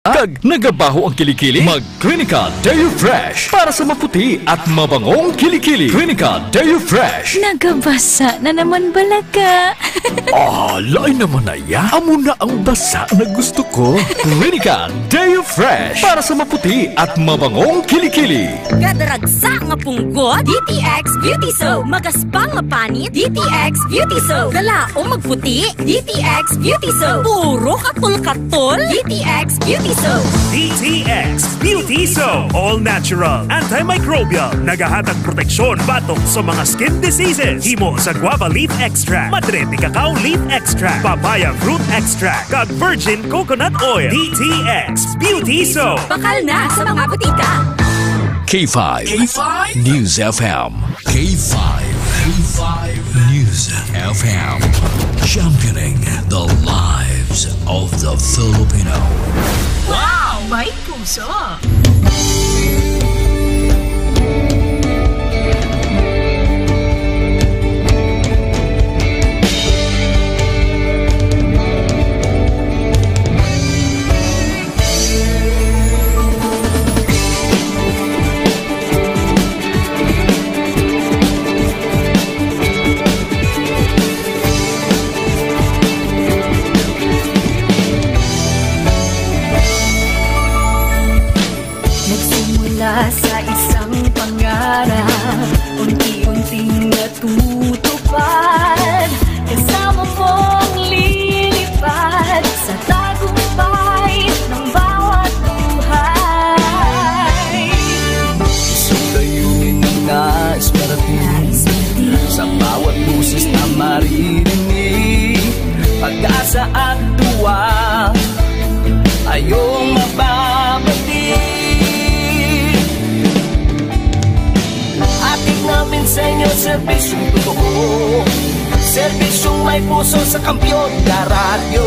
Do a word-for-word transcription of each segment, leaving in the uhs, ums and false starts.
Kag nagabaho ang kilikili? Mag Clinica Deo Fresh para sa maputi at mabangong kilikili. Clinica Deo Fresh. Nagabasa na naman bala ka. Ah, lain naman na ya. Amo na ang basa na gusto ko. Clinica Deo Fresh para sa maputi at mabangong kilikili. Kada ragsa nga punggot, D T X Beauty Soap. Magaspang nga panit, D T X Beauty Soap. Dala o magputi, D T X Beauty Soap. Puro katol-katol, D T X Beauty Soap. D T X Beauty Soap. All natural, antimicrobial. Nagahatag proteksyon batok sa mga skin diseases. Himo sa guava leaf extract, madre de cacao leaf extract, papaya fruit extract, kag virgin coconut oil. D T X Beauty Soap. Bakal na sa mga butika. K five. K five News F M. K five. K five News F M. Championing the lives of the Filipino. Wow! May puso! Nagsimula sa isang pangarap, unti-unting natutupad. Kasama mong lilipad sa tagumpay ng bawat buhay. Isang layunin na nais parating sa bawat boses na maririnig. Pag-asa at tuwa, ayong mababati. Hatid namin sa inyo serbisyong totoo, serbisyong may puso sa Kampiyon na Radyo.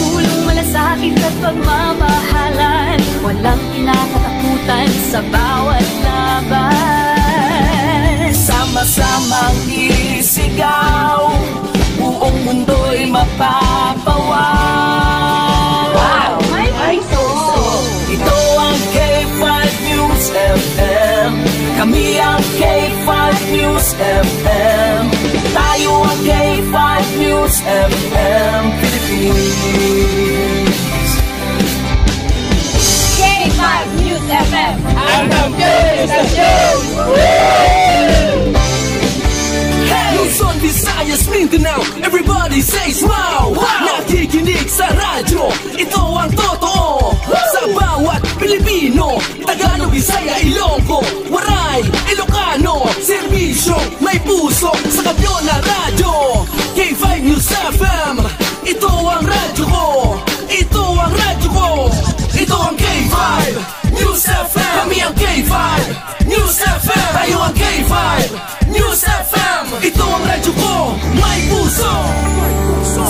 Tulong, malasakit at pagmamahalan, walang kinakatakutan sa bawat laban. Sama-samang isigaw, buong mundo'y mapapawaw. Wow! May puso! Ito ang K five News F M. Kami ang K five News F M. Tayo ang K five News F M Philippines. K five News F M. Ang kampiyon sa istasyon! Luzon, Visayas, Mindanao, everybody says wow! Wow! Nakikinig sa radyo, ito ang totoo. Sa bawat Pilipino, Tagalog, Bisaya, Ilonggo, Waray, Ilocano, serbisyo may puso sa Kampiyon na Radyo. K five News F M, ito ang radyo ko. Ito ang radyo ko. Ito ang K five News F M. Kami ang K five News F M. Tayo ang K five News F M. Ito ang radyo ko. May puso.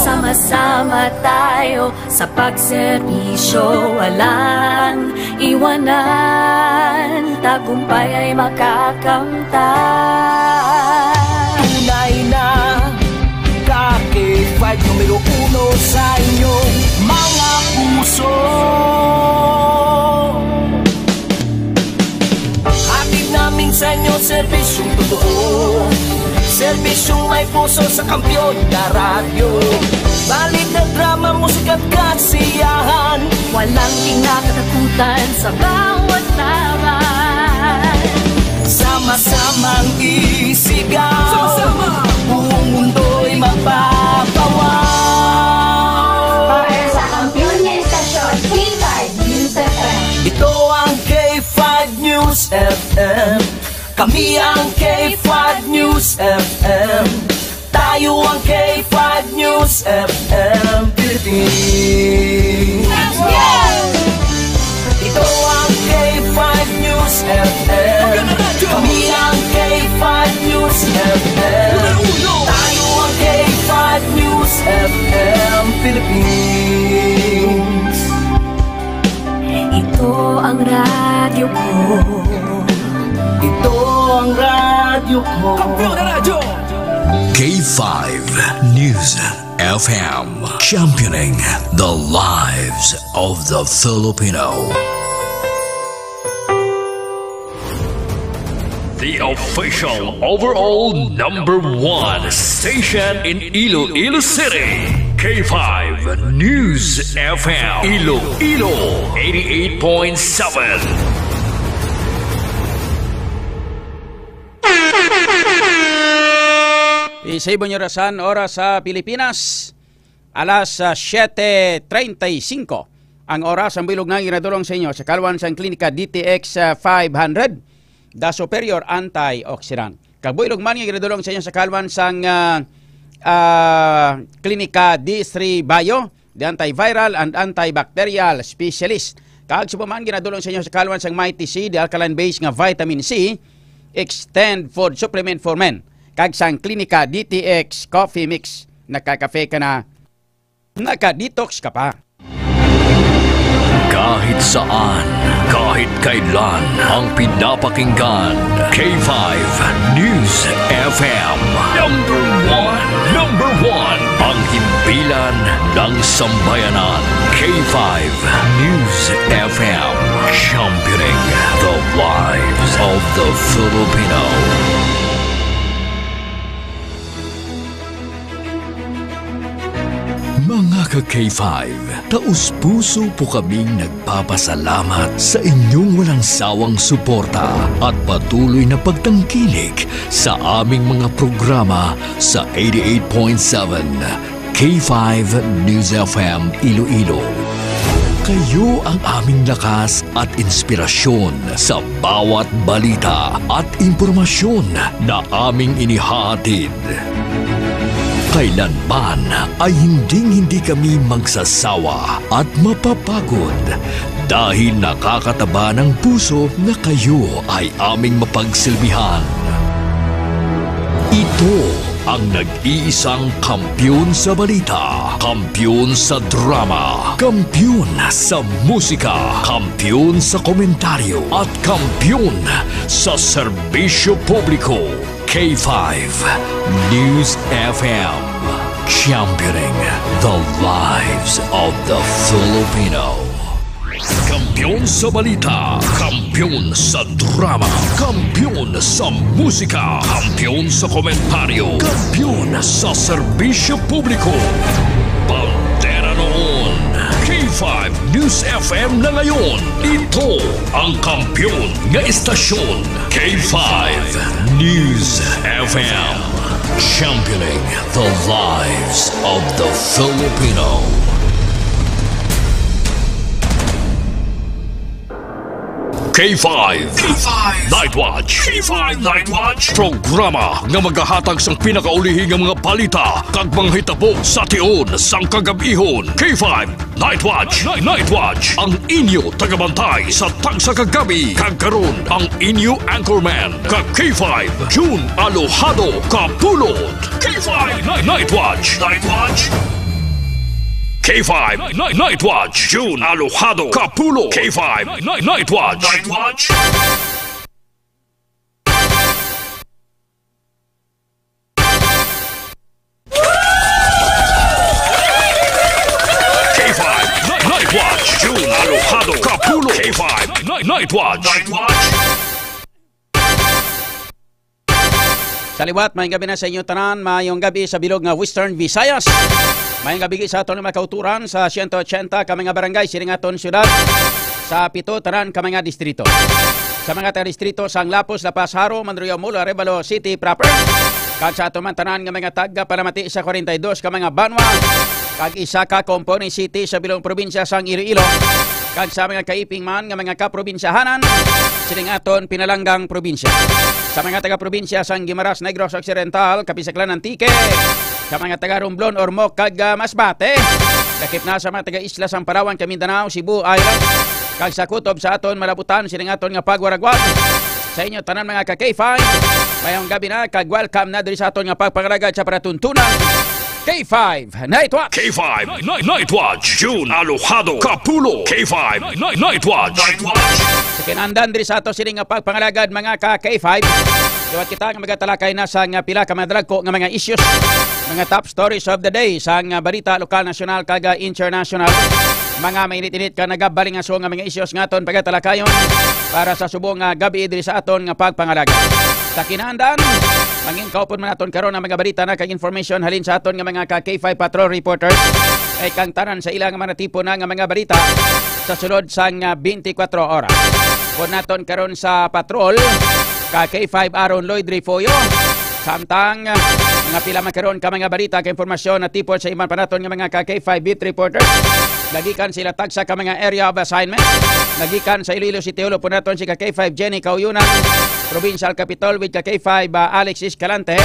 Sama-sama tayo sa pagserbisyo, walang iwanan, tagumpay ay makakamtan. Tunay na ka K five numero uno sa inyong mga puso. Hatid namin sa inyo serbisyong totoo, serbisyong may puso sa Kampiyon na Radyo. Balita, drama, musika at kasiyahan, walang kinakatakutan sa bawat laban. Sama-samang isigaw, sama-sama, buong mundo'y mapapawaw. Para sa kampiyon nga istasyon, K five News F M. Ito ang K five News F M. Kami ang K five News F M. Tayo ang K five News F M Philippines. Ito ang K five News F M. Kami ang K five News F M. Tayo ang K five News F M Philippines. Ito ang radyo ko. Ito ang radyo ko. Kampiyon na radyo! K five News F M, championing the lives of the Filipino. The official overall number one station in Iloilo City, K five News F M, Iloilo, eighty-eight point seven. Isay Bunyorasan, oras sa Pilipinas, alas, ah, siete treinta y cinco. Ang oras, ang bilog nga ginadulong sa inyo sa kalwan sang Klinika D T X, ah, five hundred, The Superior Antioxidant. Kag builog man nga ginadulong sa inyo sa kalwan sang, ah, ah, Klinika D three Bio, the antiviral and antibacterial specialist. Kag sa man ginadulong sa inyo sa kalwan sang Mighty C, the alkaline base nga vitamin C, extend food supplement for men. Kag sang Klinika D T X Coffee Mix, nakakafe ka na, naka-detox ka pa. Kahit saan, kahit kailan, ang pinapakinggan, K five News F M. Number one, number one, ang himpilan ng sambayanan, K five News F M, championing the lives of the Filipino. Mga ka-K five, taos-puso po kaming nagpapasalamat sa inyong walang sawang suporta at patuloy na pagtangkilik sa aming mga programa sa eighty-eight point seven K five News F M Iloilo. Kayo ang aming lakas at inspirasyon sa bawat balita at impormasyon na aming inihahatid. Kailanman ay hinding-hindi kami magsasawa at mapapagod dahil nakakataba ng puso na kayo ay aming mapagsilbihan. Ito ang nag-iisang kampiyon sa balita, kampiyon sa drama, kampiyon sa musika, kampiyon sa komentaryo, at kampiyon sa serbisyo publiko. K five News F M, championing the lives of the Filipino. Kampiyon sa balita, kampiyon sa drama, kampiyon sa musika, kampiyon sa komentaryo, kampiyon sa serbisyo publiko. Bandera noon, K five News F M na ngayon. Ito ang kampiyon nga istasyon, K five News F M. Championing the lives of the Filipino. K five. K five Night Watch. K five Night Watch. Programa nga magahatag sang pinakaulihi nga mga balita kag mga hitabo sa tion sang kagab-ihon. K five Night Watch. Night Watch. Ang inyo tagabantay sa tagsa ka gabi. Kag karon, ang inyo anchorman, ka K five, June Alojado Kapulot. K five Night, Night Watch. Night Watch. K five Night, Night Watch. June Alojado Kapulot. K five Night, Night Watch. Night Watch. K five Night, Night Watch. June Alojado Kapulot. K five Night, Night Watch. Night Watch. Sa liwat, maayong gabi na sa inyo tanan. Maayong gabi sa bilog nga Western Visayas. Maayong gabi sa aton mga kauturan sa siyento ochenta ka mga barangay sining aton syudad, sa pito tanan ka mga distrito. Sa mga taga-distrito sang Lapuz, La Paz, Jaro, Mandurriao-Molo, Arevalo City proper, kag sa aton man tanan nga mga taga-panamati sa kwarenta y dos ka mga banwa, kag isa ka Compones City sa bilog probinsya sang Iloilo, kag sa mga kaiping man nga mga kaprobinsyahanan sining aton pinalanggang probinsya. Sa mga taga-probinsya sang Guimaras, Negros Occidental, Capiz, Aklan, Antique, sa mga taga-Romblon, Ormoc, kag, ah, Masbate, lakip na sa mga taga-isla sang Palawan, kag Mindanao, Cebu Island, kag sa kutob sa aton malabutan sining aton nga pagwaragwag. Sa inyo tanan, mga ka K five, mayong gabi na, kag welcome na diri sa aton nga pagpangalagad sa palatuntunan. K five Night Watch. K five Night, Night Watch. June Alojado Kapulo. K five Night, Night Watch. Sa kinandan diri sa ato sini nga pagpangalagad, mga ka K five, liwat kita nga magatalakay na sa nga pila ka mga dalagko nga mga issues, mga top stories of the day sa nga balita lokal, nasyonal, kag, ah, international. Mga mainit-init ka nagabaling aso nga mga issues nga aton pagatalakayon para sa subong nga gabi diri sa aton nga pagpangalagad. Sa kinandan, mangin kaupon man aton karon ang mga balita na kag information halin sa aton nga mga ka K five patrol reporters, ay kang tanan sa ilang mga tipo na nga mga balita sa sulod sang, ah, twenty-four oras. Pon naton karon sa patrol, ka K five Aaron Lloyd Refollo. Samtang, ah, mga pila man karon ka mga balita kag impormasyon na tipon sa iban pa naton nga mga ka K five beat reporters, nagikan sila tagsa ka mga area of assignment, nagikan sa Iloilo City Hall, pon naton si ka K five Jenny Kauyunan, Provincial Capitol with ka K five, ah, Alex Escalante,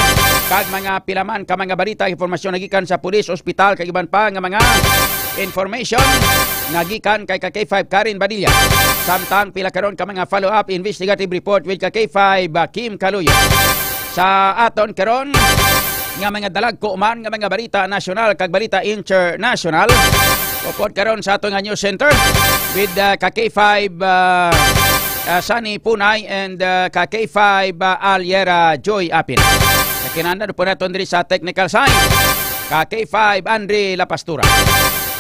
kag mga pila man ka mga balita, impormasyon nagikan sa pulis, ospital, kag iban pa nga mga information nagikan kay ka K five Karen Badilla. Samtang pila karon ka mga follow-up investigative report with ka K five, ah, Kim Kaluyo. Sa aton karon nga mga dalagko man nga mga balita nasyonal kag balita international, upod karon sa aton nga news center with, ah, ka K five, ah, ah, Sunny Punay and, ah, ka K five, ah, Aliera Joy Apin. Sa kinandan po naton diri sa technical side, ka K five Andre Lapastura.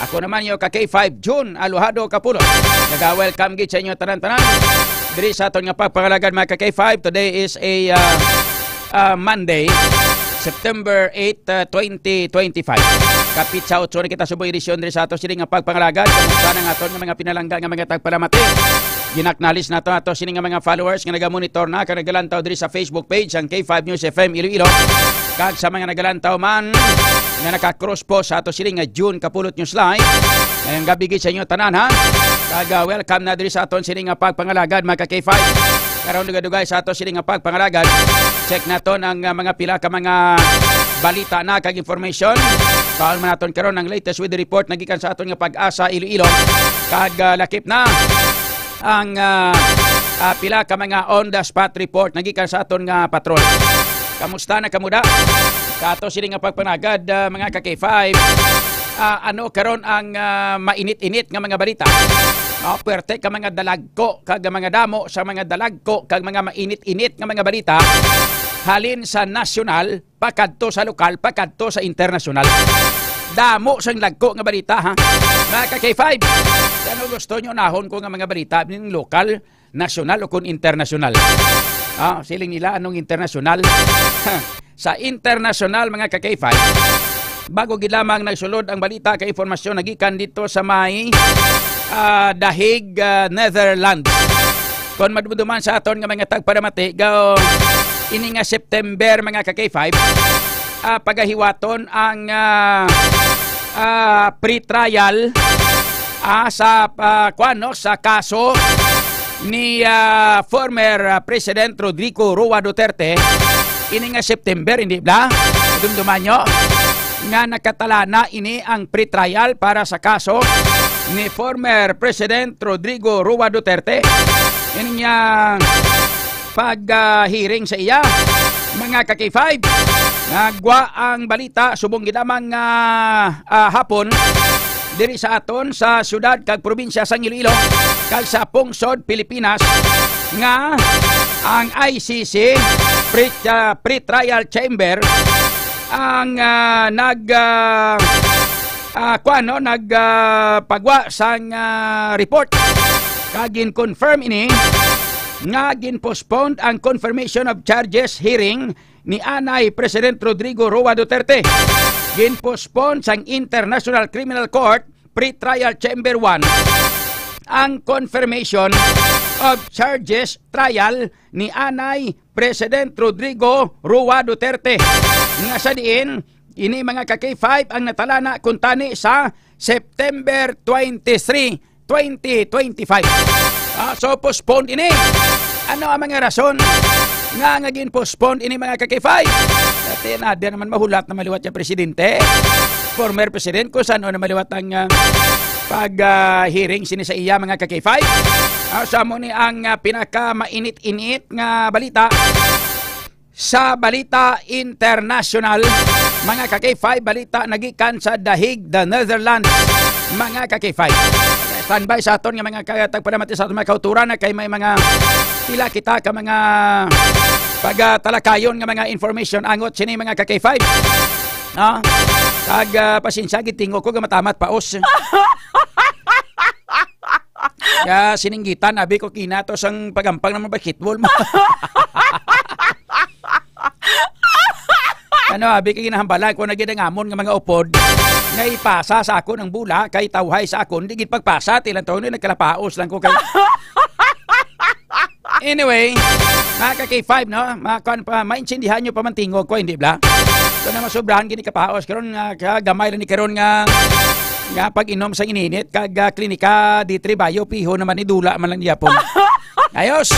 Ako naman yung ka K five June Alojado Kapulot. Naga-welcome gid sa inyo tanan-tanan diri sa aton nga pagpangalagad, mga ka K five. Today is a, ah, ah, Monday, September eight, ah, twenty twenty-five. Kapit sa otso na kita subong edisyon diri sa ato sini nga pagpangalagad. Kumusta na nga aton nga mga pinalangga nga mga tagpalamati? Ginaknalis nato ato sini nga mga followers nga nagamonitor na kag nagalantaw diri sa Facebook page ang K five News F M Iloilo. Kag sa mga nagalantaw man nga naka-cross po sa ato sini nga June Kapulot News Live, ngayong gabi gid sa inyo tanan, ha. Kag, ah, welcome na diri sa aton sini nga pagpangalagad, mga ka K five. Karon dugay-dugay sa ato sini nga pagpangalagad, check naton ang, ah, mga pila ka mga balita na kag information. Kaon man naton karon ang latest weather report nagikan sa aton nga Pag-asa Iloilo. Kag, ah, lakip na ang, ah, ah, pila ka mga on the spot report nagikan sa aton nga patrol. Kamusta na kamo da? Sa ato sini nga pagpanagad, ah, mga ka K five, ah, ano karon ang, ah, mainit-init nga mga balita? No, puwerte ka mga dalagko kag mga damo sa mga dalagko kag mga mainit-init nga mga balita halin sa nasyonal pakadto sa lokal, pakadto sa internasyonal. Damo sang lagko nga balita, ha? Mga ka K five, ano gusto nyo nahon ko nga mga balita ning lokal, nasyonal o kung internasyonal? Ah, siling nila, anong internasyonal? Sa internasyonal, mga ka K five, bago gid lamang nagsulod ang balita kay impormasyon nagikan dito sa may, ah, Dahig, ah, Netherlands. Kon madumduman sa aton nga mga tagpalamati, gaw, ini nga September, mga ka K five, ah, pagahiwaton ang, ah, ah, pre-trial, ah, sa, ah, kuwan, no, sa kaso ni, ah, former, ah, President Rodrigo Roa Duterte. Ini nga September, hindi bla? Dumduman nyo nga nakatalana ini ang pre-trial para sa kaso ni former President Rodrigo Roa Duterte. Ini nga pag, ah, hearing sa iya, mga ka K five, nagwa ang balita subong gid lamang nga, ah, hapon diri sa aton sa siyudad kag probinsya sang Iloilo kag sa pungsod Pilipinas nga ang I C C pre-, ah, pre-trial chamber ang, ah, nag, ah, ah, kuwan, no, nag, ah, pagwa sang, ah, report. Kag gin-confirm ini nga gin-postpone ang confirmation of charges hearing ni anay President Rodrigo Roa Duterte. Gin-postpone sang International Criminal Court Pre-Trial Chamber one ang confirmation of charges trial ni anay President Rodrigo Roa Duterte, nga sa diin ini, mga ka K five, ang natalana kuntani sa September twenty-three, twenty twenty-five. Ah, so, postpone ini. Ano ang mga rason nga, nga gin-postpone ini, mga ka K five? Dati na, di naman mahulat na maliwat yung presidente, former president, kung saan na maliwat ang, ah, pag, ah, hearing sini sa iya, mga ka K five. Ah, sa mo ni ang, ah, pinaka mainit-init nga balita sa balita internasyonal. Mga ka-K five, balita nagikan sa The Hague, the Netherlands. Mga ka-K five, standby sa aton nga mga ka-, tagpalamati sa aton mga kauturan na kay may mga pila kita ka mga pagatalakayon nga mga information angot sini, mga ka-K five. No? Kag, ah, pasensya, gitingog ko gamatamat paos. Ya, sininggitan, abi ko, kinato sang pagampang ng mga basketball mo. Ano, abi, kay ginahambalan ko na gid ang amon nga mga upod nga ipasa sa akon ang bola, kay tawhay sa akon, di gid pagpasa, tilan taon, nagkalapaos lang ko kay. Anyway, mga ka-K five, no? Mga kuwan pa, maintindihan nyo pa man tingog ko, hindi bla? Ito na masubrahan gini kapaos. Karon nga, ka-, gamay lang ni karon nga, nga pag-inom sa ininit, kag, ah, klinika, di tribayo, piho naman ni dula man lang yapon. Ayos.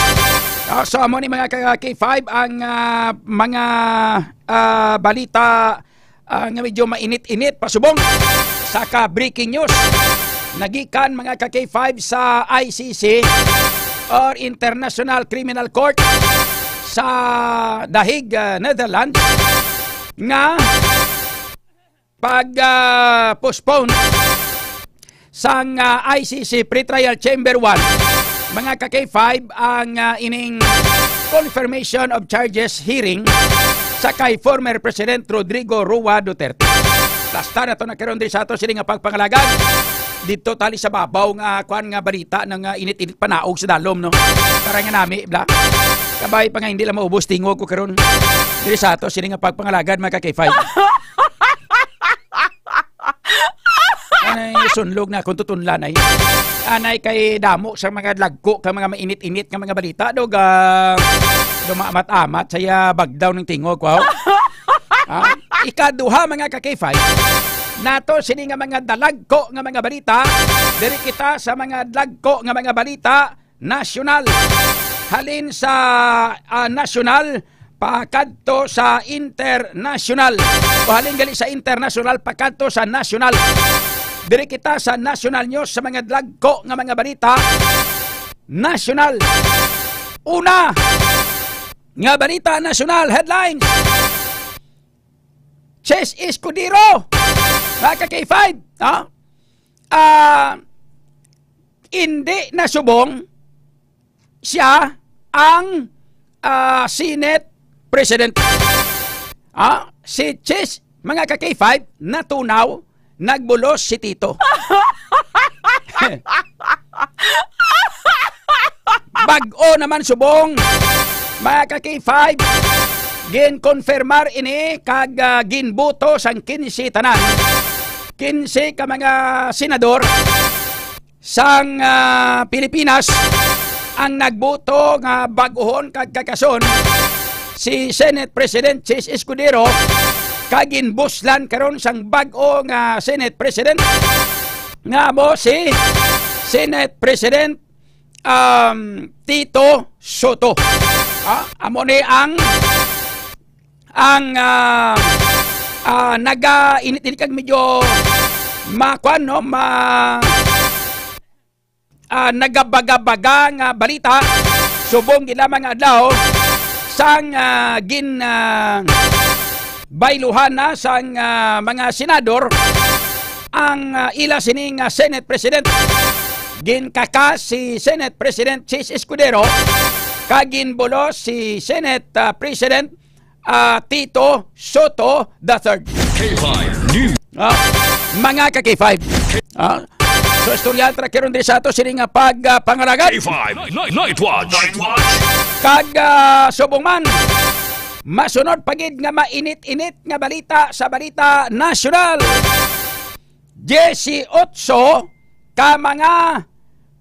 Ah, so, amo ni mga ka-, K five ang, ah, mga, ah, balita, ah, nga medyo mainit-init pasubong sa ka-breaking news. Nagikan, mga ka-K five, sa I C C or International Criminal Court sa The Hague, ah, Netherlands, nga pag, ah, postpone sang, ah, I C C Pretrial Chamber one, mga ka-K five, ang, ah, ining confirmation of charges hearing sa kay former President Rodrigo Roa Duterte. Basta na to na karon diri sa ato sini nga pagpangalagad. Dito tali sa babaw nga kwan nga balita nga init-init panaog sa dalom, no? Para nga nami, bla. Kabay pa nga hindi lang maubos tingog ko karon diri sa ato sini nga pagpangalagad, mga ka-K five. Anay, sunlog na akong tutunlan ay. Anay kay damo sa mga lagko ka mga mainit-init nga mga balita, dog, ah, dumaamat-amat sa iya bagdaw ng tingog ko. Ha? Ikaduha, mga ka-K five, nato sini nga mga dalagko nga mga balita. Diri kita sa mga dalagko nga mga balita nasyonal. Halin sa, ah, nasyonal, pakadto sa internasyonal. O halin gali sa internasyonal, pakadto sa nasyonal. Diri kita sa nasyonal news sa mga dagko nga mga balita. Nasyonal. Una nga balita, nasyonal headlines. Chis Escudero. Mga ka-K five, ha? Ah, hindi na subong siya ang, ah, Senate President. Ah, si Chis, mga ka-K five, natunaw, nagbulos si Tito. Bag-o naman subong, mga ka-K five, ginkonfirmar ini kag, ah, ginbuto sang kinse tanan. Kinse ka mga senador sang, ah, Pilipinas ang nagbuto nga bag-ohon kag kakason si Senate President Chis Escudero, kag ginbuslan karon sang bag-o nga Senate President nga amo si Senate President, um, Tito Soto. Ah, amo ni ang ang, ah, ah, naga-init-init kag medyo makuan, no, ma-, ah, nagabaga-baga nga balita subong gid lamang nga adlaw sang, ah, gin, ah, bayluhan na sang, ah, mga senador ang, ah, ila sini nga Senate President. Ginkaka si Senate President Chis Escudero kag ginbulos si Senate, ah, President ah, Tito Soto the third. K five News. Ah, mga ka-K five. Ah, so, istorya tra karon diri sa ato sini nga pag, ah, pangalagad. K five Night, Night Watch. Night Watch. Kag, ah, subong man, masunod pa gid nga mainit-init nga balita sa balita nasyonal. Diyesiyotso ka mga,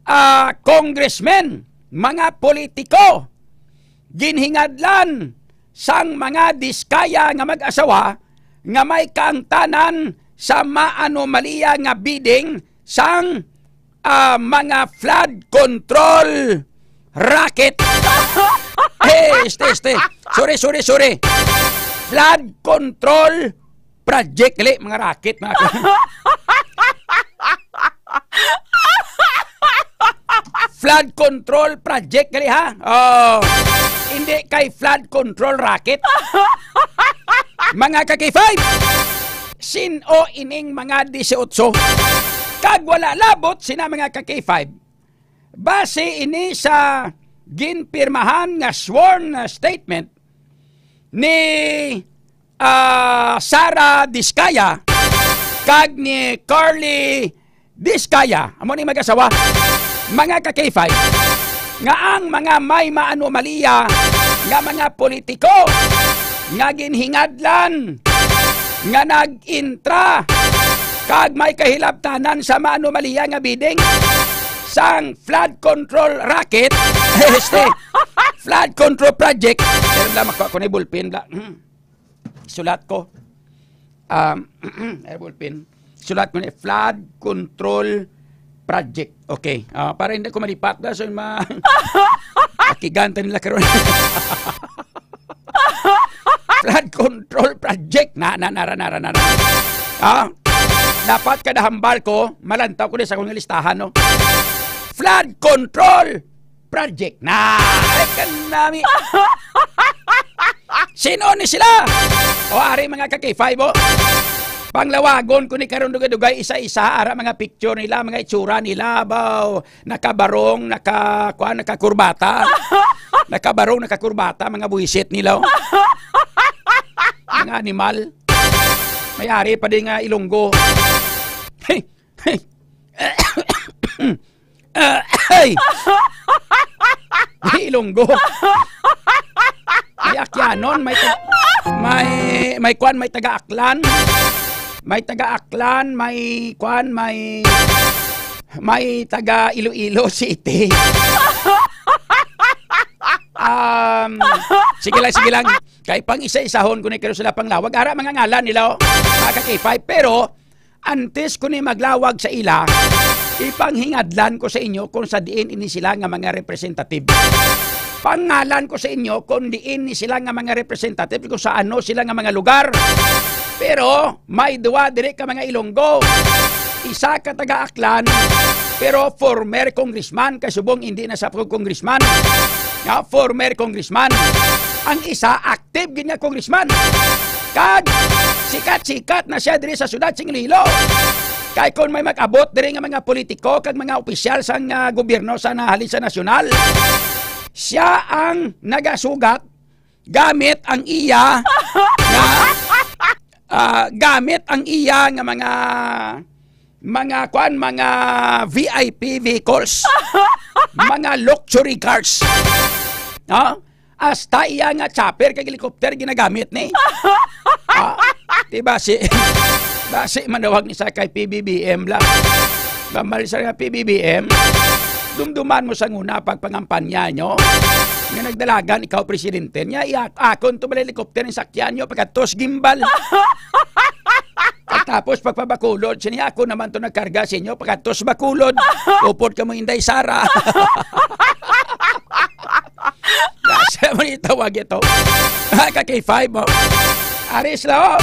ah, congressmen, mga politiko, ginhingadlan sang mga Diskaya nga mag-asawa nga may kaangtanan sa maanomaliya nga bidding sang, ah, mga flood control racket. Hey, este, este. Sorry, sorry, sorry. Flood control project, dili, mga racket, mga flood control project, dili, ha? Oh, hindi kay flood control racket. Mga ka-K five, sin-o ining mga disiotso? Kag wala labot sina, mga ka-K five. Base ini sa ginpirmahan nga sworn statement ni, ah, Sara Discaya kag ni Carly Discaya, amo ni mag-asawa, mga ka-K five, nga ang mga may maanomalya nga mga politiko nga ginhingadlan nga nag-intra kag may kahilabtanan sa maanomalya nga bidding sang flood control racket, este, flood control project. Pero lang makuha ko ni bulpin, bla. Sulat ko. Um, ay, bulpin. Sulat ko ni flood control project. Okay. Ah, para hindi ko malipat na, so, ma-, akigan ta nila karon. Flood control project. Na, na, nara, nara, nara. Ah, dapat kada hambal ko, malantaw ko ni sa akong listahan, no? Flood control project. Na, ay, kanami. Sino ni sila? O, ari, mga ka-K five, o. Panglawagon ko ni karon dugay-dugay, isa-isa, ara, mga picture nila, mga itsura nila, baw, nakabarong, naka, kuan, nakakurbata. Nakabarong, nakakurbata, mga buwisit nila, o. Mga animal. May ari pa din nga Ilonggo. Hey, hey. Ah, ay! Di Ilonggo. May Akyanon, may ta-, may, may kuan, may taga Aklan. May taga Aklan, may kuan, may, may taga Iloilo City. Um, sige lang, sige lang. Kay pang isa-isahon ko na kayo sila panglawag. Ara, mga ngalan nila, oh. Mga ka-K five. Pero, antes ko ni maglawag sa ila, ipanghingadlan ko sa inyo kung sa diin ini sila nga mga representative. Pangalan ko sa inyo kung diin ni sila nga mga representative, kung sa ano sila nga mga lugar. Pero may duwa diri ka mga Ilonggo. Isa ka taga Aklan, pero former congressman, kay subong hindi na sa congressman. Nga former congressman. Ang isa, active gid nga congressman. Kag sikat-sikat na siya diri sa siyudad sing Iloilo. Kay kon may mag-abot diri nga mga politiko kag mga opisyal sang, ah, gobyerno sa nahalin sa nasyonal, siya ang nagasugat gamit ang iya nga, ah, gamit ang iya nga mga, mga kuan, mga V I P vehicles, mga luxury cars. No? Hasta iya nga chopper kag helicopter ginagamit ni. Ah, di ba si, ba si manawag ni sa kay P B B M la? Bambal sa nga P B B M, dumduman mo sa nguna pagpangampanya nyo. Nga nagdalagan ikaw presidente niya, iya, akon to bala helicopter ang sakyan nyo, pagkatos gimbal. Tapos pagpabakulod, sini ako naman to nagkarga sa inyo, pagkatos bakulod. Upod ka mo, Inday Sara. Nasa mo itawag ito? Ha, ka K five mo. Aris la, oh.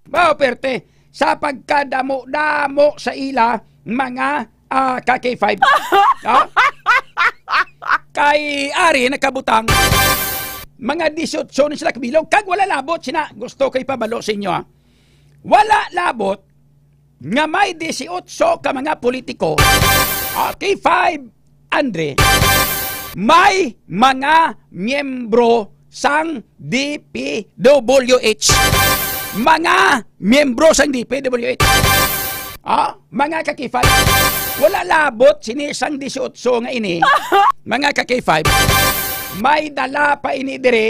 Mao, perte, sa pagkadamo-damo sa ila, mga, ah, ka K five. Oh? Kay ari nakabutang, mga disiotso ni sila kabilog, kag wala labot sina. Gusto ko ipabalo sa inyo, ha? Wala labot nga may disiotso ka mga politiko, ah, K five, Andre, may mga miyembro sang D P W H. Mga miyembro sang D P W H. Ah, mga ka K five, wala labot sini sang disiotso nga ini, mga ka K five. May dala pa ini diri,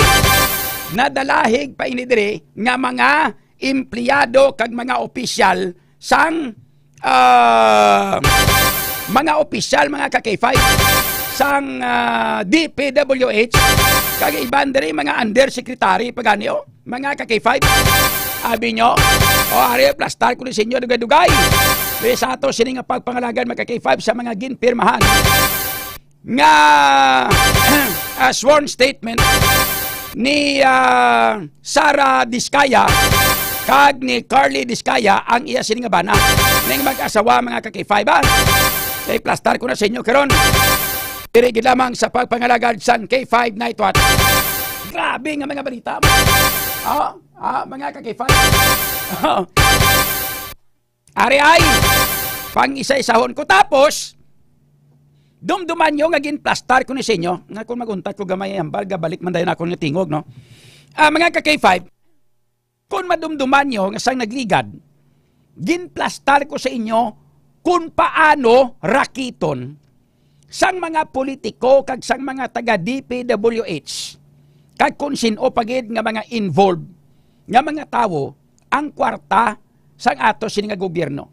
nadalahig pa ini diri nga mga empleyado kag mga opisyal sang, ah, mga opisyal, mga ka K five, sang, ah, D P W H, kag iban diri mga undersecretary pa gani, oh, mga ka K five. Abi nyo, o, ari, plastar ko ni sa inyo dugay-dugay. Diri sa ato sini nga pagpangalagan, mga ka K five, sa mga ginpirmahan nga, ah, sworn statement ni, ah, Sara Discaya kag ni Carly Discaya, ang iya sini nga bana, ning mag-asawa, mga ka K five, ah. Kay plastar ko na sa inyo karon. Diri gid lamang sa pagpangalagad sang K five Night Watch. Grabe nga mga balita. Ah, Ah, mga ka-K five. Ari ay, pang-isa-isahon ko. Tapos, dumduman nyo nga ginplastar ko ni sa inyo, nga kung maguntat ko gamay, hambal, gabalik man dayon ako nga tingog, no? Ah, mga ka-K five, kung madumduman nyo nga sang nagligad, ginplastar ko sa inyo kung paano rakiton sang mga politiko kag sang mga taga D P W H, kag kung sin-o pa gid nga mga involved nga mga tawo ang kwarta sang ato sini nga gobyerno.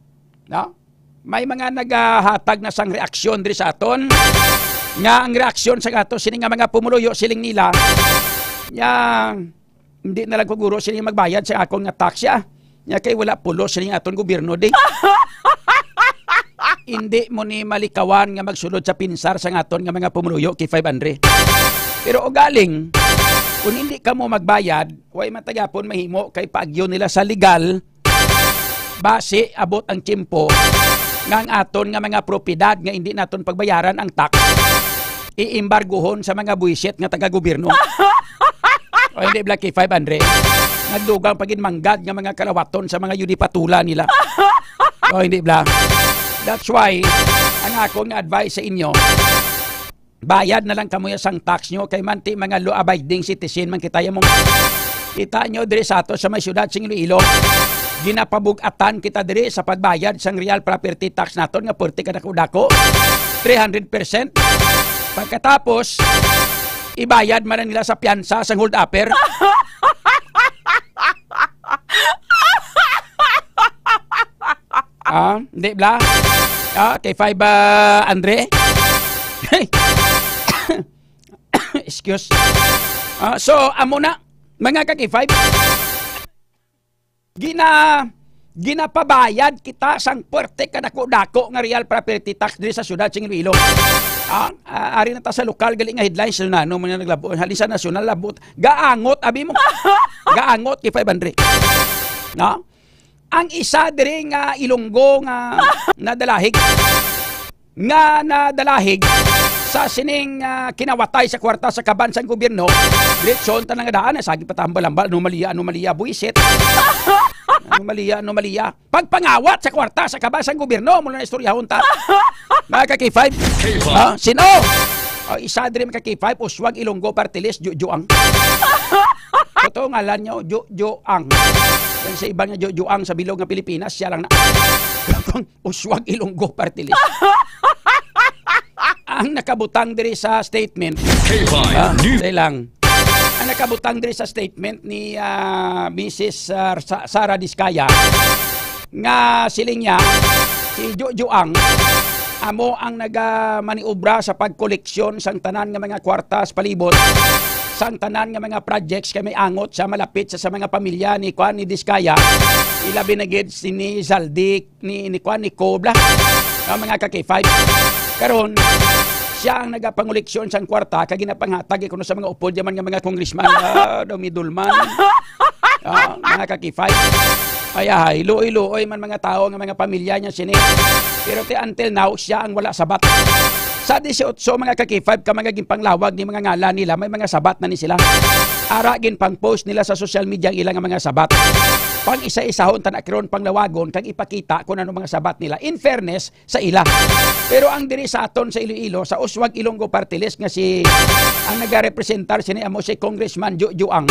No? May mga nagahatag na sang reaksyon diri sa aton, nga ang reaksyon sang ato sini nga mga pumuluyo, siling nila, nga hindi na lang ko guro sini magbayad sa akon nga tax, ya. Nya kay wala pulos sini aton gobyerno, di. Hindi mo ni malikawan nga magsulod sa pinsar sang aton nga mga pumuluyo, K five Andre. Pero ugaling, kung hindi ka mo magbayad, way matagapon mahimo kay paagyo nila sa legal, basi abot ang tiyempo nga ang aton nga mga propiedad nga hindi naton pagbayaran ang tax, iimbargohon sa mga buwisit nga taga-gobyerno. O hindi bala, K five Andre? Nagdugang pa gid manggad nga mga kalawaton sa mga yudipatula nila. O hindi bala? That's why, ang akon nga advice sa inyo, bayad na lang kamo sang tax nyo, kay manti mga law-abiding citizen man kita, ya mong kita nyo diri sa ato sa may siyudad sing Iloilo. Ginapabug-atan kita diri sa pagbayad sang real property tax naton nga puwerte kadako-dako, three hundred percent. Pagkatapos, ibayad man na nila sa piyansa sang hold-upper. Ah, hindi bala? Ah, K five, ah, Andre? Excuse. Ah, so, amo na, mga ka-K five. Gina-, ginapabayad kita sang puwerte kadako-dako nga real property tax diri sa siyudad sing Iloilo. Ah, ah, ari na ta sa lokal gali nga headlines, na, no, mga naglabo, halin sa nasyonal, labot. Gaangot, abi mo. Gaangot, K five Andre. No? Ang isa diri nga Ilonggo nga nadalahig, nga nadalahig sa sining, ah, kinawatay sa kwarta sa kaban sang gobyerno, diretso ang tanan nga daan, saging patambal-ambal, anomalya, anomalya, buwisit. Anomalya, anomalya. Pagpangawat sa kwarta sa kaban sang gobyerno, mula na istoryahon ta. Mga ka-K five. K five. Ah, sino? Oh, isa diri mga ka-K five, Uswag Ilonggo Party List, Jojo Ang. Totoo ngalan niyo, Jojo Ang. Yan sa iba nga Jojo Ang sa bilog nga Pilipinas, siya lang na. Uswag Ilonggo Party List. Ang nakabutang diri sa statement, K five ah, News. Dali lang. Ang nakabutang diri sa statement ni, ah, Misis, ah, Sa-, Sara Discaya, nga siling niya, si Jojo Ang amo ang nagamaniobra sa pagkoleksyon sang tanan nga mga kwarta sa palibot sang tanan nga mga projects kay may angot sa malapit sa, sa mga pamilya ni kuan, ni Discaya, ilabi na gid si ni Zaldi, ni, ni kuan, ni Kobla, ah, mga ka-K five. Karon, siya ang nagapangoleksyon sang kwarta kag ginapanghatag kuno sa mga upod yaman nga mga congressman. Ah, daw middleman. Ah, mga ka-K five. Ay, ay, luoy-luoy man mga tawo nga mga pamilya niya sini. Pero ti until now, siya ang wala sabat. Sa disiotso, mga ka-K five, ka mga ginpanglawag ni mga ngalan nila, may mga sabat na ni sila. Ara, ginpang-post nila sa social media ang ilang mga sabat. Pang-isa-isahon ta na karon, panglawagon, kag ipakita kung ano mga sabat nila. In fairness, sa ila. Pero ang diri sa aton sa Iloilo, sa Uswag Ilonggo Party List nga si, ang nagarepresentar sini amo si Congressman Jojo Ang.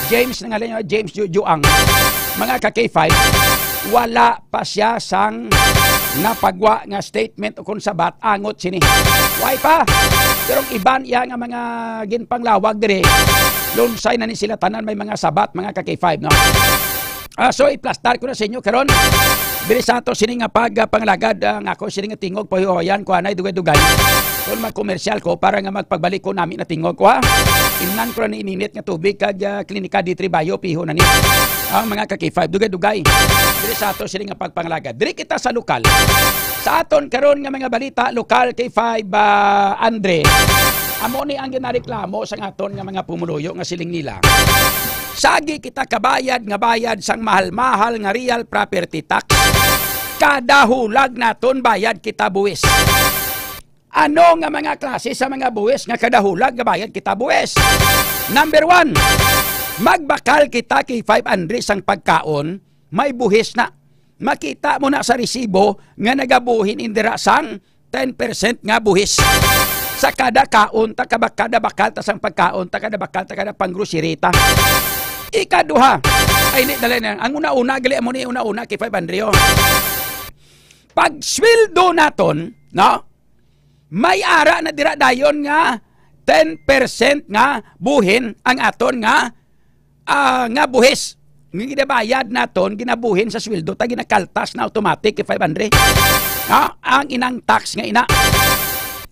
James, na ngalan niya, James Jojo Ang. Mga ka-K five, wala pa siya sang napagwa nga statement o kung sabat angot sini. Way pa. Pero ang iban iya nga mga ginpanglawag diri, lunsay na ni sila tanan may mga sabat, mga ka-K five, no? Ah, so, iplastar ko na sa inyo karon. Diri sa ato sini nga pagpangalagad, ang ako sini nga tingog, pahiwayan ko anay dugay-dugay. Kung magkomersyal ko, para nga magpagbalik ko nami na tingog ko, ha? Imnan ko na ni ininit nga tubig kag, ah, Klinika D three Bio, piho na ni. Ang mga ka-K five, dugay-dugay. Diri sa ato sini nga pagpangalagad. Diri kita sa lokal. Sa aton karon nga mga balita, lokal, K five, ah, Andre. Amo ni ang ginareklamo sa aton nga mga pumuluyo nga siling nila. Sagi kita kabayad nga bayad sang mahal-mahal nga real property tax. Kada hulag naton bayad kita buwis. Ano nga mga klase sa mga buwis nga kada hulag nga bayad kita buwis? Number one, Magbakal kita, K five Andre, sang pagkaon, may buhis na. Makita mo na sa resibo nga nagabuhin indira sang ten percent nga buhis. Sa kada kaon ta, kaba-, kada bakal ta sang pagkaon ta, kada bakal ta, kada pang-grocery ta. Ikaduha, ay, ni, dali na. Ang una-una, gali, amo ni una-una, K five Andre, oh. Pag sweldo naton, no? May ara na dira dayon nga ten percent nga buhin ang aton nga, ah, nga buhis. Nga ginabayad naton, ginabuhin sa sweldo ta, ginakaltas na automatic, K five Andre. Ha? Ang inang tax nga ina.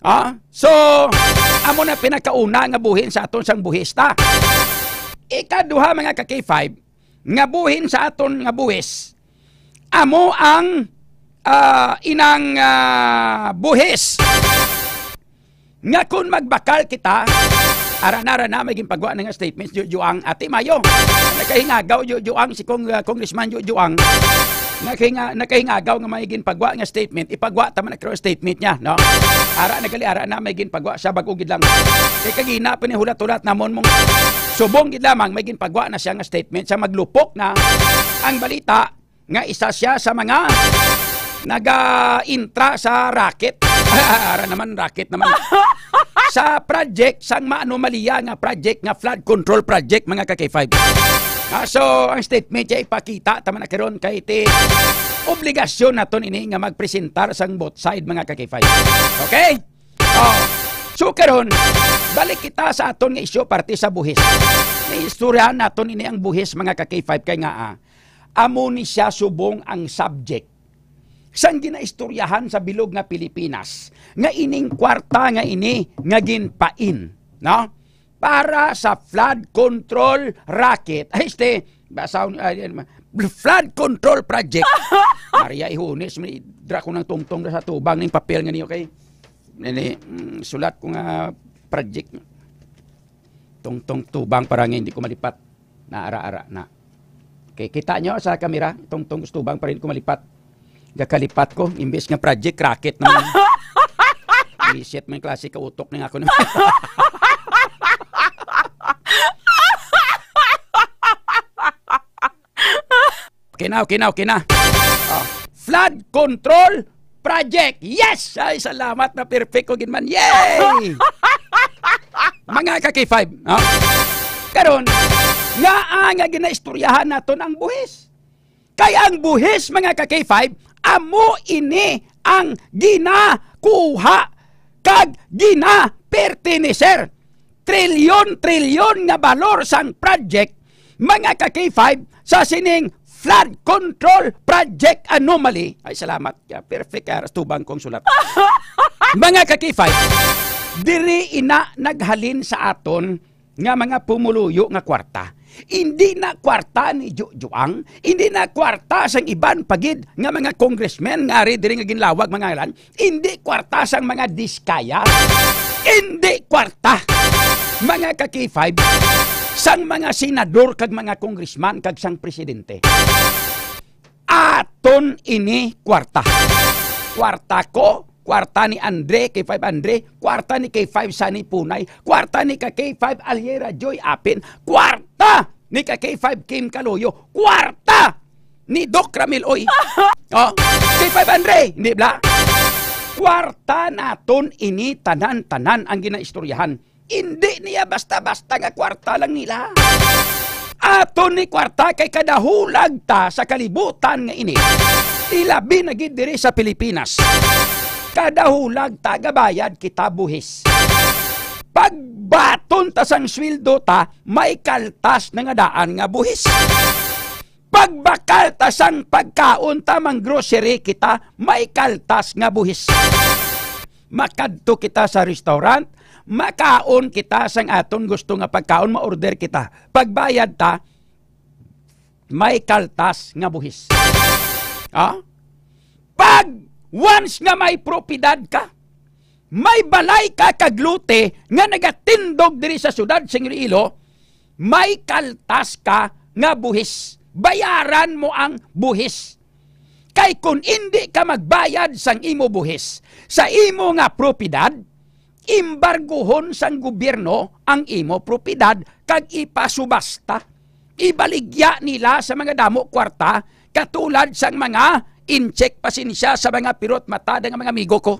Ha? So, amo na pinakauna nga buhin sa aton sang buhis ta. Ikaduha, mga ka-K five, nga buhin sa aton nga buhis, amo ang, ah, inang, ah, buhis nga kon magbakal kita, ara na, ara na, may ginpagwa na nga statements, Ju-, Juang, Ate Mayo. Nakahingagaw, Ju-, Juang, si Cong-, ah, Congressman Ju-, Juang. Nakahinga-, nakahingagaw nga may ginpagwa nga statement, ipagwa ta man ang statement niya, no? Ara na gali, ara na, may ginpagwa siya, bag-o gid lang. Kay kagina pa ni hulat-hulat namon mong subong gid lamang, may ginpagwa na siya nga statement, sa maglupok na ang balita nga isa siya sa mga naga-intra sa racket. Ara naman, racket naman. Sa project, sang maanomalya nga project, nga flood control project, mga ka-K five. Ah, so, ang statement niya ipakita, tama na karon kay ti obligasyon naton ini nga magpresentar sang both side, mga ka-K five. Okay? Oh. So, karon, balik kita sa aton nga isyu, parte sa buhis. Naistoryahan naton ini ang buhis, mga ka-K five, kay nga, ah, amo ni siya subong ang subject sang ginaistoryahan sa bilog nga Pilipinas, nga ining kwarta nga ini nga ginpain, no? Para sa flood control racket. Ay, este, basa, ay, ay, flood control project. Maria Ihunis, may dra ko ng tungtong sa tubang ning papel nga niyo kay. Nini, mm, sulat ko nga project. Tungtong tubang para nga hindi ko malipat. Naara-ara na. Okay, kita nyo sa kamera, tungtong tubang para hindi ko malipat. Gakalipat ko, imbes nga project, racket naman. Reset man klase ka utok na nga ako na. Okay na, okay na, okay na. Oh, flood control project. Yes! Ay, salamat, na perfect ko gid man. Yay! Mga ka-K five, no? Karon, nga, ah, nga ginaistoryahan naton ang buhis. Kay ang buhis, mga ka-K five, amo ini ang ginakuha kag ginaperteneser. Trilyon-trilyon nga balor sang project, mga ka-K five, sa sining flood control project anomaly. Ay, salamat. Kaya perfect, kaya tubang kong sulat. Mga ka-K five, diri ina naghalin sa aton nga mga pumuluyo nga kwarta. Hindi na kwarta ni Jujuang, hindi na kwarta sang iban pa gid nga mga congressmen nga ari diri nga ginlawag mga ngalan, hindi kwarta sang mga diskaya, hindi kwarta, mga ka-K five, sang mga senador kag mga congressman kag sang presidente. Aton ini kwarta. Kwarta ko, kwarta ni Andre, K five Andre, kwarta ni K five Sunny Punay, kwarta ni ka-K five Aliera Joy Apin, kwarta ni ka-K five Kim Caloyo, kwarta ni Doc Ramil Uy. Oh, K five Andre, hindi bala? Kwarta naton ini tanan-tanan ang ginaistoryahan. Hindi niya basta-basta nga kwarta lang nila. Aton ni kwarta kay kada hulag ta sa kalibutan nga ini. Ilabi na gid diri sa Pilipinas. Kada hulag ta gabayad kita buhis. Pagbaton ta sang sweldo ta, may kaltas na nga daan nga buhis. Pagbakal ta sang pagkaon ta, mang-grocery kita, may kaltas nga buhis. Makadto kita sa restaurant, makaon kita sang aton gusto nga pagkaon, ma-order kita. Pagbayad ta, may kaltas nga buhis. Ha? Pag once nga may propiedad ka, may balay ka kag lote nga nagatindog diri sa siyudad sing Iloilo, may kaltas ka nga buhis. Bayaran mo ang buhis. Kay kun indi ka magbayad sang imo buhis sa imo nga propiedad, embargohon sang gobyerno ang imo propiedad kag ipasubasta. ibaligya nila sa mga damo kwarta, katulad sang mga incheck, pasensya sa mga pirot mata nga mga amigo ko.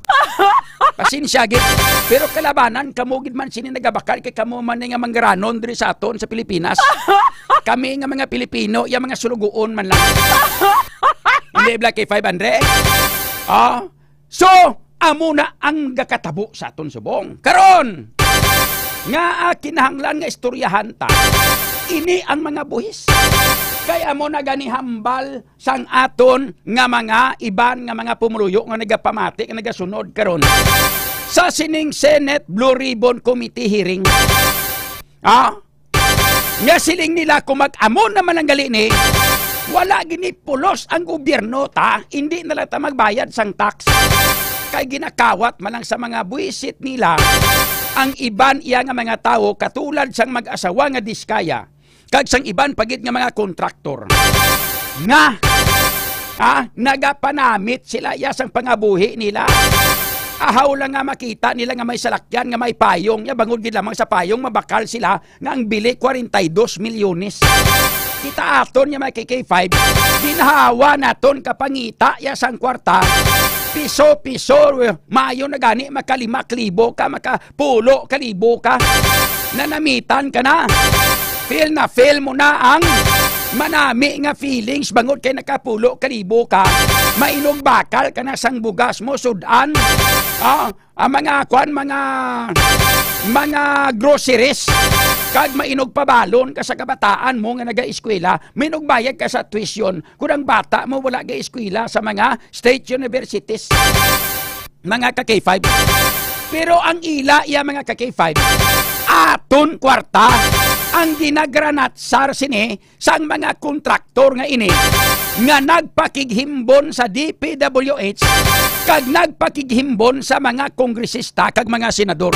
Pasensya gid. Pero kalabanan kamo gid man sini nagabakal, kay kamo man ni nga manggaranon diri sa aton sa Pilipinas. Kami nga mga Pilipino, ya mga sulugoon man lang. Hindi, Black K five hundred. Ah, so, amo na ang gakatabo sa aton subong. Karon, nga, ah, kinahanglan nga istoryahan ta, ini ang mga buhis. Kay amo na gani hambal sang aton nga mga iban nga mga pumuluyo nga nagapamati, nga nagasunod karon sa sining Senate Blue Ribbon Committee hearing. Ah, nga siling nila, kung mag-amo naman ang gali ni, wala gini pulos ang gobyerno ta, hindi na lang ta magbayad sang tax. Kay ginakawat man lang sa mga buwisit nila ang iban iya nga mga tawo, katulad sang mag-asawa nga Diskaya kag sang iban pa gid nga mga kontraktor nga, ah, nagapanamit sila iya sang pangabuhi nila. Ahaw lang nga makita nila nga may salakyan, nga may payong, ya bangod gid lamang sa payong mabakal sila nga ang bili kwarenta y dos milyones. Kita aton nga may K K five, ginhawa naton kapangita ya sang kwarta. Piso-piso, maayo na gani makalima ka libo ka, makapulo ka libo ka. Nanamitan ka na. Feel na feel mo na ang manami nga feelings bangod kay nakapulo ka libo ka. Mainog bakal ka na sang bugas mo, sud-an. Ah, ang mga kwan, mga, mga groceries. Kag mainog pabalon ka sa kabataan mo nga nagaeskwela, mainog bayad ka sa tuition, kung ang bata mo wala ga-eskwela sa mga state universities, mga ka K five. Pero ang ila iya, mga ka K five, aton kwarta ang ginagranatsar sini sang mga kontraktor nga ini nga nagpakighimbon sa D P W H kag nagpakighimbon sa mga kongresista kag mga senador.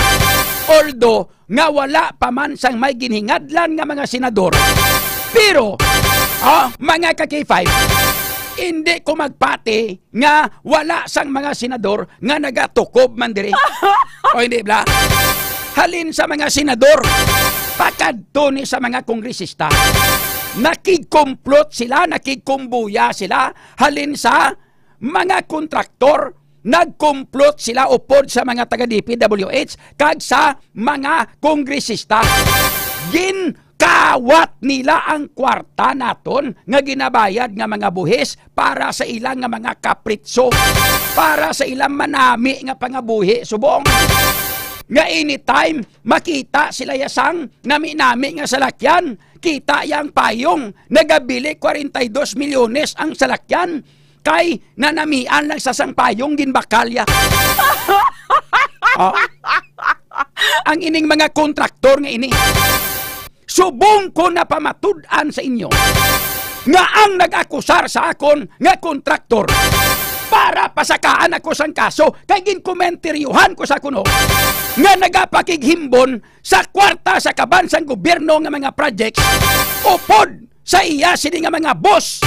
Although nga wala pa man sang may ginhingadlan nga mga senador, pero, ah, mga ka K five, hindi ko magpati nga wala sang mga senador nga nagatukob man diri. O hindi bala? Halin sa mga senador, pakadto ni sa mga kongresista. Nakigkumplot sila, nakigkumbuya sila, halin sa mga kontraktor, nagkumplot sila upod sa mga taga D P W H kag sa mga kongresista. Ginkawat nila ang kwarta naton nga ginabayad nga mga buhis para sa ilang nga mga kapritso, para sa ilang manami nga pangabuhi subong. Nga anytime makita sila ya sang nami-nami nga salakyan, kita ya ang payong, nagabili kwarenta y dos milyones ang salakyan, kay nanamian lang sa sang payong ginbakal ya. Oh. Ang ining mga kontraktor nga ini, subong ko napamatud-an sa inyo nga ang nag-akusar sa akon nga kontraktor para pasakaan ako sang kaso, kay ginkomentaryohan ko sa kuno nga nagapakighimbon sa kwarta sa kaban sang gobyerno nga mga projects upod sa iya sini nga mga boss,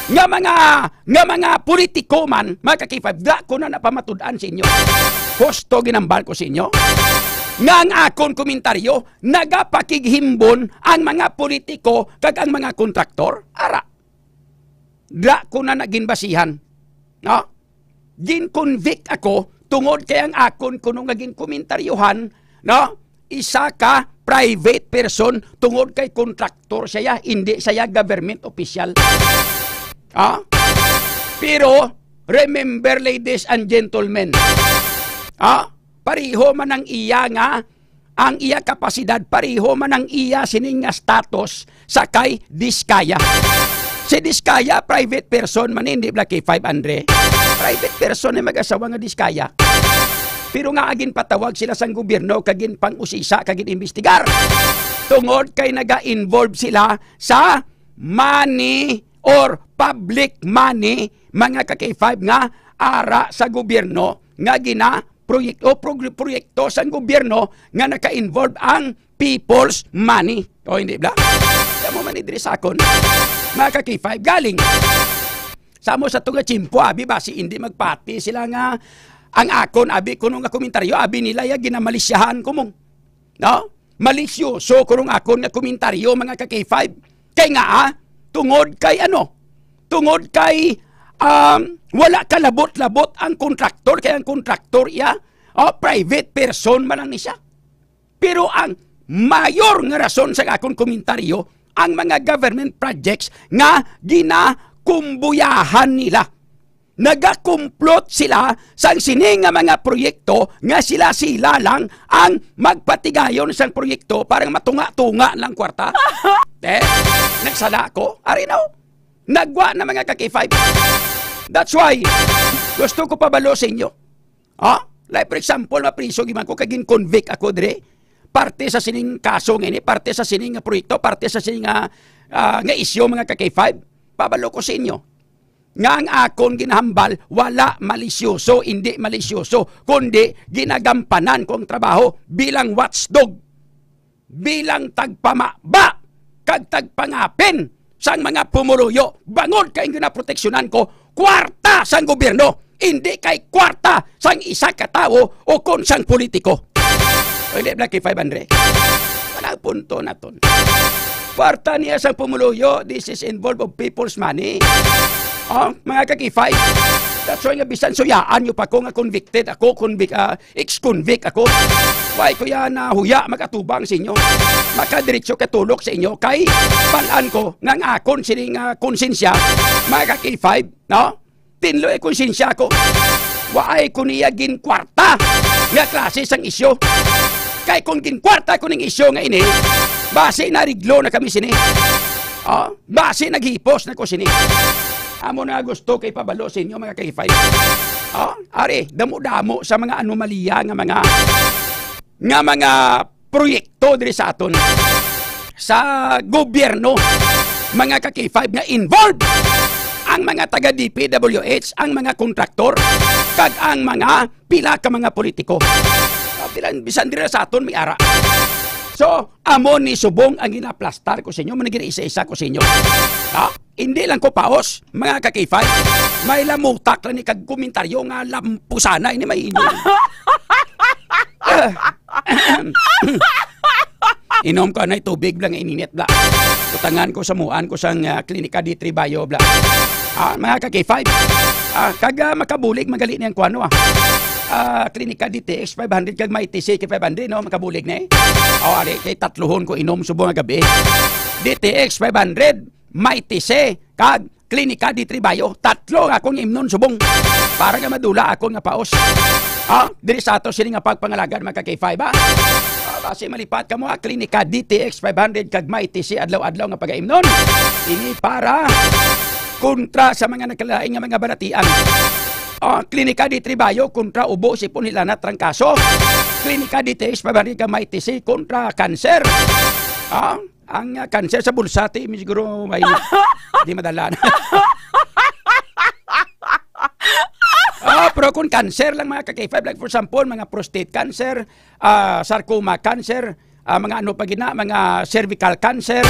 nga mga, nga mga politiko man, mga ka K five, da ko na napamatud-an sa inyo. Husto ginambal ko sa inyo nga ang akon komentaryo nagapakighimbon ang mga politiko kag ang mga kontraktor. Ara, da ko na naginbasihan. No? Gin-convict ako tungod kay ang akon kuno nga ginkomentaryohan, no? Isa ka private person tungod kay kontraktor siya, hindi siya government official. Ah? Pero, remember, ladies and gentlemen, ah? Pareho man ang iya nga, ang iya kapasidad, pareho man ang iya sining nga status sa kay Diskaya. Si Diskaya, private person man, hindi bala K five hundred. Private person ni mag-asawa nga Diskaya. Pero nga ginpatawag sila sang gobyerno, kag ginpang-usisa, kag gin-imbestigar. Tungod kay naga-involve sila sa money or public money, mga ka K five, nga ara sa gobyerno nga gina proyekto, prog-, proyekto sang gobyerno nga naka-involve ang people's money. O, hindi bala? Kamo man ni diri sa akon, mga ka K five, galing sa amo sa tunga tiyempo, abi, basi hindi magpati sila nga ang akon, abi, kuno nga komentaryo, abi nila ya ginamalisyahan ko mo. No? Malisyoso kuno ang akon nga komentaryo, mga ka K five. Kay nga, ah, tungod kay ano? Tungod kay, um, wala kalabot-labot ang kontraktor, kay ang kontraktor iya, oh, private person man lang ni siya. Pero ang mayor nga rason sa akon komentaryo, ang mga government projects nga ginakumbuyahan nila. Nagakumplot sila sang sini nga mga proyekto nga sila-sila lang ang magpatigayon sang proyekto para matunga-tunga lang kwarta. Eh, nagsala ako? Ari na, oh. Nagwa na, mga ka-K five. That's why, gusto ko pabalo sa inyo. Ha? Like, for example, mapriso gyud man ko kay gin-convict ako dire. Parte sa sining kaso nga ini, parte sa sining nga proyekto, parte sa sining nga, ah, nga isyu, mga ka-K five. Pabalo ko sa inyo nga ang akon ginahambal wala malisyoso, hindi malisyoso, kundi ginagampanan ko ang trabaho bilang watchdog, bilang tagpamaba kag tagpangapin sang mga pumuluyo, bangod kay ang ginaproteksyonan ko kwarta sang gobyerno, hindi kay kwarta sang isa ka tawo o kon sang politiko. O hindi, Black K five hundred. Wala ang punto naton. Kwarta niya sang pumuluyo, this is involved of people's money. Oh, mga ka-K five. That's why nga bisan suyaan nyo pa ko nga convicted ako, convict, ah, ex-convict ako. Why ko yan nahuya mag-atubang sa inyo? Makadiretso ka tulok sa inyo kay balan ko nga ang akon sining, ah, konsensya, mga ka-K five, no? Tinlo ay konsensya ko. Waay ko niya ginkwarta nga klase sang isyu. Kay kung ginkwarta ko ning isyu nga ini, basi nariglo na kami sini. Oh, basi naghipos na ko sini. Amo na gusto kay pabalo sa inyo, mga ka-K five. Oh, ari, damo-damo sa mga anomalya nga mga, nga mga proyekto diri sa aton, sa gobyerno, mga ka-K five, nga involved ang mga taga D P W H, ang mga kontraktor, kag ang mga pila ka mga politiko. Ah, bisan, bisan dira sa aton may ara. So, amo ni subong ang ginaplastar ko sa inyo, man ginaisa-isa ko sa inyo. Ha? Hindi lang ko paos, mga ka-K five. May lamutak lang ni kag komentaryo nga lampusanay ni may inyo. Inom ko anay tubig bla nga ininit bla. Butangan ko sa muan ko sang, ah, Klinika D three Bio bla. Ah, mga ka-K five. Ah, kag, ah, makabulig magali niyang kuano, ah. Ah, Klinika D T X five hundred kag Mighty C K five hundred, no? Makabulig na eh. Oh, ari, kay tatluhon ko inom subong nga gabi. D T X five hundred, Mighty C, kag Klinika D three Bio. Tatlo nga akong imnon subong para nga madula akon nga paos. Ha? Diri sa ato sini nga pagpangalagan, mga ka-K five, ha? Ah, basi malipat kamo, ha? Klinika D T X five hundred kag Mighty C adlaw-adlaw nga pagaimnon. Ini para kontra sa mga nagkalain nga mga balatian. Ah, Klinika D three Bio kontra ubo, sipon, hilanat, trangkaso. Klinika D T X five hundred kag Mighty C kontra kanser. Ah, ang, ah, kanser sa bulsa, ti, siguro may di madala na. Ah, pero kung cancer lang, mga ka-K five, like for example, mga prostate cancer, ah, sarcoma cancer, ah, mga ano pa gina, mga cervical cancer,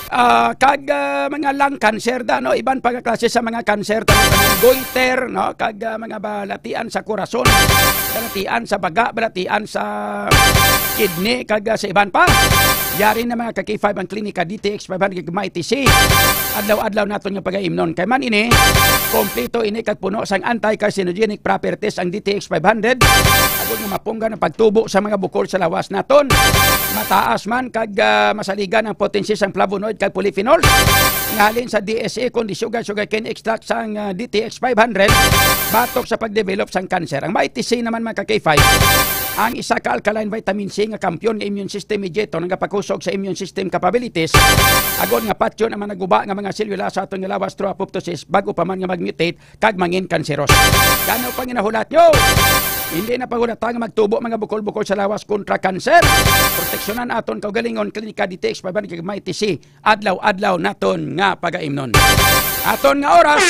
ah, kag, ah, mga lung cancer da, no? Iban pa nga klase sa mga cancer, tawag pa ng goiter, no? Kag, ah, mga balatian sa korason, balatian sa baga, balatian sa kidney, kag, ah, sa iban pa. Yari na, mga ka-K five, ang Klinika D T X five hundred kag Mighty C. Adlaw-adlaw naton nga pagaimnon. Kay man ini, kompleto ini kag puno sang anti-carcinogenic properties ang D T X five hundred. Agod nga mapunggan ang pagtubo sa mga bukol sa lawas naton. Mataas man kag, ah, masaligan ang potensi sang flavonoid kag polyphenols nga halin sa D S E, kundi sugar, sugarcane extract sang, ah, D T X five hundred, batok sa pagdevelop sang cancer. Ang Mighty C naman, mga ka-K five, ang isa ka alkaline vitamin C nga kampiyon nga immune system mediator, nagapakusog sa immune system capabilities, agod nga patyon ang mga naguba nga mga selula sa aton nga lawas through apoptosis, bago pa man nga mag-mutate kag mangin kanseros. Ano pang ginahulat nyo? Hindi na paghulat nga magtubo mga bukol-bukol sa lawas kontra kanser. Proteksyonan aton kaugalingon, Klinika D T X five hundred kag Mighty C. Adlaw-adlaw naton nga pagaimnon. Aton nga oras,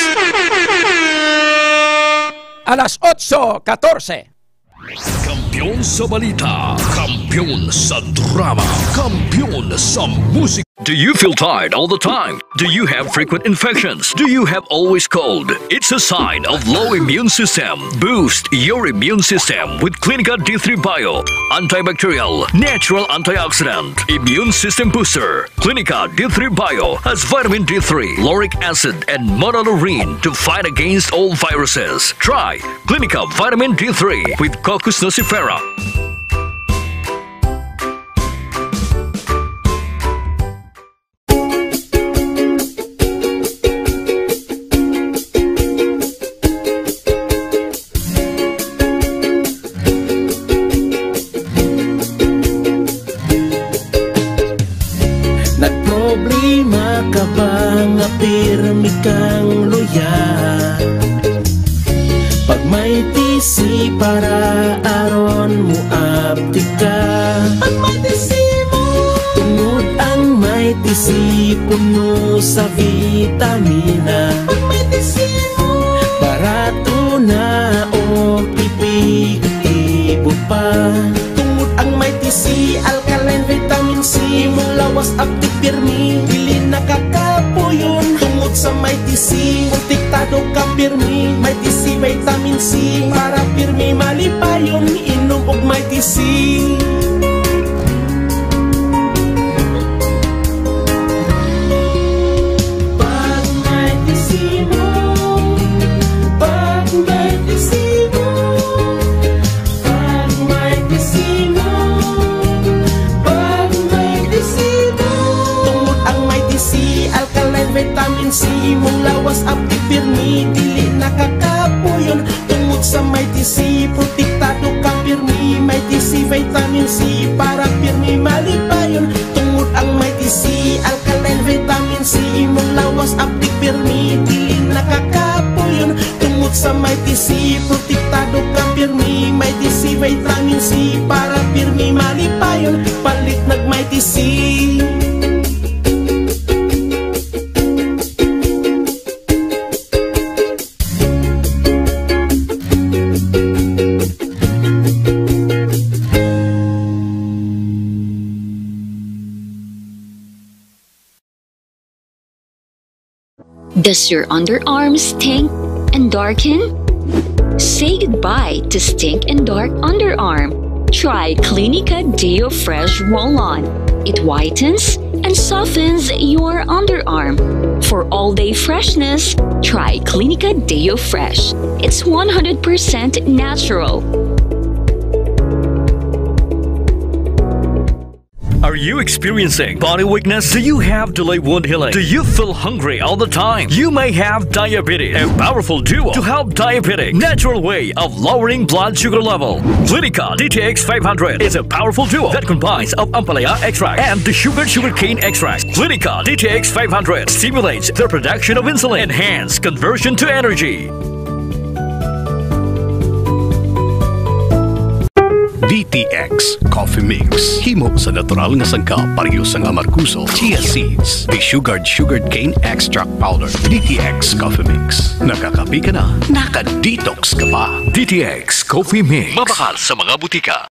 alas otso katorse. Kampiyon sa balita, kampiyon sa drama, kampiyon sa musika. Do you feel tired all the time? Do you have frequent infections? Do you have always cold? It's a sign of low immune system. Boost your immune system with Clinica D three Bio. Antibacterial, natural antioxidant, immune system booster. Clinica D three Bio has vitamin D three, lauric acid, and monolaurin to fight against all viruses. Try Clinica Vitamin D three with Cocos nucifera. Nagproblema ka ba nga pirmi kang luya? Pag may tisi para aron mo abdi ka. Pag may tisi mo. Tungod ang may tisi puno sa vitamina. Pag may tisi mo. Barato na o epektibo pa. Tungod ang may tisi, alkaline vitamin C, imong lawas abtik pirmi, dili nakakapuyon. Tungod sa may tisi, protektado ka pirmi, may tisi vitamin C, para pirmi malipayon, inom og may tisi. Pag may tisi mo, pag may tisi mo, pag may tisi mo, pag may tisi mo. Tungod ang may tisi, alkaline vitamin C, imong lawas abtik pirmi, dili nakakapuyon. Tungod sa may tisi, protektado ka pirmi, may tisi vitamin C, para pirmi malipayon. Tungod ang may tisi, alkaline vitamin C, imong lawas abtik pirmi, dili nakakapuyon. Tungod sa may tisi, protektado ka pirmi, may tisi vitamin C, para pirmi malipayon. Palit nag may tisi. Does your underarm stink and darken? Say goodbye to stink and dark underarm. Try Clinica Deo Fresh Roll-On. It whitens and softens your underarm. For all-day freshness, try Clinica Deo Fresh. It's one hundred percent natural. Are you experiencing body weakness? Do you have delayed wound healing? Do you feel hungry all the time? You may have diabetes. A powerful duo to help diabetic. Natural way of lowering blood sugar level. Clinica D T X five hundred is a powerful duo that combines of ampalaya extract and the sugar sugarcane extract. Clinica D T X five hundred stimulates the production of insulin, enhance conversion to energy. D T X Coffee Mix. Himo sa natural nga sangkap, pareho sang amargoso, chia seeds, desugared sugarcane extract powder. D T X Coffee Mix. Nakakape ka na, naka-detox ka pa. D T X Coffee Mix. Mabakal sa mga butika.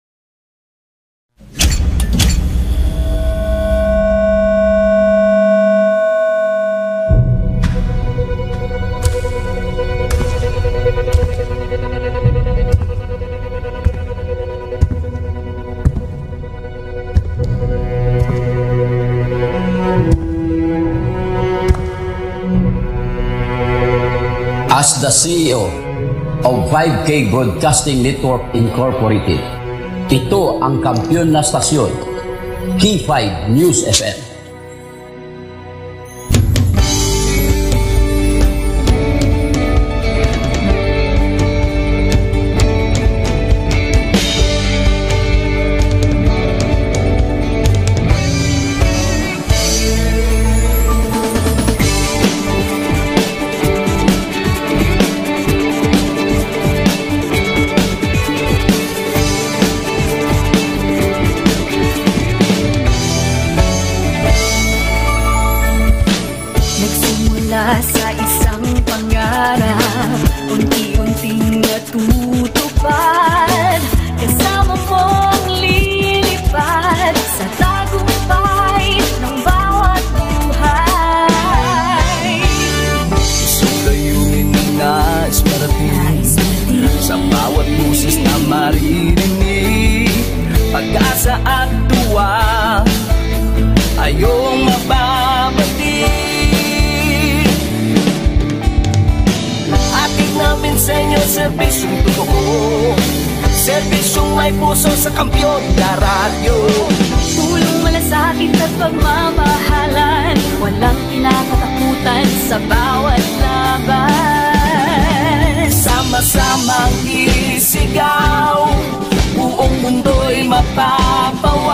As the C E O of five K Broadcasting Network Incorporated, ito ang kampiyon na stasyon, K five News F M. Sa adwa, ayong mababati. Atid namin sa inyo, serbisyong totoo. Serbisyong may puso sa Kampiyon na Radyo. Pulong malasakit at pagmamahalan. Walang kinakatakutan sa bawat laban. Sama-samang isigaw, buong mundo'y mapapawaw.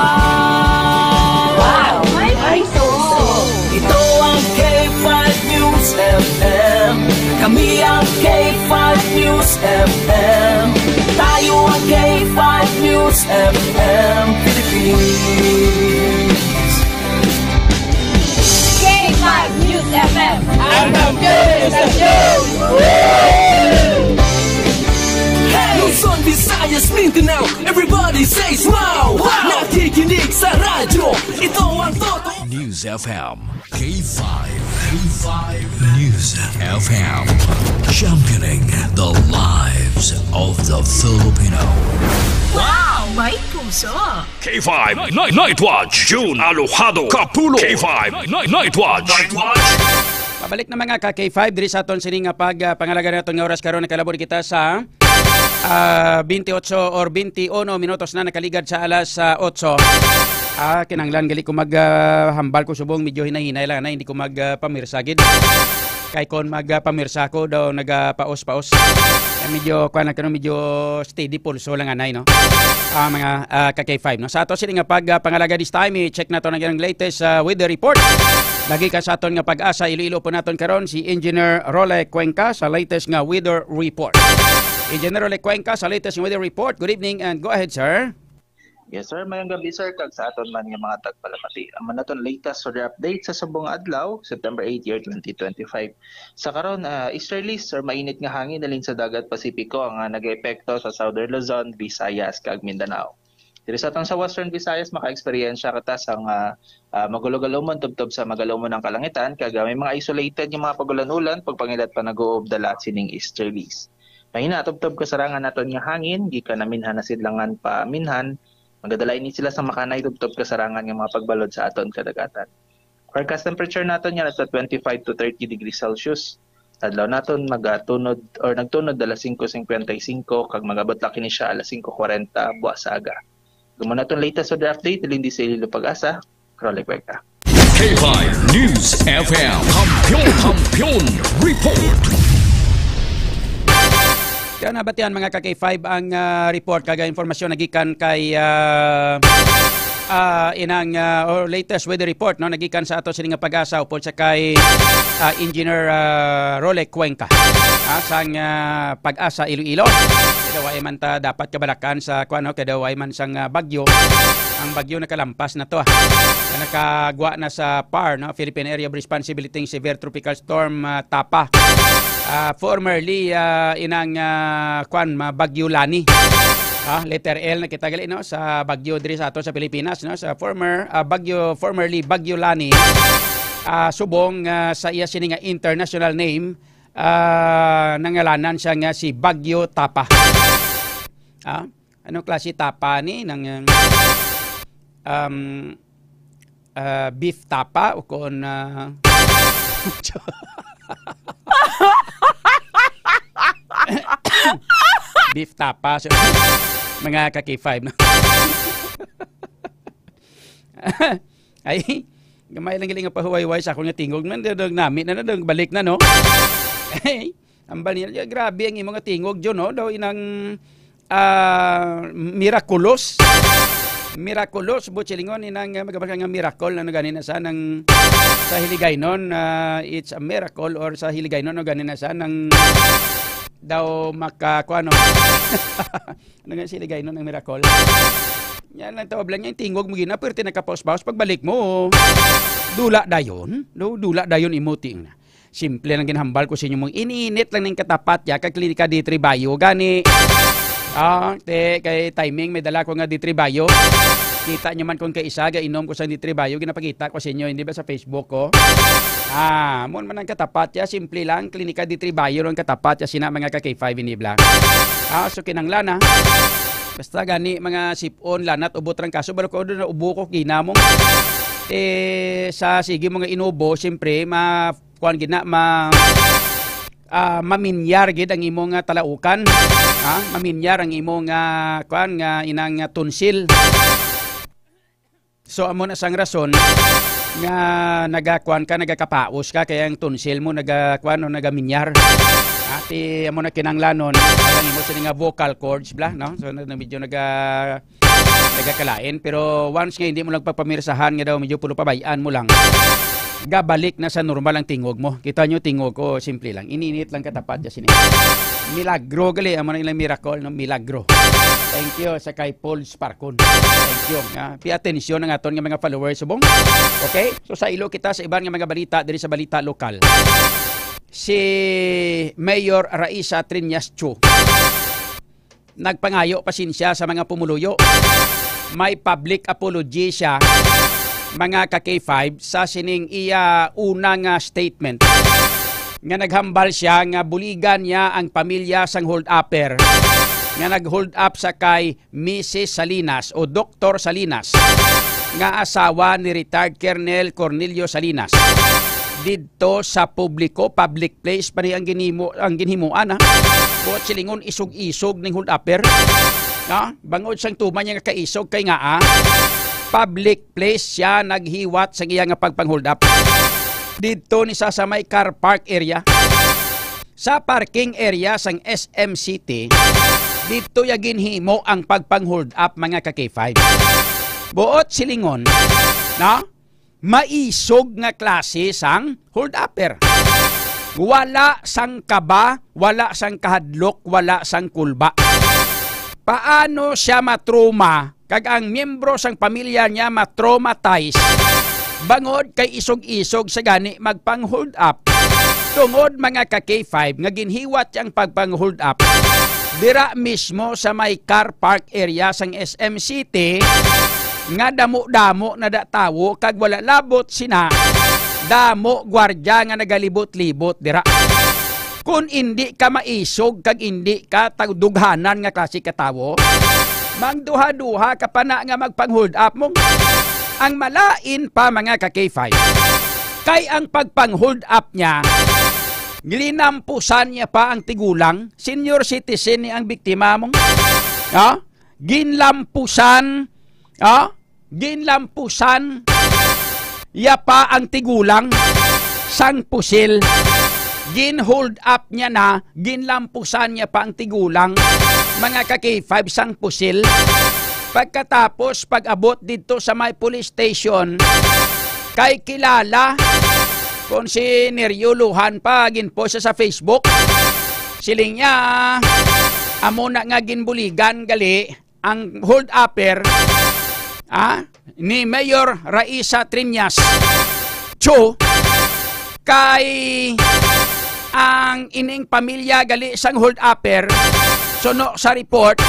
Wow! May puso! Ito ang K five News F M. Kami ang K five News F M. Tayo ang K five News F M Philippines. K five News F M. Ang Kampiyon Estasyon! Luzon, Visayas, Mindanao, everybody says wow! Wow! Nakikinig sa radyo, ito ang Toto News F M. K five, K five News F M. Championing the lives of the Filipino. Wow! May puso! K five Night, Night Watch, June Alojado, Kapulo. K five Night, Night Watch. Night Watch. Pabalik na, mga ka K five, diri sa aton sini nga pag, ah, pangalaga naton nga oras karon. Nakalabot kita sa, ah, twenty-eight or twenty-one minutos na nakaligad sa alas, ah, otso. Ah, kinahanglan gali ko mag, ah, hambal ko subong, medyo hinay-hinay lang na, hindi ko mag, ah, pamirsa gid. Kay kon mag, ah, pamirsa ko daw, nagapaos-paos. Eh, medyo, kuwan lang, medyo steady pulso lang anay, no? Ah, mga, ah, ka K five, no? Sa ato sini nga pag, ah, pangalaga this time, i-check nato ang ilang latest, ah, weather report. Lagi ka sa aton nga Pag-asa Iloilo po naton karon, si Engineer Role Cuenca sa latest nga weather report. Engineer Role Cuenca sa latest nga weather report. Good evening and go ahead, sir. Yes, sir. Mayong gabi, sir, kag sa aton man nga mga tagpalamati. Ang man naton latest weather update sa subong adlaw, September eight, year twenty twenty-five. Sa karon, ah, easterly, sir, mainit nga hangin halin sa dagat Pasipiko ang, ah, nag-eepekto sa Southern Luzon, Visayas, kag Mindanao. Diri sa aton sa Western Visayas, maka-eksperyensya kita sang, ah, ah, magulo-galumon tubtob sa magalumon ang kalangitan, kag, ah, may mga isolated nga mga pagulan-ulan, pagpangilat pa nag-uob dala sining easterlies. Mahina tubtob kasarangan naton nga hangin, gikan naminhan na sidlangan pa minhan, magadala ini sila sa makanay tubtob kasarangan nga mga pagbalod sa aton kadagatan. Forecast temperature naton nga nasa twenty-five to thirty degrees Celsius. Adlaw naton magatunod or nagtunod alas singko cincuenta y cinco kag magabot lang kini siya alas singko kwarenta buwas sa aga. Amo na aton latest weather update, Lindy sa Iloilo Pag-asa, Rolly Cuenca. K five News F M, Kampiyon, Kampiyon Report. Kaya nabatian, mga ka K five, ang, ah, report kag impormasyon nagikan kay, ah, ah, inang, ah, or latest weather report, no, nagikan sa ato sini nga Pag-asa upod sa kay, ah, Engineer, ah, Role Cuenca, ah, sang, ah, Pag-asa Iloilo. Kaya daw ay man ta dapat kabalakan sa, kuwan, no, kaya daw ay man sang, ah, bagyo. Ang bagyo nakalampas na to, ah. Nakagwa na sa PAR, no, Philippine Area of Responsibility, Severe Tropical Storm, ah, Tapa. Ah, formerly, ah, inang, ah, kwan, ma-, Bagyo Lani. Ah, letter L na kita gali, no, sa bagyo diri sa ato sa Pilipinas, no, sa former, ah, Bagyo, formerly Bagyo Lani. Ah, subong, ah, sa iya sini nga international name, ah, nangalanan siya nga si Bagyo Tapa. Ah, ano klase tapa ni nang, um, ah, beef tapa o kon, ah, beef tapa. So, mga ka K five, no? Ay, gamay lang galing nga pahuway-huway sa akong nga tingog. Man, daw, daw, nami na, daw, daw, balik na, no? Ay, ang balin, grabe ang imo nga tingog, John, no? Daw, inang, ah, miraculous. Miraculous, buot silingon, inang, ah, magabasa nga miracle, ano gani na sa, nang, sa Hiligaynon, ah, it's a miracle, or sa Hiligaynon, ano gani na sa, nang, daw, maka, kuwan, no? Ano nga, sa Hiligaynon, ang miracle? Yan lang, tawag lang yung tingog mo, gina, pero tinakapaus-paus, pagbalik mo, dula dayon, no? Dula dayon, imo, ting na. Simple lang ginhambal ko sa inyo, mong ininit lang ning katapat ya kag Klinika D three Bio gani. Ah, te, kay timing may dala ko nga D three Bio. Kita nyo man kung kaisa ga inom ko sa D three Bio, ginapakita ko sa inyo, hindi ba, sa Facebook ko? Ah, mo man ang katapat ya, simple lang, Klinika D three Bio lang katapat ya, sina, mga ka K five, hindi bla. Ah, so kinanglan, ah. Basta gani, mga sipon, lanat, ubot rang kaso, balo ko, doon, ubo ko, ginamong. Eh, sa sige, mga inubo, siyempre, ma-, kuwan gid na, ma-, ah, maminyar gid ang imong, ah, talaukan. Ha? Maminyar ang imong, ah, kuwan, nga inang, ah, tonsil. So, amo na sang rason nga nagakuan ka, nagakapaos ka, kaya ang tonsil mo nagakuan o nagaminyar. Ati, amo na kinanglanon, ang imo sini nga vocal cords, bla, no? So, na, na medyo naga-, nagakalain. Pero once nga hindi mo lang pagpamirsahan nga daw medyo pulo pabay-an mo lang, gabalik na sa normal ang tingog mo. Kita nyo, tingog ko, simple lang. Ininit lang katapat, just ini. Milagro gali, amo na ilang miracle, no? Milagro. Thank you sa kay Paul Sparkon. Thank you. Ah, pay attention ang aton nga mga followers, subong. Okay? So, sa ilo kita sa iban nga mga balita diri sa balita lokal. Si Mayor Raisa Triñas Chu nagpangayo pasensya sa mga pumuluyo. May public apology siya, mga ka K five, sa sining iya una nga statement nga naghambal siya nga buligan niya ang pamilya sang hold-upper nga nag-hold up sa kay Missus Salinas o Doktor Salinas, nga asawa ni retired Colonel Cornelio Salinas, didto sa publiko, public place pa ni ang ginhimo-, ang ginhimuan, ha? Buot silingon, isog-isog ning hold-upper. Ha? Bangod sang tuman niya nga kaisog kay nga, ah, public place siya naghiwat sa iya nga pagpang-hold up. Didto ni sa, sa may car park area. Sa parking area sang S M City, didto ya ginhimo ang pagpang-hold up, mga ka K five. Buot silingon, no? Maisog nga klase sang hold-upper. Wala sang kaba, wala sang kahadlok, wala sang kulba. Paano siya matruma kag ang miyembro sang pamilya niya matraumatize bangod kay isog-isog sa gani magpang-hold up? Tungod, mga ka K five, nga ginhiwat ang pagpang-hold up dira mismo sa may car park area sang S M City, nga damo-damo na da tawo kag wala labot sina damo gwardiya nga nagalibot-libot dira. Kun indi ka maisog kag indi ka tag-, dughanan nga klase ka tawo, mangduha-duha ka pa na nga magpang-hold up mo. Ang malain pa, mga ka K five, kay ang pagpang-hold up niya, linampusan niya pa ang tigulang, senior citizen ni ang biktima mo. Ha? Ginlampusan, ha? Ginlampusan ya pa ang tigulang sang pusil. Gin-hold up niya na, ginlampusan niya pa ang tigulang, mga ka K five, sang pusil. Pagkatapos, pag-abot didto sa may police station, kay kilala kon si Nerio Lujan pa, ginpost sa Facebook. Siling niya, amo na nga ginbuligan gali ang hold-upper, ah, ni Mayor Raisa Triñas Cho, kay ang ining pamilya gali sang hold-upper, suno sa report,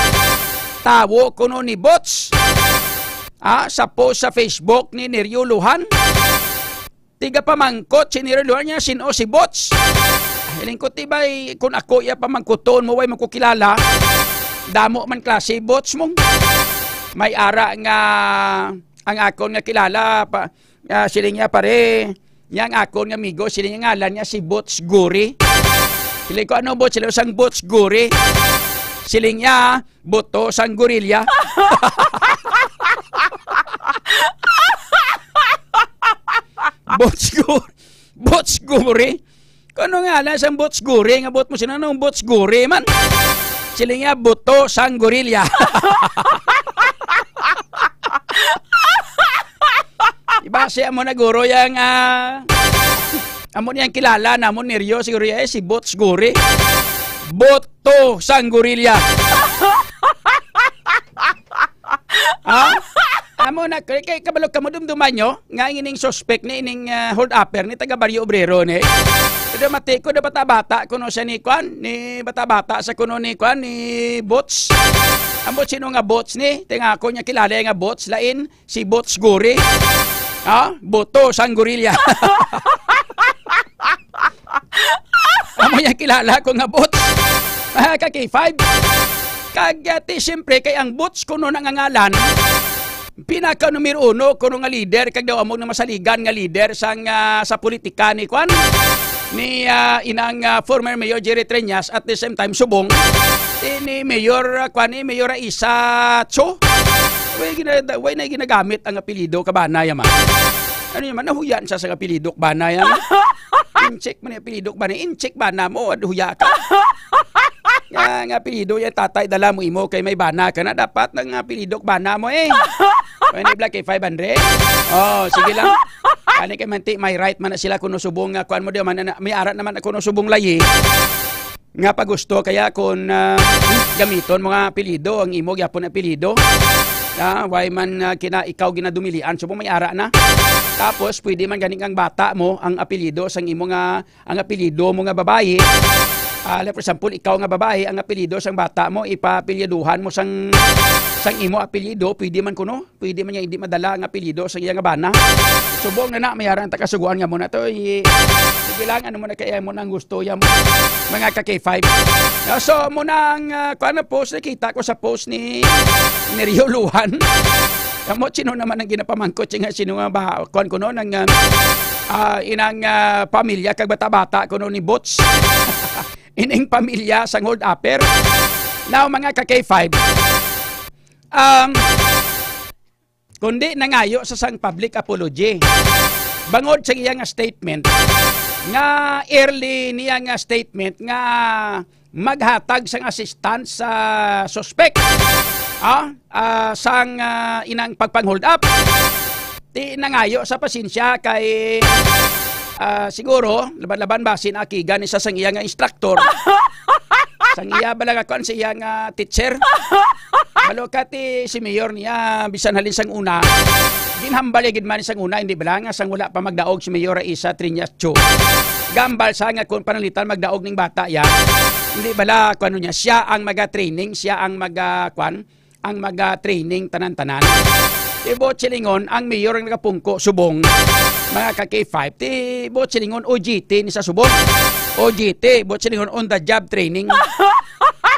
tawo kuno ni Bots, ah, sa post sa Facebook ni Nerio Lujan. Tigapamangkot si Nerio Lujan niya, sin-o si Bots? Lingkod, tibay, kung ako iya pamangkuton mo, way mo ko kilala. Damo man klase Bots mong. May ara nga ang akon nga kilala, pa, ah, siling niya, pare, niya ang akon nga amigo, siling niya, ngalan niya si Bots Guri. Siling ko, "Ano, Bots?" Siling ko, "Sang Bots Guri." Siling niya, "Buto sang gorilya." Bots Guri. Bots Guri. Kano nga na sang Bots Guri nga buot mo sila nung Bots Guri man? Siling niya, "Buto sang gorilya." Ibase amo na guro yang, ah, amo niyang kilala namon, Nerio, siguro, eh, si Bots Guri. Buto sang gorilya. Ha? Amo na, kay, kay kabalo ka mo, dumduman nyo, nga ining suspect ni ining, ah, hold-upper ni taga Barrio Obrero ni. Pero mati ko na bata-bata kuno siya ni kwan, ni bata-bata sa kuno ni kwan, ni Bots. Amo sino nga Bots ni? Tinga ko niya kilala nga Bots, lain si Bots Guri. Ha? Buto sang gorilya. Amo niya kilala ko nga Bots. Mga ka K five. Kag, ah, ti, siyempre, kay ang Boots kuno na nga ngalan, pinaka numero uno kuno nga leader, kag daw amo nga masaligan nga leader sang, ah, sa politika ni kwan, ni, ah, inang, ah, former Mayor Jerry Treñas, at the same time, subong, ti, ni Mayor, ah, kwan, ni Mayor Raisa Cho. Way gina-, way na ginagamit ang apelyido Cabanay, ama. Ano naman, nahuyan siya sa apelyido Cabanay, ama. Incheck man yung apelyido Cabanay, incheck ba na mo, huya ka. Nga, nga apelyido yung tatay, dala mo imo, kay may bana ka na, dapat nang apelyido Cabanay mo eh. Pwede bla kay five hundred? Oh, sige lang. Ani kay manti, may right man na sila kuno subong nga kuan mo di man na, may ara naman kuno subong layi. Nga pa gusto kaya kung, ah, gamiton mo nga apelyido, ang imo gyapon apelyido. Ah, why man, ah, kina ikaw ginadumilian, subong may ara na. Tapos pwede man gani kang bata mo ang apelyido sang imo nga, ang apelyido mo nga babayi. Ah, like for example, ikaw nga babayi, ang apelyido sang bata mo ipapelyiduhan mo sang, sang imo apelyido, pwede man kuno. Pwede man niya hindi madala ang apelyido sa iya nga bana. Subong na na, may arang takasuguan nga mo na to. I-, sige lang, ano mo na kaya mo nang gusto yan mo. Mga ka K five. Ah, so, mo na ang, ah, kuwan na post, nakita ko sa post ni, ni Rio Luhan. Kamo, sino naman ang ginapamangkot siya nga, sino nga ba, kuwan ko no, nang, ah, ah, inang, ah, pamilya, kag bata-bata ko no ni Boots. Ining pamilya sang hold upper. Now, mga ka K five, um, kundi nangayo sa sang public apology. Bangod sa iya nga statement, nga early niya nga statement nga maghatag sang assistance sa suspect, ah, ah, sang, ah, inang pagpang-hold up. Ti nangayo sa pasensya kay, ah, siguro, laban-laban ba, sinakigan ni sa sang iya nga instructor. Sang iya bala nga kuan, sa iya nga teacher. Malo ka ti si Mayor niya, bisan halin sang una. Ginhambal ya gid man sang una, hindi bala nga sang wala pa magdaog si Mayor Raisa Triñas Cho. Gambal sa nga kung pananglitan magdaog ning bata ya. Hindi bala, kuan niya, siya ang maga-training, siya ang maga, kuan, ang maga-training tanan-tanan. Ti buot silingon, ang mayor ang nagapungko subong, mga ka K five. Ti buot silingon, O J T ni sa subong. O J T, buot silingon, on the job training.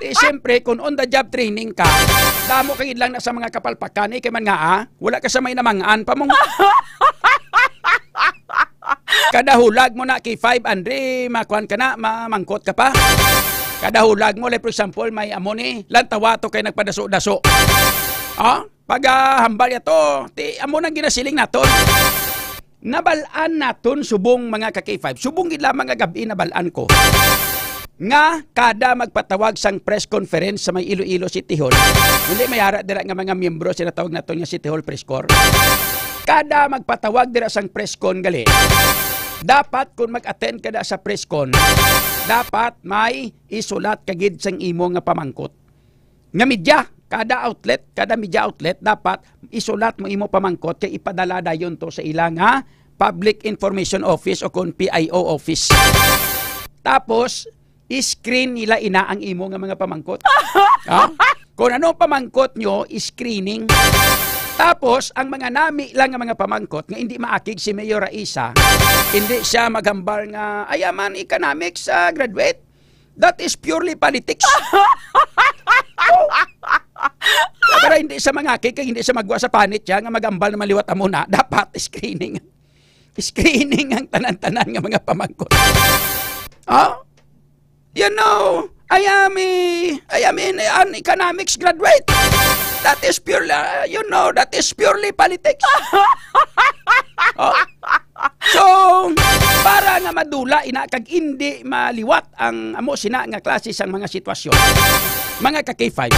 Ti siyempre, kung on the job training ka, damo ka gid lang na sa mga kapalpakan, eh, kay man nga, ah, wala ka sa may namangan pa mong. Kada hulag mo na K five, Andre, makuan ka na, mamangkot ka pa. Kada hulag mo, like for example, may amo ni, lantawa to kay nagpadaso-daso. Ah, pag, ah, hambal ya to, ti, amo nang ginasiling naton. Nabal-an naton subong mga ka K five. Subong gid lamang nga gab-i nabal-an ko nga kada magpatawag sang press conference sa may Iloilo City Hall, hindi may ara dira nga mga miyembro sa natawag naton nga City Hall Press Corps. Kada magpatawag dira sang press con gali, dapat kung mag-attend ka na sa press con, dapat may isulat ka gid sang imo nga pamangkot. Nga media, kada outlet, kada media outlet, dapat isulat mo imo pamangkot kay ipadala dayon to sa ila nga Public Information Office o kon P I O office. Tapos, i-screen nila ina ang imo nga mga pamangkot. Ha? Kung ano pamangkot nyo, screening. Tapos, ang mga nami lang nga mga pamangkot nga hindi maakig si Mayor Raisa, hindi siya maghambal nga, "Ay, man, economics, ah, graduate." That is purely politics. Para hindi sa mga kay, kay hindi sa magwa sa panit siya nga magambal na maliwat amo na. Dapat screening. Screening ang tanan-tanan nga mga pamangkot. Oh? You know, I am a, I am an, an economics graduate. That is purely, uh, you know, that is purely politics. Oh? So, para nga madula ina kag indi maliwat ang amo sina nga klase sang mga sitwasyon, mga ka K five,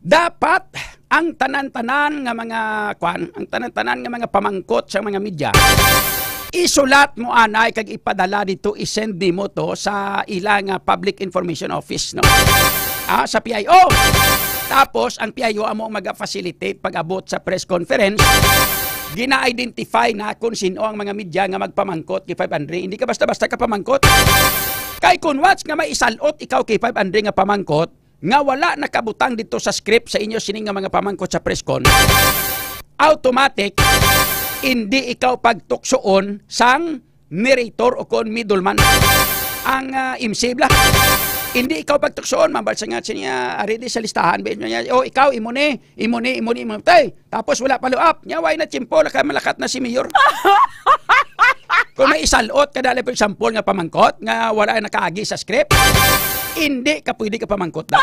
dapat ang tanan-tanan nga mga kwan, ang tanan-tanan nga mga pamangkot sa mga media, isulat mo anay kag ipadala dito, isend nimo to sa ila nga Public Information Office, no? Ah, sa P I O. Tapos, ang P I O amo ang maga-facilitate pag-abot sa press conference. Gina-identify na kung sino ang mga media nga magpamangkot kay Five Andre. Hindi ka basta-basta ka pamangkot. Kay kung once nga may isalot ikaw kay Five Andre nga pamangkot, nga wala nakabutang dito sa script sa inyo sini nga mga pamangkot sa press con, automatic, hindi ikaw pagtuksoon sang narrator o kon middleman. Ang, ah, M C bla. Hindi ikaw pagtuksoon, mambal sa nga siya, ari di sa listahan, be, niya, "Oh, ikaw, imo ni, imo ni, imo ni, imo ni." Tay, tapos wala follow up. Nya, way na tiyempo, laka-, malakat na si Mayor. Kung may isalot ka dali, for example, nga pamangkot, nga wala nakaagi sa script, hindi ka pwede ka pamangkot na.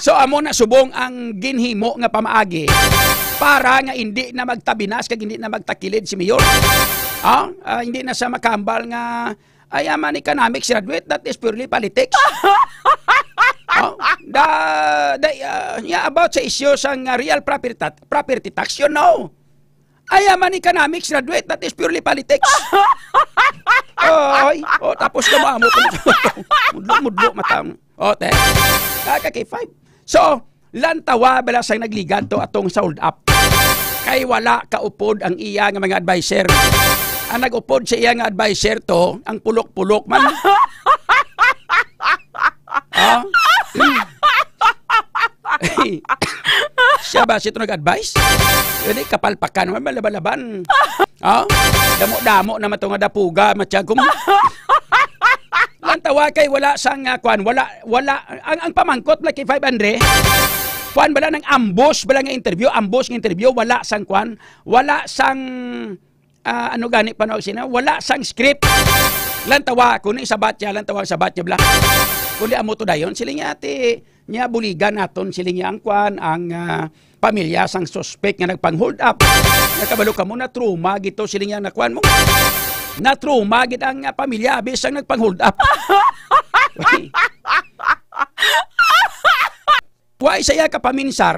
So, amo na subong ang ginhimo nga pamaagi para nga hindi na magtabinas kag hindi na magtakilid si Mayor. Ah, ah, hindi na sa makambal nga, "I am an economics graduate, that is purely politics." Oh, the, the, uh, yeah, about sa issue sang, uh, real property ta-, property tax, you know. "I am an economics graduate, that is purely politics." Oy, oh, tapos ka mo amo. Mudlo, mudlo, mata. Oh, te. Kaka K five. So, lantawa bala sang nagligan to atong sa hold up. Kay wala kaupod ang iya nga mga adviser. Ang nag-upod sa iya nga adviser to, ang pulok-pulok man. Ah? Siya ba si ito nag-advise? Hindi, kapalpakan naman, malaban-laban. Ah? Damo-damo naman to nga dapuga, matyag ko. Ang tawa kay wala sang, ah, kwan, wala, wala, ang, ang pamangkot na kay five Andre, kwan, bala nang ambush, bala nga interview, ambush nga interview, wala sang kwan, wala sang, ah, ano gani panawag sina, wala sang script. Lantawa, kuno isabat niya, lantawa, sabat niya, bala. Kundi amo to dayon, sila niya, ate, niya, buligan naton, sila niya, ang kwan, ang, ah, pamilya sang suspek nga nagpang-hold up. Nakabalo ka mo, na-trauma gito, sila niya, nakuan mo. Na-trauma gid ang, ah, pamilya, abi sang nagpang-hold up. Wa siya kapaminsar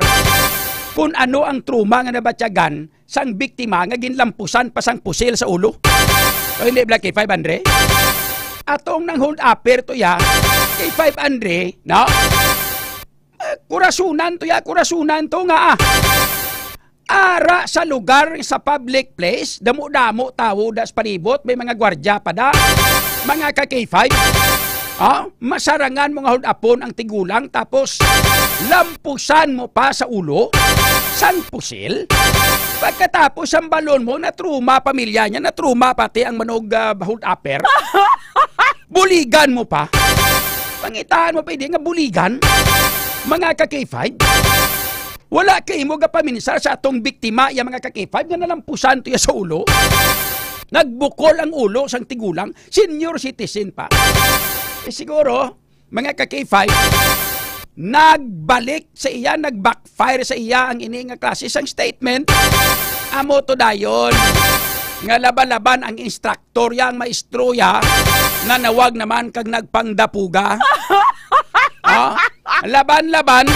kung ano ang trauma nga nabatyagan sang biktima nga ginlampusan pa sang pusil sa ulo. O hindi, Black K five Andre? Atong nang hold upper to ya, K five Andre, no? Eh, kurasunan to ya, kurasunan to nga, ah. Ara sa lugar sa public place, damo-damo tawo da sa palibot, may mga gwardya pa da, mga ka K five. Ah, masarangan mo nga hold-upon ang tigulang, tapos lampusan mo pa sa ulo sang pusil. Pagkatapos, ang balon mo, na-trauma pamilya niya, na-trauma pati ang manog, ah, hold-upper. Buligan mo pa. Pangitaan mo pa, hindi nga buligan, mga ka K five. Wala kay imo gapaminsar sa atong biktima, ya mga ka K five, nga nalampusan to ya sa ulo. Nagbukol ang ulo sang tigulang, senior citizen pa. Eh, siguro, mga ka K five, nagbalik sa iya, nag-backfire sa iya ang ini nga klase sang statement. Amo to dayon nga laban-laban ang instructor ya, ang maestro ya, nga nawag naman kag nagpangdapuga. Ah, laban-laban,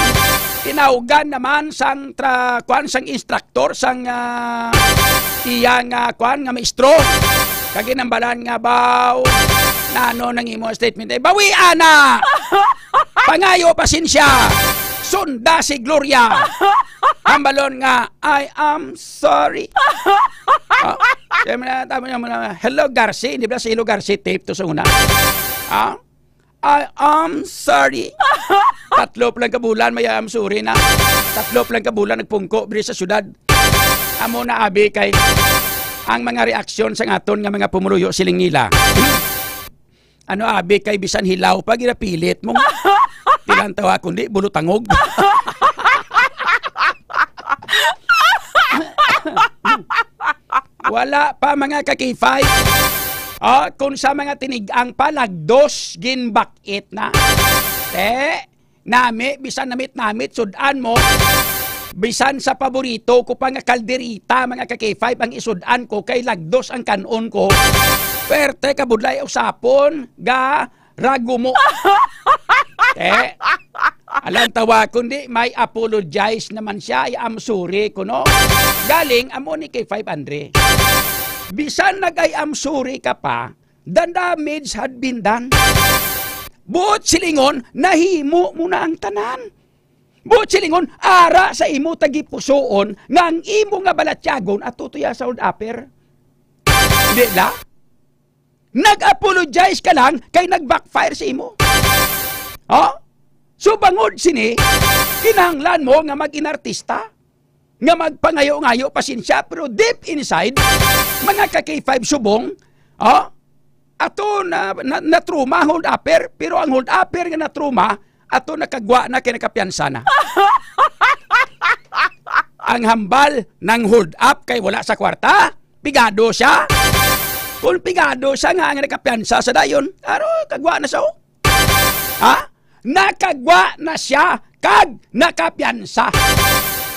tinawgan naman sang tra-, kwan, sang instructor, sang, ah, iya nga, kwan, nga maestro. Kag ginambalan nga, "Baw, nano nang imo statement? Eh, bawi ana! Pangayo, pasensya! Sunda si Gloria!" Hambalon nga, "I am sorry." Ah, kaya mo na, tama niya mo na, "Hello, Garci." Hindi ba si Hello, Garci tape to sa una? Ah? "I am sorry." Tatlo pa lang ka bulan, may "I am sorry" na. Tatlo pa lang ka bulan, nagpungko diri sa syudad. Amo na, abi, kay ang mga reaksyon sa aton nga mga pumuluyo, siling nila, "Ano, abi, kay bisan hilaw pa, ginapilit mo." Tilantawa, kundi bulutangog. Wala pa, mga ka K five. Oh, kung sa mga tinig-ang pa, lagdos, ginbak-it na. Te, nami, bisan namit-namit, sud-an mo. Bisan sa paborito ko pa nga kalderita, mga ka K five, ang isud-an ko kay lagdos ang kan-on ko. Perte ka budlay usapon, ga, rago mo. Eh, alang tawa, kundi may apologize naman siya, "I am sorry," kuno. Galing, amo ni kay five Andre. Bisan nag-, "I am sorry" ka pa, the damage had been done. Buot silingon, nahimo mo na ang tanan. Buot silingon, ara sa imo tagipusoon nga ang imo nga balatyagon ato to ya sa hold upper. Di la? Nag-apologize ka lang kay nag-backfire sa imo. Oh? So, bangod sini, kinahanglan mo nga mag-inartista, nga magpangayo-ngayo, pasensya, pero deep inside, mga ka K five subong, oh? ato na, na, na-trauma ang hold-upper, pero ang hold-upper nga na-trauma, ato nakagwa na kay nakapiyansa na. Ang hambal nang-hold up kay wala sa kwarta, pigado siya. Kung pigado siya nga ang nakapiyansa sa dayon, aro, kagwa na siya, oh. Ha? Nakagwa na siya kag nakapiyansa.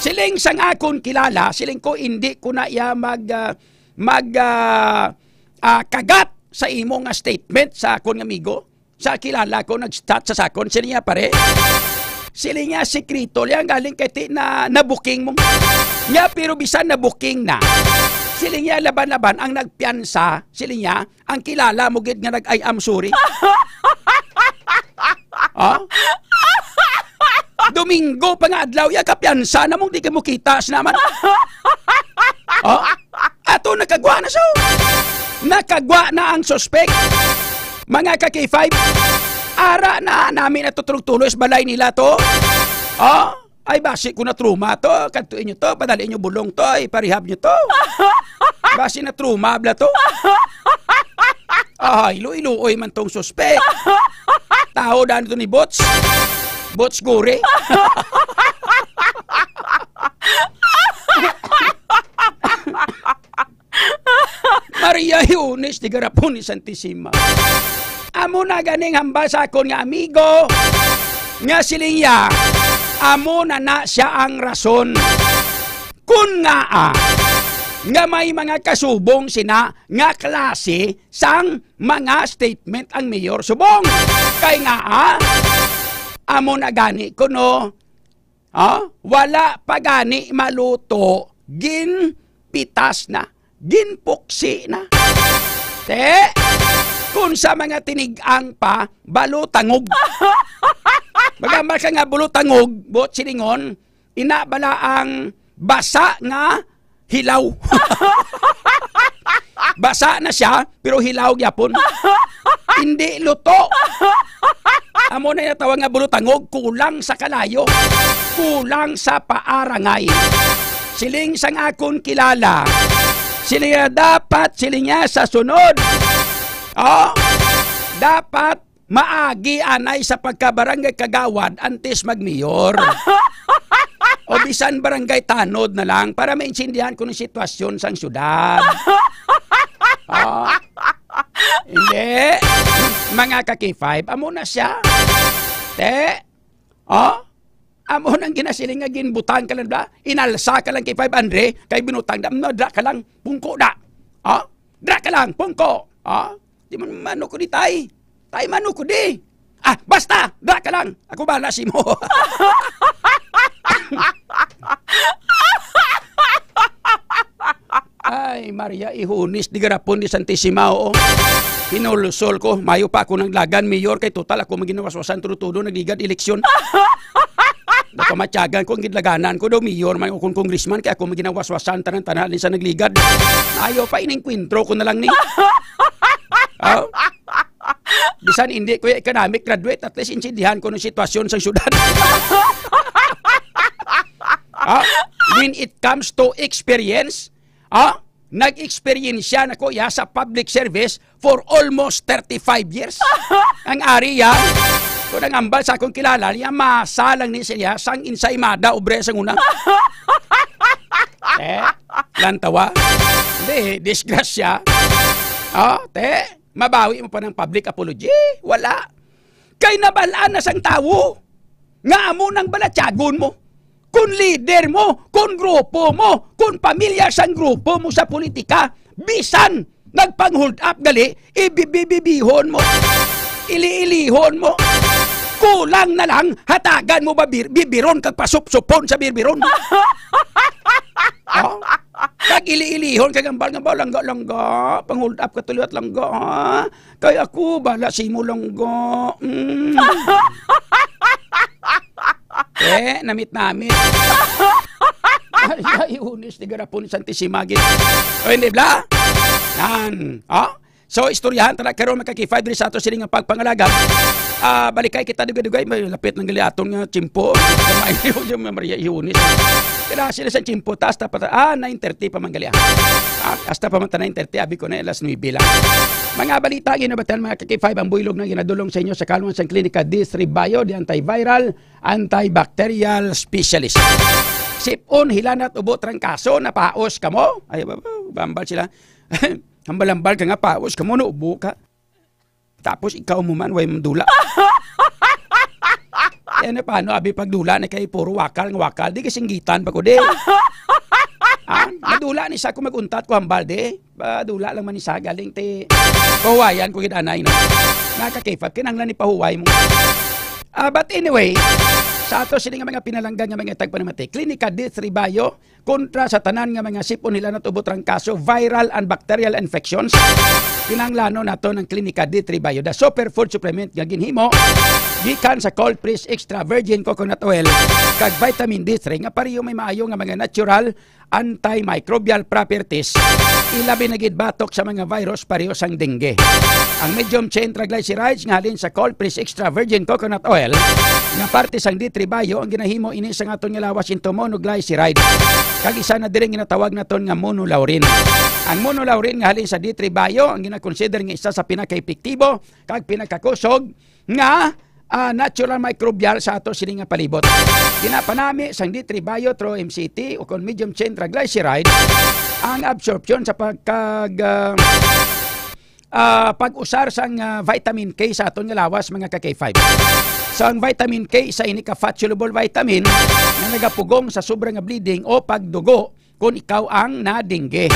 Siling sang akon kilala, siling ko, "Indi ko na iya mag, ah, mag, ah, ah, kagat sa imo nga statement sa akon nga amigo." Sa kilala ko, nag-chat sa sakon, siling niya, "Pare," siling niya, "sikreto lang galing kay ti na nabuking mo." Niya, pero bisan nabuking na, siling niya, laban-laban ang nagpiyansa, siling niya, ang kilala mo gid nga nag-, "I am sorry." Ha? Domingo pa nga adlaw, ya kapiyansa na mong di ka mukita sa naman. Ha? Ato nakagwa na so. Nakagwa na ang suspek. Mga ka K five, ara na namin ato tulog-tuloy sa balay nila to. Ha? Ay, basi ko na-trauma to. Kadto inyo to, padali inyo bulong to, ay, parehab nyo to. Basi na-trauma bla to. Ay, luoy-luoy man tong suspek. Tao dan to ni Bots. Bots Gore. Maria Eunice de Garapon ni Santisima. Amo na ganing hambal sa akon nga amigo, nga siling niya, amo na na siya ang rason. Kun nga, ah, nga may mga kasubong sina nga klase sang mga statement ang mayor subong. Kay nga, ah, amo na gani kuno, ah, wala pa gani maluto, ginpitas na, ginpuksi na. Te, kung sa mga tinig-ang pa, balutangog. Magambal ka nga bulutangog, buot silingon, ina bala ang basa nga hilaw. Basa na siya, pero hilaw gyapon. Hindi luto. Amo na yung tawag nga bulutangog, kulang sa kalayo, kulang sa paarangay. Siling sang akon kilala, siling niya dapat, siling niya sa sunod. Oh, dapat maagi anay sa pagka-barangay kagawad antes mag-mayor. O bisan barangay tanod na lang para maintindihan ko ng sitwasyon sang syudad. Ah, hindi. Mga ka K five, amo na siya. Te, ah, amo nang ginasiling nga ginbutang ka lang da, inalsa ka lang K five Andre, kay binutang da, "Mno, dra ka lang, pungko da." Ah, "Dra ka lang, pungko." Ah, "Di man mano ko di, tay. Tay, mano ko di." "Ah, basta, dra ka lang. Ako bala si mo." Ay, Maria Ihunis, di garapon di Santisima, oo. Hinulsol ko, mayo pa ako nang lagan, mayor, kay total ako man ginawaswasan, tudo-tudo, nagligad eleksyon. Nakamatyagan ko, ang gidlaganan ko daw, mayor, may ukon congressman, kay ako man ginawaswasan, tanan-tanan, sa nagligad. Mayo pa, inengkwentro ko na lang ni. Oh? Bisan hindi ko economic graduate, at least intindihan ko ng sitwasyon sa syudad. Ah, when it comes to experience, ah, nag-experience siya na, kuya, sa public service for almost thirty-five years. Ang ari, ya, kung ang ambal sa akong kilala niya, masa lang ni siya sang ensaymada, obre sa una. Eh, lantawa. Hindi, disgrasya. Ah, te, mabawi mo pa ng public apology? Wala. Kay nabalaan na sang tawo nga amo nang balatyagon mo. Kung leader mo, kung grupo mo, kung pamilya sang grupo mo sa politika, bisan nagpang-hold up gali, ibibibibihon mo. Ili-ilihon mo. Kulang na lang, hatagan mo ba bir-, bibiron kag pasupsupon sa birbiron? Oh? Kag ili-ilihon kag ambal nga ba, langga-langga, pang-hold up ka tuliwat langga, ha? Kay ako, bala si mo langga. Mm. Eh, namit-namit. Ay, ay, unis, di garapon, Santisima, gid. O, hindi, bla? Yan. Oh? So, istoryahan ta na karon, mga ka-K five, diri sa ato sini nga pagpangalagad. Ah, balikay kita dugay-dugay, may lapit ng galiaton nga tiyempo. Kamay ni Maria Iunis. Kaya sila sa tiyempo, taas ta pa ta-, ah, nine thirty pa man gali, ah. Ah, hasta pa man ta nine thirty, abi ko na alas nuebe lang. Mga balita, ginabatan, mga ka-K five, ang buylog na ginadulong sa inyo sa kalwan sang Klinika D three Bio, the antiviral, antibacterial specialist. Sipon, hilanat, ubo, trangkaso, napaos ka mo? Ay, ba-, ba-, bambal sila. Hambal-hambal ka nga, paos ka mo, naubo ka. Tapos ikaw mo man, way madula. Eh, ano, paano, abi, pagdula na kay puro wakal nga wakal? Di kasinggitan pa ko, di. Ah, madula ni sa ako mag-untat ko hambal, di. Madula lang man ni sa galing, ti. Pahuwayan ko gid anay, no? Naka-K five, kinahanglan ni pahuway mo. Ah, but anyway, sa ato sini nga mga pinalangga nga mga tagpanamati, Klinika D three Bio, kontra sa tanan nga mga sipon, hilanat, ubo, trangkaso, viral and bacterial infections. Kinahanglanon nato ng Klinika D three Bio, the superfood supplement nga ginhimo gikan sa cold press extra virgin coconut oil kag vitamin D three nga pareho may maayo nga mga natural antimicrobial properties, ilabi na gid batok sa mga virus pareho sang dengue. Ang medium chain triglycerides nga halin sa cold press extra virgin coconut oil nga parte sang D three Bio ang ginahimo ini sa aton nga lawas into monoglyceride, kag isa na diri nga ginatawag naton nga monolaurin. Ang monolaurin nga halin sa D three Bio ang ginakonsider nga isa sa pinakaepektibo kag pinakakusog nga, ah, natural microbial sa ato sini nga palibot. Ginapanami sang D three Bio through M C T o kon medium chain triglyceride ang absorption sa pagkag-, ah, ah, pag-usar sang, ah, vitamin K sa aton nga lawas, mga ka-K five. So, ang vitamin K, isa ini ka fat-soluble vitamin nga nagapugong sa sobra nga bleeding o pagdugo kon ikaw ang nadingge.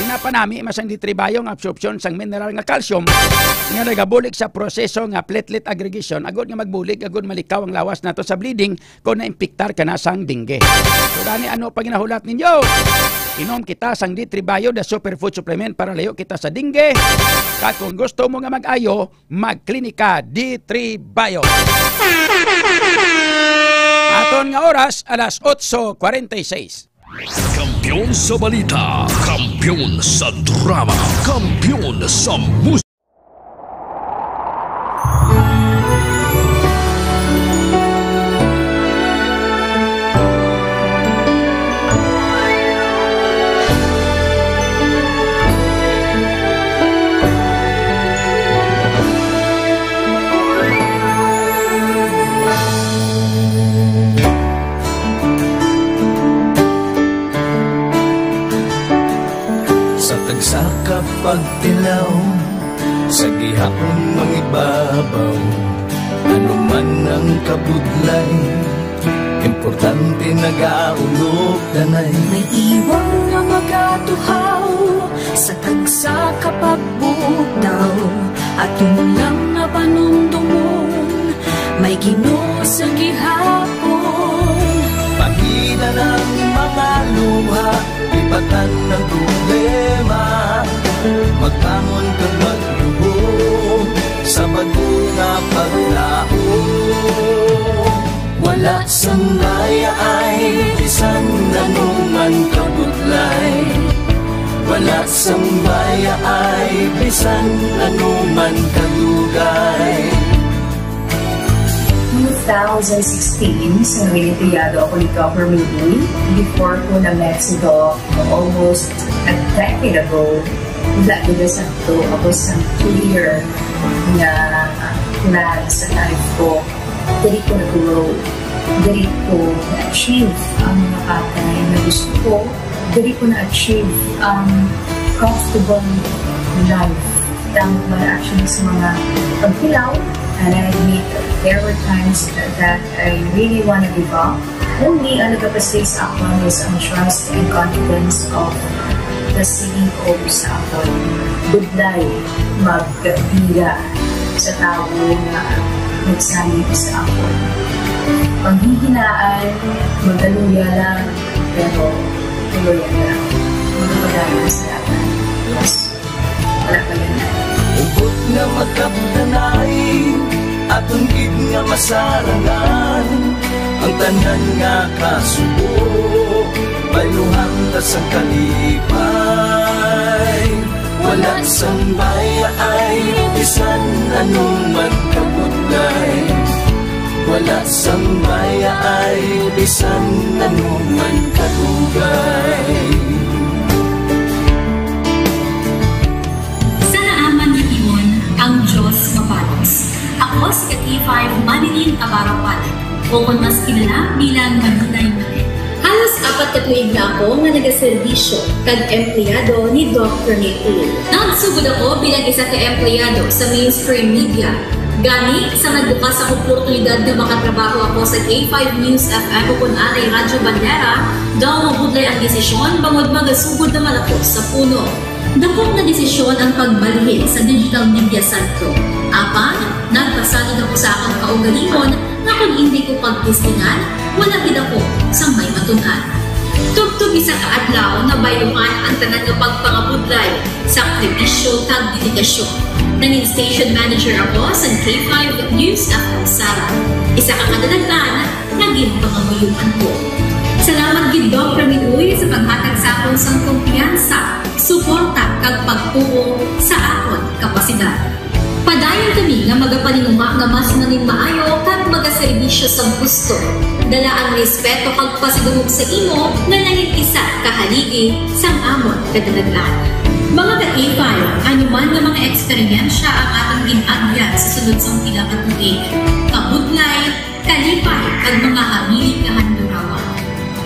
Ginapanami man sang D three Bio ang absorption sang mineral nga calcium nga nagabulig sa proseso nga platelet aggregation, agod nga magbulig, agod malikaw ang lawas nato sa bleeding kon naimpiktar ka na sang dengue. So, gani, ano pa ginahulat ninyo? Inom kita sang D three Bio, the superfood supplement, para layo kita sa dengue. Kag kung gusto mo nga mag-ayo, magklinika D three Bio. Aton nga oras, alas otso kwarenta y seis. Kampiyon sa balita, kampiyon sa drama, kampiyon sa musika. Sa tagsa ka pagtilaw, sa gihapon mangibabaw, ano man ang kabudlay, importante nagaulog danay. May iwang nga magatuhaw sa tagsa ka pagbugtaw, aton lang nga panumdomon, may Ginoo sa gihapon. Pahina ang mga luha, lipatan ang problema, magbangon kag magluhod sa bag-o nga paglaom. Wala sang bayaay bisan anuman kabudlay. Wala sang bayaay bisan anuman kadugay. Two thousand sixteen, sa nangilimpiyado ako ni Governor Lee, before ko na-met si Doc almost a decade ago, wala gid sa to, ako sa clear nga plan sa life ko. Diri ko nag-grow. Diri ko na-achieve ang mga bagay na gusto ko. Diri ko na-achieve ang comfortable life. Tama man actually sa mga pagkilaw, and I admit there were times that I really wanna give up. Only ang nagapastig sa akon is ang trust and confidence of the C E O sa akon. Budlay magbira sa tawo nga nagsalig sa akon. Panghihinaan, magaluya lang, pero tuloy lang. Magpadayon sa laban. Yes. Wala pa yan. Hugot nga magkapdanay, aton gid nga masarangan. Ang tanan nga kasubo, bayluhan ta sang kalipay. Wala sang baya Anuman kabudlay, wala sang bayaay, bisan anuman kadugay. Sa naaman nga tion, ang Dios mabalos. Ako si ka K five Manilyn Abarapan, o kon mas kilala bilang Manilay Manilyn. Halos apat ka tuig na ako nga nagaserbisyo kag empleyado ni Doc Rene Uy. Nagsugod ako bilang isa ka empleyado sa mainstream media. Gani, sa nagbukas ang oportunidad nga makatrabaho ako sa K five News F M o kon anay Radyo Bandera, daw mabudlay ang desisyon bangod magasugod naman ako sa puno. Dako nga desisyon ang pagbalhin sa Digital Media Centro. Apang, nagpasalig ako sa akon kaugalingon nga kon indi ko pagtestingan, wala gid ako sang may matun-an. Tubtob isa ka adlaw, nabayluhan ang tanan nga pagpangabudlay, sakripisyo, kag dedikasyon. Nangin station manager ako sa K five News F M Sala. Isa ka kadadaghan nga ginpangamuyoan ko. Salamat gid, Doc Ramil Uy, sa paghatag sa akon sang kumpiyansa, suporta, kag pagtuo sa akon kapasidad. Padayon kami nga magapaninguha nga mas manginmaayo kag magaserbisyo sang husto. Dala ang respeto kag pasidungog sa imo nga nangin isa ka haligi sang amon kadalagan. Mga ka-K five, ano man nga mga eksperyensya ang aton gin-agyan sa sulod sang pila ka tuig, kabudlay, kalipay, kag mga hamili kahandurawan.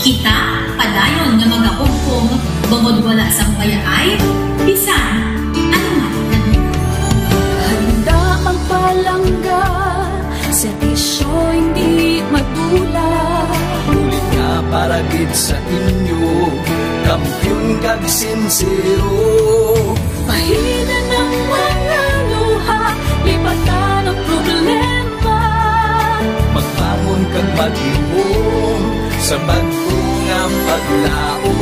Kita padayon nga magahugpong bangod wala sang bayaay, bisan ano man nga lugar. Handa magpalangga, serbisyo hindi madula. Bulig nga para gid sa inyo, kampiyon kag sinsero. Bahinan ang mga luha, lipatan ang problema. Magbangon kag maghimom sa bag-o nga paglaom.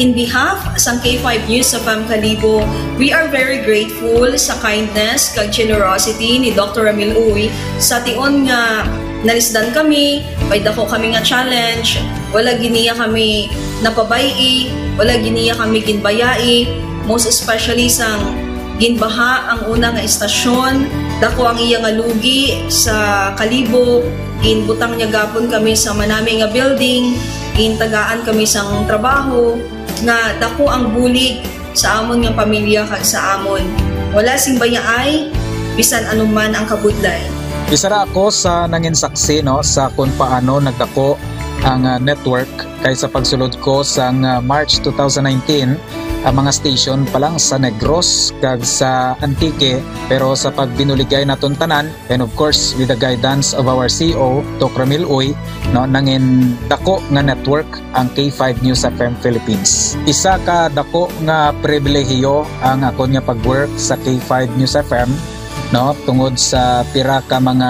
In behalf sang K five News F M Kalibo, we are very grateful sa kindness kag generosity ni Doctor Ramil Uy sa tion nga nalisdan kami, may dako kami nga challenge, wala gid niya kami napabay-i, wala gid niya kami ginbayai, most especially sang ginbaha ang una nga istasyon, dako ang iya nga lugi sa Kalibo, ginbutang niya gapon kami sa manami nga building, gintagaan kami sang trabaho, nga dako ang bulig sa amon nga pamilya kag sa amon. Wala sing bayaay, bisan ano man ang kabudlay. Isa ra ako sa nangin saksi, no, sa kung paano nagdako ang, ah, network, kay sa pagsulod ko sang, ah, March two thousand nineteen, ang mga station pa lang sa Negros kag sa Antique, pero sa pagbinuligay naton tanan, and of course, with the guidance of our C E O, Doc Ramil Uy, no, nangin dako nga network ang K five News F M Philippines. Isa ka dako nga pribilehiyo ang akon nga pag-work sa K five News F M, no, tungod sa pira ka mga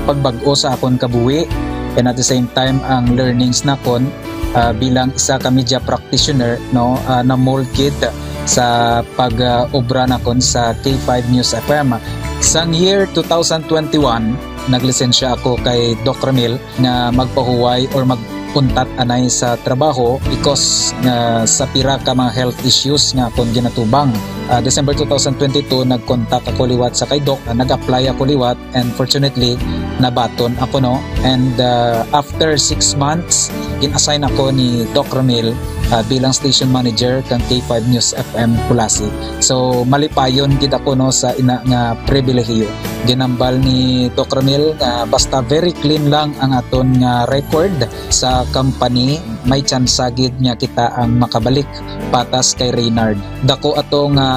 pagbag-o sa akon kabuhi, and at the same time ang learnings nakon, ah, bilang isa ka media practitioner, no, ah, na-mold gid sa pag, ah, obra nakon sa K five News F M. Sang year two thousand twenty-one, naglisensya ako kay Doc Ramil nga magpahuway or mag-untat anay sa trabaho because nga sa pira ka mga health issues nga akon ginatubang. Ah, December two thousand twenty-two, nag-contact ako liwat sa kay Doc, ah, nag-apply ako liwat, and fortunately, nabaton ako, no? And, ah, after six months, gin-assign ako ni Doc Ramil, ah, bilang station manager kang K five News F M Culasi. So, malipayon gid ako, no, sa ina nga pribilehiyo. Ginambal ni Doc Ramil nga basta very clean lang ang aton nga record sa company, may tsansa gid nga kita ang makabalik patas kay Reynard. Dako ato nga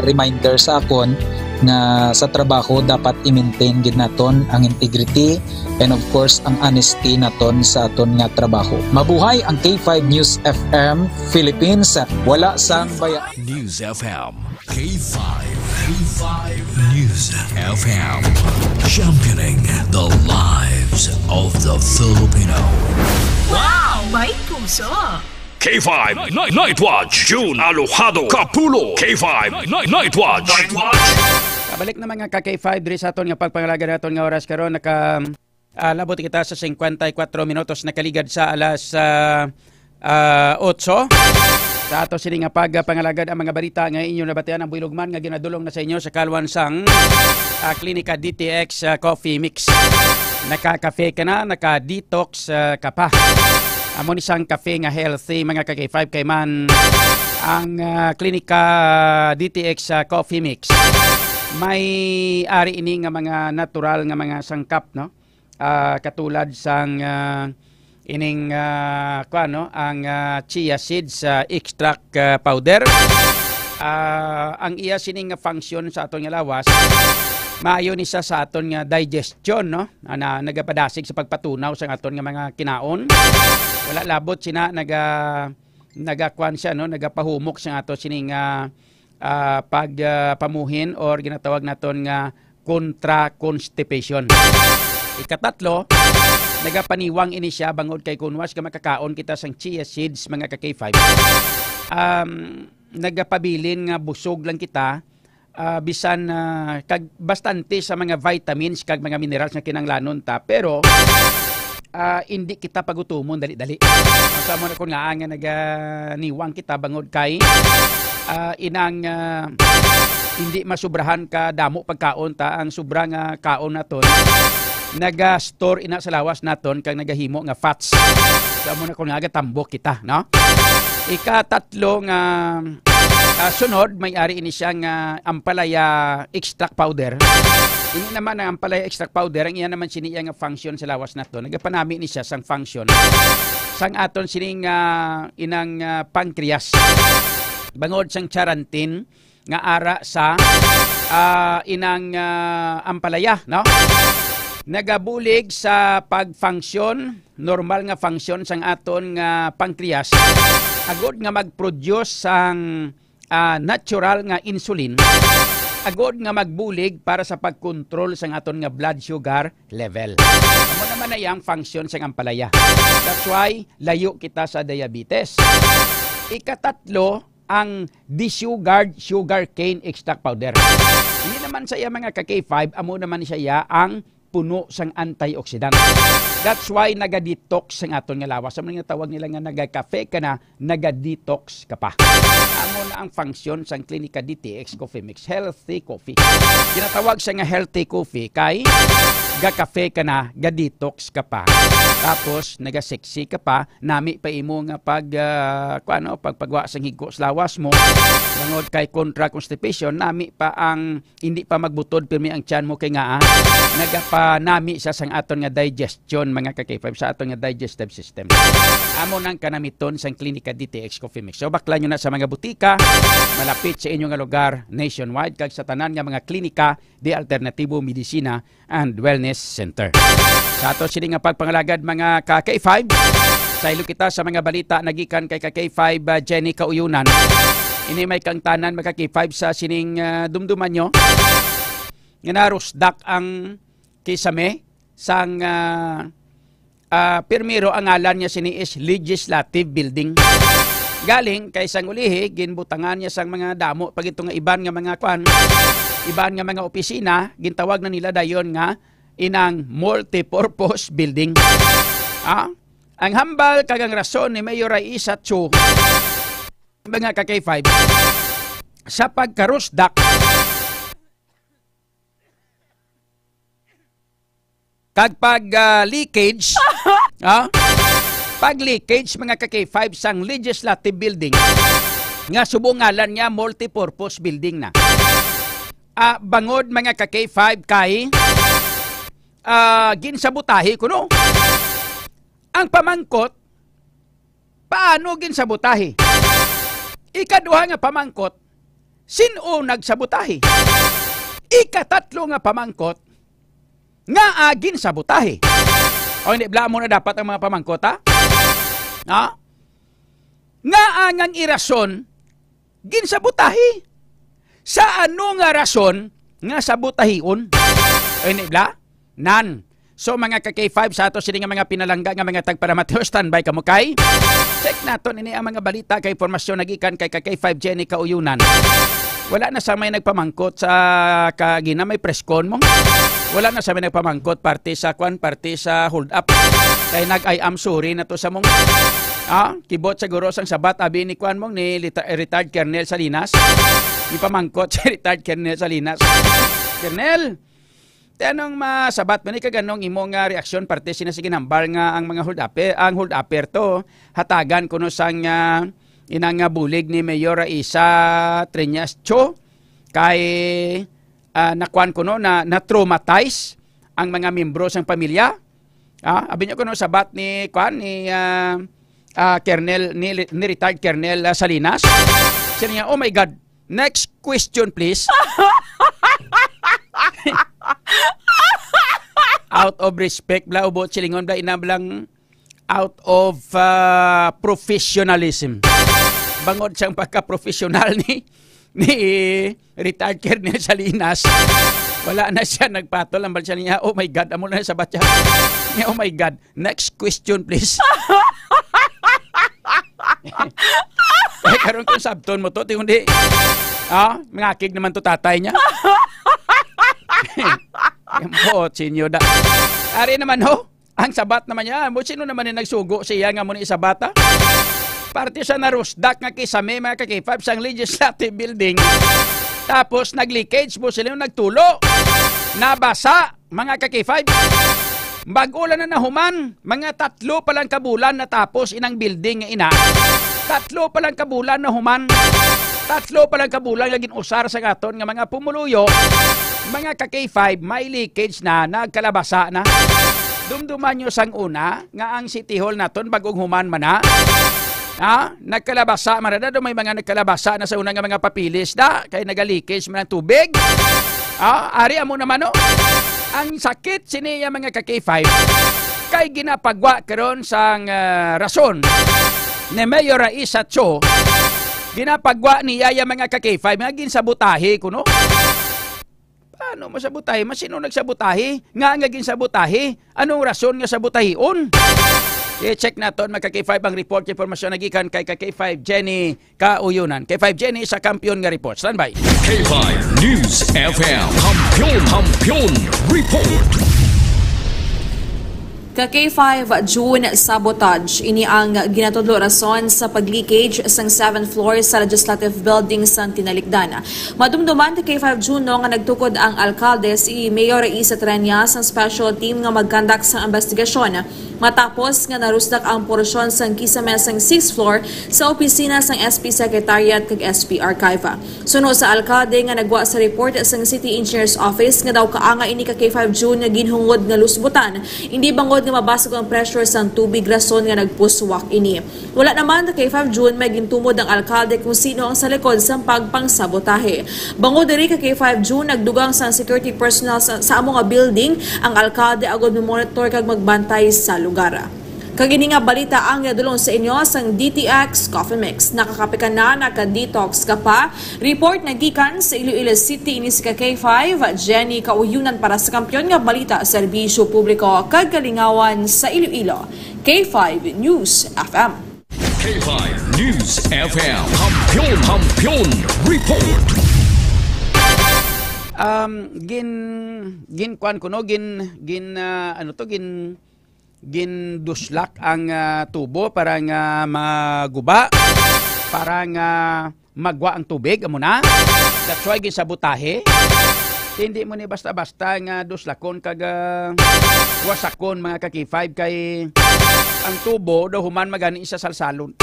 reminder sa akon nga sa trabaho dapat i-maintain gid naton ang integrity and of course ang honesty naton sa aton nga trabaho. Mabuhay ang K five News F M Philippines. Wala sang baya. News F M. K five. K five News F M. Championing the lives of the Filipino. Wow! May puso! K five Ni-, Night Watch, June Alojado Kapulo. K five Ni-, Night Watch. Kabalik na, mga ka K five, diri sa aton nga pagpangalaga naton nga oras karon, naka, ah, labot kita sa singkwenta y kuwatro minutos nakaligad sa alas, ah, ah, otso. Sa ato sini nga pagpangalagad ang mga balita nga inyo nabatian ang buylog man nga ginadulong na sa inyo sa kalwan sang, ah, Klinika D T X, ah, Coffee Mix. Naka-cafe ka na, naka-detox, ah, ka pa. Amo ni sang cafe nga healthy, mga ka-K five, kay man ang, ah, Klinika D T X, ah, Coffee Mix. May ari ini nga mga natural nga mga sangkap, no? Ah, katulad sang, ah, ining, ah, kuwan, no, ang, ah, chia seeds, ah, extract, ah, powder. Ah, ang iya sini nga function sa aton nga lawas, maayo ni siya sa aton nga digestion, no? Ana, nagapadasig sa pagpatunaw sa aton nga mga kinaon. Wala labot sina naga-, nagakuwan siya, no? Nagapahumok sa ato sini nga, ah, pag, ah, pamuhin or ginatawag naton nga kontra constipation. Ikatatlo, nagapaniwang ini siya bangod kay kun was ka makakaon kita sang chia seeds, mga ka-K five, um, nagapabilin nga busog lang kita, ah, bisan, ah, kag bastante sa mga vitamins kag mga minerals nga kinahanglanon ta, pero, ah, indi kita pagutumon dali-dali. Sa mo na kun nga nga naganiwang kita bangod kay, ah, inang, ah, hindi masubrahan ka damo pagkaon ta, ang sobra nga kaon naton naga-store ina sa lawas naton kag nagahimo nga fats. Sa mo na kun nga gatambok kita, no? Ikatatlo nga, ah, sunod, may ari ini siya nga ampalaya extract powder. Ini naman ang ampalaya extract powder, ang iya naman sini iya nga function sa lawas nato. Nagapanami ni siya sang function sang aton sining, ah, inang, ah, pancreas. Bangod sang charantin nga ara sa, ah, inang, ah, ampalaya, no? Nagabulig sa pag-function, normal nga function sang aton nga pancreas, agod nga mag-produce sang, ah, natural nga insulin, agod nga magbulig para sa pag-control sang aton nga blood sugar level. Amo naman na iyang function sang ampalaya. That's why layo kita sa diabetes. Ikatatlo, ang desugared sugarcane extract powder. Hindi naman sa iya, mga ka-K five, amo naman siya ang puno sang antioxidant. That's why naga-detox ang aton nga lawas. Amo nga tawag nila nga naga-cafe ka na, naga-detox ka pa. Amo na ang function sang Klinika D T X Coffee Mix, healthy coffee. Ginatawag siya nga healthy coffee kay ga-cafe ka na, ga-detox ka pa. Tapos naga-sexy ka pa, nami pa imo nga pag, ah, kuan, no, pagpagwa sang higko sa lawas mo. Bangod kay kontra constipation, nami pa ang hindi pa magbutod pirmi ang tiyan mo kay nga, ah, nagapanami siya sang aton nga digestion, mga ka-K five, sa aton nga digestive system. Amo nang kanamiton sang Klinika D T X Coffee Mix. So, bakla nyo na sa mga butika malapit sa inyo nga lugar nationwide kag sa tanan nga mga klinika de alternatibo medisina and Wellness Center. Sa ato sini nga pagpangalagad, mga ka-K five, saylo kita sa mga balita nagikan kay ka-K five, ah, Jenny Kauyunan. Ini may kangtanan, mga ka-K five, sa sining, ah, dumduman nyo nga narusdak ang kisame sang, ah, ah, pirmiro, ang ngalan niya sini is Legislative Building. Galing kay sang ulihi, ginbutangan niya sang mga damo pa gito nga iban nga mga kwan, iban nga mga opisina, gintawag na nila dayon nga inang multipurpose building. Ah, ang hambal kag ang rason ni Mayor Raisa Chu, mga ka-K five, sa pagkarusdak kag pag, ah, leakage, ah, pag leakage, mga ka-K five, sang Legislative Building nga subong ngalan niya multipurpose building na. Ah, bangod, mga ka-K five, kay, ah, ginsabotahe kuno. Ang pamangkot, paano ginsabotahe? Ikaduha nga pamangkot, sin-o nagsabotahe? Ikatatlo nga pamangkot, ngaa ginsabotahe? O, hindi bala mo na dapat ang mga pamangkot, ha? Ha? Ngaa ngang irason ginsabotahi? Sa ano nga rason nga sabotahion? Ay, ni bla? Nan. So, mga ka-K five, sa ato sini nga mga pinalangga nga mga tagparamateo, standby kamo kay check naton ini ang mga balita kay impormasyon nagikan kay ka-K five Jenny Kauyunan. Wala na sa may nagpamangkot sa kagina may press con mo. Wala na sa may nagpamangkot parte sa kwan, parte sa hold up. Kay nag-I am sorry na to sa mong Ah, kibot siguro sang sabat abi ni kuan mo ni lita-, retired Colonel Salinas. Ipamangkot si retired Colonel Salinas. Colonel, ti anong masabat mo ni kag anong imo nga reaksyon parte sina sa ginhambal nga ang mga hold-upper, ang hold-upper to hatagan kuno sang, ah, inang nga bulig ni Mayor Raisa Treñas Cho kay, ah, nakuan kuno na na-traumatize ang mga miyembro sang pamilya. Ah, abi niyo kuno sabat ni kuan ni, ah, ah, Colonel ni, ni retired Colonel, ah, Salinas. Siya niya, "Oh my God, next question please." Out of respect bla, ubot silingon bla, ina blang out of, ah, professionalism. Bangod sang pagka-professional ni ni retired Colonel Salinas, wala na siya nagpatol. Ang balsa niya, "Oh my God," amo na sa batya niya, "Oh my God, next question please." Eh, karon kung sabton mo to, tingon di, ah, mangakig naman to tatay niya. Yung po, sinyo da. Ari naman, ho. Ang sabat naman niya, mo sino naman yung nagsugo siya nga mo ni isabata? Parte sa narusdak nga kisame, mga ka-K five, sang legislative building. Tapos nag-leakage mo sila yung nagtulo. Nabasa, mga ka-K five. Bag-o lang na nahuman, mga tatlo pa lang ka bulan natapos inang building nga ina. Tatlo pa lang ka bulan nahuman. Tatlo pa lang ka bulan nga gin-usar sa aton nga mga pumuluyo. Mga ka-K five, may leakage na, nagkalabasa na. Dumduman nyo sang una nga ang City Hall naton bagong human man na. Ha? Nagkalabasa man na, daw may mga nagkalabasa na sa una nga mga papilis da, kay nagalikis man ang tubig. Ah, ari amo naman, no? Ang sakit sini ya, mga ka-K five, kay ginapagwa karon sang, ah, rason ni Mayor Raisa Cho, ginapagwa niya ya, mga ka-K five, nga ginsabotahe kuno. Paano masabotahe? Masino nagsabotahe? Nga nga ginsabotahe? Anong rason nga sabotahion? I-check naton, mga ka-K five, ang report kay impormasyon nagikan kay ka-K five Jenny Kauyunan. K five Jenny sa kampiyon nga report. Standby. K five News F M. Kampiyon, Kampiyon Report. Ka K five June, sabotage. Ini ang ginatudlo rason sa pag-leakage sang seventh floor sa Legislative Building sang tinalikdan. Madumduman ka K five June, no, nga nagtukod ang alkalde si Mayor Raisa Treñas sang special team nga mag-conduct sang investigasyon matapos nga narusdak ang porsyon sang kisame sang sixth floor sa opisina sang S P Secretariat kag S P Archive. Suno sa alkalde nga nagwa sa report sang City Engineer's Office nga daw kaanga ini ka K five June nga ginhungod nga lusbutan, indi bangod nga mabasog ang pressure sang tubig rason nga nagpuswak ini. Wala naman ka K five June may gintumod ang alkalde kung sino ang sa likod sang pagpangsabotahe. Bangod diri ka K five June nagdugang sang security personnel sa, sa amo nga building, ang alkalde agod mo-monitor kag magbantay sa lugar. Kag ini nga balita ang yadulong sa inyo sang D T X Coffee Mix. Nakakape ka na, naka-detox ka pa. Report nagikan sa Iloilo City, ini si ka K five, Jenny Kauyunan para sa Kampiyon nga Balita, Serbisyo Publiko kag Kalingawan sa Iloilo, K five News F M. K five News F M. Kampiyon, Kampiyon Report. Um, gin, gin, kuan ko, no? Gin, gin, ah, ano to? Gin, ginduslak ang, ah, tubo para nga maguba, para nga magwa ang tubig, amo na. That's why ginsabotahe. Hindi mo ni basta-basta nga duslakon kag, ah, wasakon, mga ka K five, kay ang tubo daw human magani sa salsalon.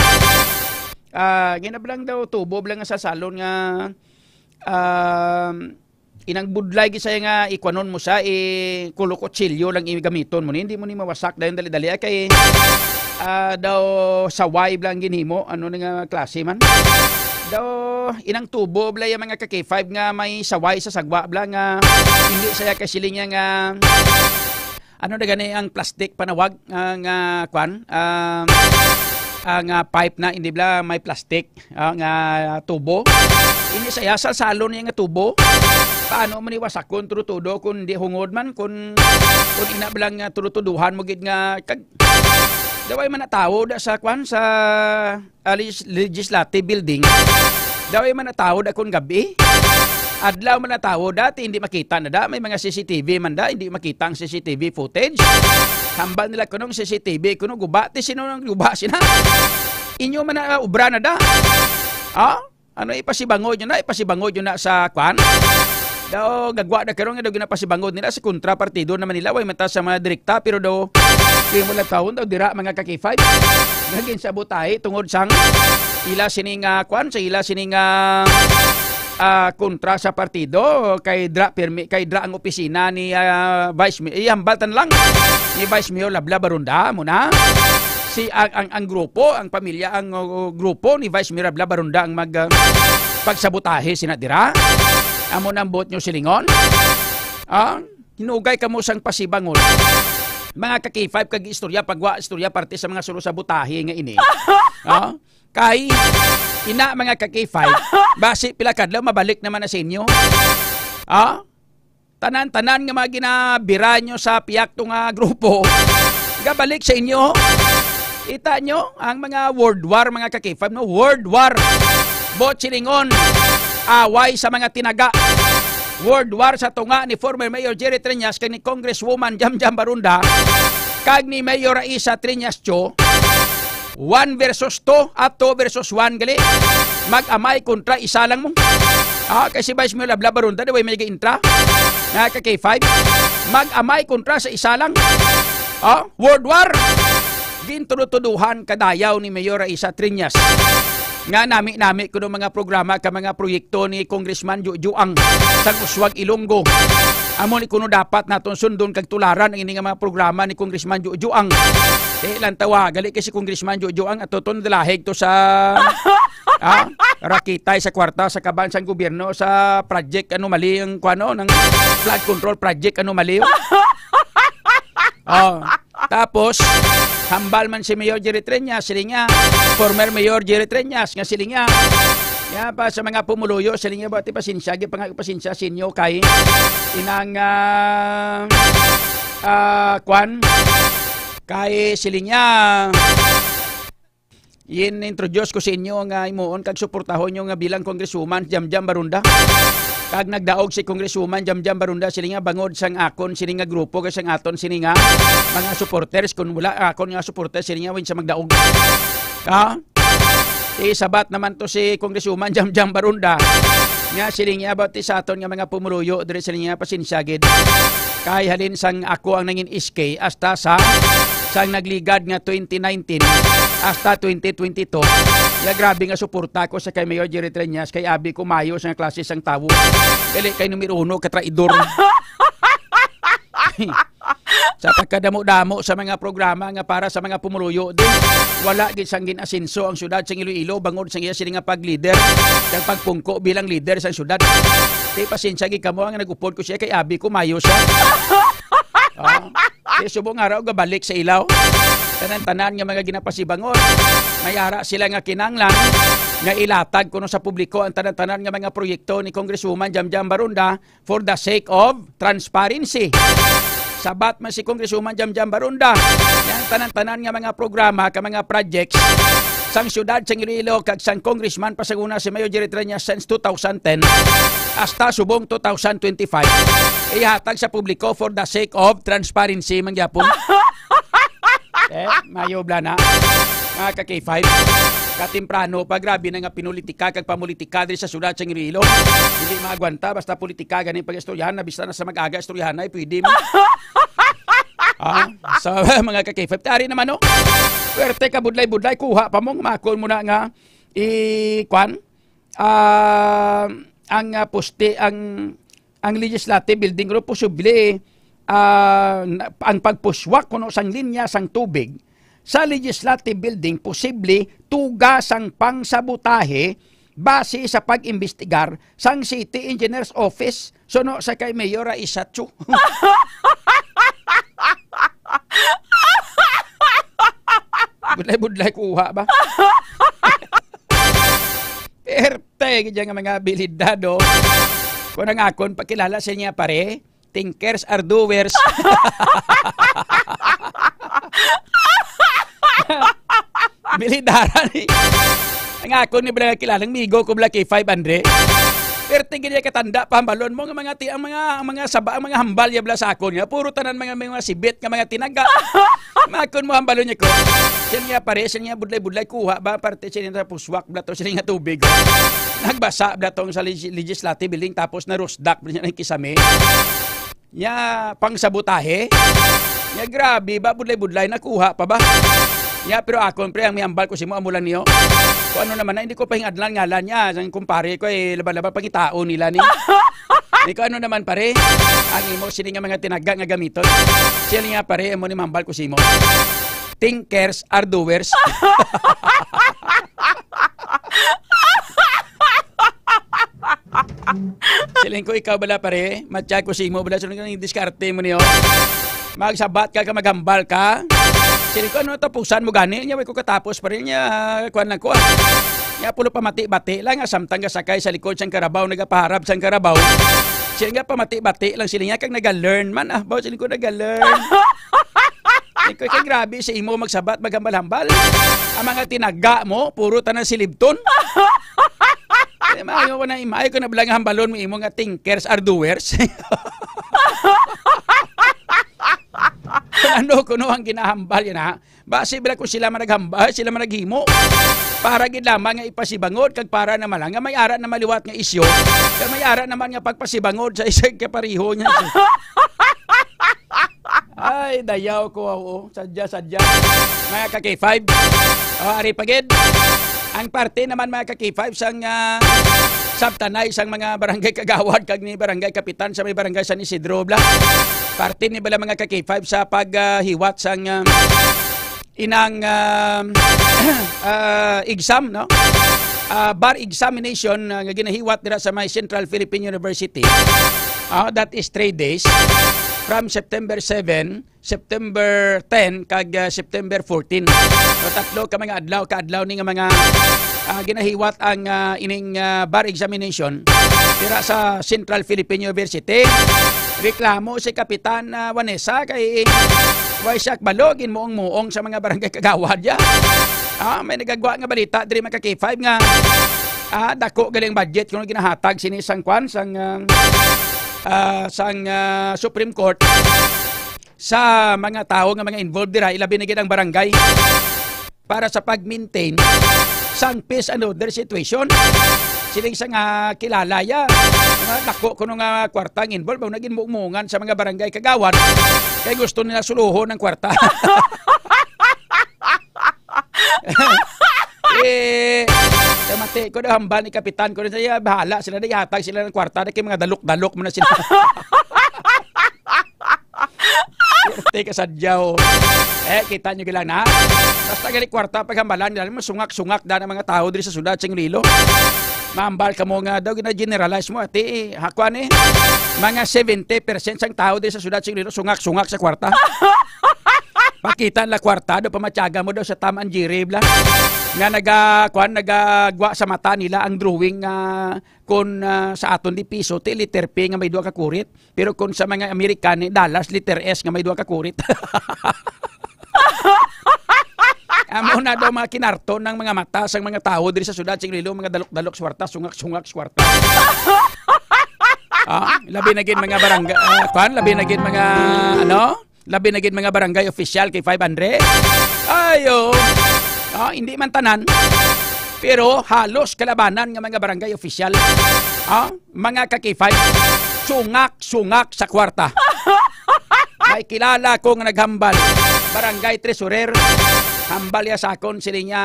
Ah, ginablang daw tubo blang nga salsalon nga, um, inang budlay gid siya nga ikwanon mo siya, i kulo kutsilyo lang i gamiton mo ni, hindi mo ni mawasak dayon dali-dali, ah, kay, ah, daw saway bla ang ginhimo, ano na nga klase man. Daw inang tubo bla yung mga ka K five nga may saway sa sagwa bla nga hindi siya kasiling niya nga ano na gani ang plastic panawag, ah, nga kwan, ah, ah, nga pipe na, hindi bla may plastic, ah, nga tubo. Ini saya salsalon niya nga tubo. Paano man iwasakon tudo-tudo kung di hungod man, kung, kung ina bla nga tudo-tuduhan mo gid nga kag daway man na tawo da sa kwan sa, ah, legis-, legislative building. Daway man na tawo da kung gabi. Adlaw man na tawo, dati hindi makita na da, may mga C C T V man da, hindi makita ang C C T V footage. Hambal nila kunong C C T V, kuno guba, ti sino nang guba sina? Inyo man na obra na da. Ha? Ano ipasibangod nyo na? Ipasibangod nyo na sa kwan? Daw gagwa na karon nga daw ginapasibangod nila sa kontra partido naman nila, way mata sa mga direkta, pero daw, di mo lang taon daw dira mga ka-K five. Nga ginsabotahe tungod sang ila sining, ah, kwan, sa ila sining, ah, ah, kontra sa partido, kay dra pirmi, kay dra ang opisina ni, ah, Vice Mayor, ihambal tan lang ni Vice Mayor Labla Barunda mo na. Si ang, ang, ang grupo, ang pamilya, ang, uh, grupo ni Vice Mayor Labla Barunda ang mag, uh, pagsabotahe sina dira. Amo nang buot nyo silingon. Ah, hinugay kamo sang pasibangon. Mga ka-K five kag istorya, pagwa istorya parte sa mga suro sa butahe nga ini. Ah, kay ina mga ka-K five, basi pila kadlaw mabalik naman na sa inyo. Ah? Tanan-tanan nga mga ginabira nyo sa piyakto nga grupo, gabalik sa inyo. Kita nyo ang mga world war, mga ka-K five, no? World war. Bot silingon, away sa mga tinaga. World war sa tunga ni former Mayor Jerry Treñas kag ni Congresswoman Jam Jam Barunda kag ni Mayor Raisa Treñas Cho. One versus two, at two versus one gali. Mag-amay kontra isa lang mo. Ah, kay si Vice Mayor Labla Barunda, di ba, may nag-intra? Nga ka-K five. Mag-amay kontra sa isa lang. Ah, World War. Gintudutuduhan kadayaw ni Mayor Raisa Triñas nga nami-nami kuno mga programa ka mga proyekto ni Congressman Jojo Ang sang Uswag Ilonggo. Amo ni kuno dapat naton sundon kag tularan ang ini nga mga programa ni Congressman Jojo Ang. Eh, lang tawa, gali kay si Congressman Jojo Ang ato ton dalahig to sa, ah, rakitay sa kwarta sa kaban sang gobyerno sa project ano mali ang kuano ng flood control project ano mali. Oh, tapos hambal man si Mayor Jerry Treñas, sila nga, former Mayor Jerry Treñas, nga sila nga, nga pa sa mga pumuluyo, sila nga ba, ti pasensya, gi pa nga pasensya sa inyo kay inang, ah, ah, kwan, kay sila nga, in-introduce ko sa inyo nga himuon kag suportahon nyo nga bilang Congresswoman Jam Jam Barunda. Kag nagdaog si Congresswoman Jam Jam Barunda sini nga bangod sang akon sini nga grupo kag sang aton sini nga mga supporters, kun wala akon nga supporters sini nga win sa magdaog. Ha? Isabat naman to si Congresswoman Jam Jam Barunda nga sini nga about ti sa aton nga mga pumuluyo diri sini nga pasensya gid. Kay halin sang ako ang nangin S K hasta sa sang nagligad nga twenty nineteen hasta twenty twenty-two, ya grabe nga suporta ko sa kay Mayor Jerry Treñas kay abi ko mayo sa klase sang tawo. Dili kay numero uno ka traidor. Sa pagkadamo-damo sa mga programa nga para sa mga pumuluyo, di wala gid sang gin-asenso ang syudad sang Iloilo bangod sa iya sini nga pag-leader, kag pagpungko bilang leader sang syudad. Di pasensya gid kamo ang nag-upod ko siya kay abi ko mayo siya. Oh. Di subong araw gabalik sa ilaw. Tanan-tanan nga mga ginapasibangon. May ara sila nga kinanglan nga ilatag kuno sa publiko ang tanan-tanan nga mga proyekto ni Congresswoman Jam Jam Barunda for the sake of transparency. Sabat man si Congresswoman Jam Jam Barunda, yang tanan-tanan nga mga programa ka mga projects sang siyudad sang Iloilo kag sang congressman pa sa una si Mayor Jerry Treñas since two thousand ten hasta subong two thousand twenty-five, ihatag sa publiko for the sake of transparency man gyapon. Eh, mayo bla na. Mga ka-K five, katemprano pa, grabe na nga pinulitika kag pamulitika diri sa siyudad sang Iloilo. Hindi maagwanta, basta politika gani pag-istoryahan na, bista na sa mag-aga istoryahan na, eh, pwede mo. Ah, sa mga ka-K five, tari naman, no? Pwerte ka, budlay-budlay, kuha pa mong makon mo na nga, i-, kwan? Ah, ang, ah, poste, ang, ang legislative building ro posible, ah, na, ang pagpuswak kuno sang linya sang tubig sa legislative building posible tuga sang pangsabotahe base sa pag-imbestigar sang City Engineer's Office suno sa kay Mayor Raisa Cho. Budlay-budlay kuha ba? Perte gid nga mga abilidad, oh. Kung ang akon pakilala sa niya, pare, thinkers are doers. Abilidad ni. Ang akon ni bala kilala, ang migo ko bala kay five hundred. Perte gid niya katanda, pahambalon mo nga mga ti-, ang mga, ang mga saba, ang mga hambal niya bala sa akon nga puro tanan mga, mga sibit nga mga tinaga. Makon mo hambalon niya ko. Siya niya pare, siya niya budlay-budlay, kuha ba parte siya niya sa puswak bala to, siya nga tubig. Nagbasa bala tong sa legis-, legislative building, tapos narusdak bala niya ng kisame. Nya, pang sabotahe? Nya, grabe ba, budlay-budlay, nakuha pa ba? Nya, pero akon, pre, ang may ambal ko simo, amo lang niyo. Kung ano naman na, hindi ko pahingadlan ngalan niya. Ang kumpare ko, eh, laban-laban, pangitaon nila ni. Di ko ano naman, pare, ang imo, sini nga mga tinaga nga gamiton. Siya niya, pare, amo ni mambal ko simo. Thinkers are doers. Siling ko, ikaw bala, pare? Matya ko sa imo bala, sunod ka ng diskarte mo niyo. Magsabat ka, ka maghambal ka. Siling ko, ano tapusan mo gani? Nya, way ko katapos pa rin niya, kuwan lang ko, ah. Nya, pulo pamati-bati lang, ah, samtang gasakay sa likod sang karabaw, nagapaharap sang karabaw. Siling nga, pamati-bati lang, siling nga, kag naga-learn man, ah, baw, siling ko, naga-learn. Ikaw, kay grabe sa imo magsabat, maghambal-hambal. Ang mga tinaga mo, puro tanan silibton. Eh, maayo ko na, maayo ko na bala nga hambalon mo imo nga thinkers are doers. Kung ano kuno ang ginahambal yan, ha? Basi bala kung sila man naghambal, sila man naghimo. Para gid lamang nga ipasibangod, kag para naman lang nga may ara na maliwat nga isyu, kag may ara naman nga pagpasibangod sa isang kapareho niya. Ay, dayaw ko, oo. Sadya, sadya. Mga ka-K five. O, ari pa gid. Ang parte naman, mga ka-K five, sang, ah, sabtanay sang mga barangay kagawad kag ni barangay kapitan sa may barangay San Isidro, bla. Parte ni bala, mga ka-K five, sa pag, ah, hiwat sang, ah, inang, ah, ah, exam, no? Ah, bar examination, ah, nga ginahiwat dira sa may Central Philippine University. Ah, that is three days, from September seven, September ten, kag, ah, September fourteen. So, tatlo ka mga adlaw, ka adlaw ni nga mga, ah, ginahiwat ang, ah, ining, ah, bar examination dira sa Central Philippine University. Reklamo si Kapitan, ah, Vanessa kay way siya kabalo, ginmuong-muong sa mga barangay kagawad niya. Ah, may nagagwa nga balita diri, mga ka-K five, nga, ah, dako galing budget kuno ginahatag sini sang kwan, sang, ah, ah, sang, ah, Supreme Court sa mga tawo nga mga involved dira, ilabi na gid ang barangay, para sa pag-maintain sang peace and order situation. Siling sa nga kilala ya, nga dako kuno nga kwarta ang involved, ang naging mumungan sa mga barangay kagawad, kay gusto nila suluhon ang kwarta. Eh, kamati ko daw, hambal ni Kapitan ko na siya, bahala sila na, ihatag sila ng kwarta, na kay mga dalok-dalok mo na sila. Swerte ka sa Diyaw. Eh, kita nyo lang na. Basta gali kwarta, paghambalan nila, mo sungak-sungak da ng mga tao diri sa syudad sa Iloilo. Mambal ka mo nga daw, gina-generalize mo, ati, eh. Hakuan, eh. Mga seventy percent sang tao diri sa syudad sa Iloilo, sungak-sungak sa kwarta. Pakita nila kwarta, daw pamatyaga mo daw sa Tom and Jerry, bla. Nga naga, kuan, nagagwa sa mata nila ang drawing nga kun, ah, sa aton di piso, ti letter P nga may duha ka kurit. Pero kun sa mga Amerikani, dollars, letter S nga may duha ka kurit. Amo na daw mga kinarton ng mga mata sang mga tawo diri sa syudad sa Iloilo, mga dalok-dalok swarta, sungak-sungak swarta. Ah, labi na gid mga barangay, ah, kwan, labi na gid mga, ano, labi na gid mga barangay official kay five hundred. Ayo. Ah, hindi man tanan. Pero halos kalabanan nga mga barangay official. Ah, mga ka-K five. Sungak-sungak sa kwarta. May kilala ko nga naghambal. Barangay treasurer. Hambal ya sa akon, sili niya,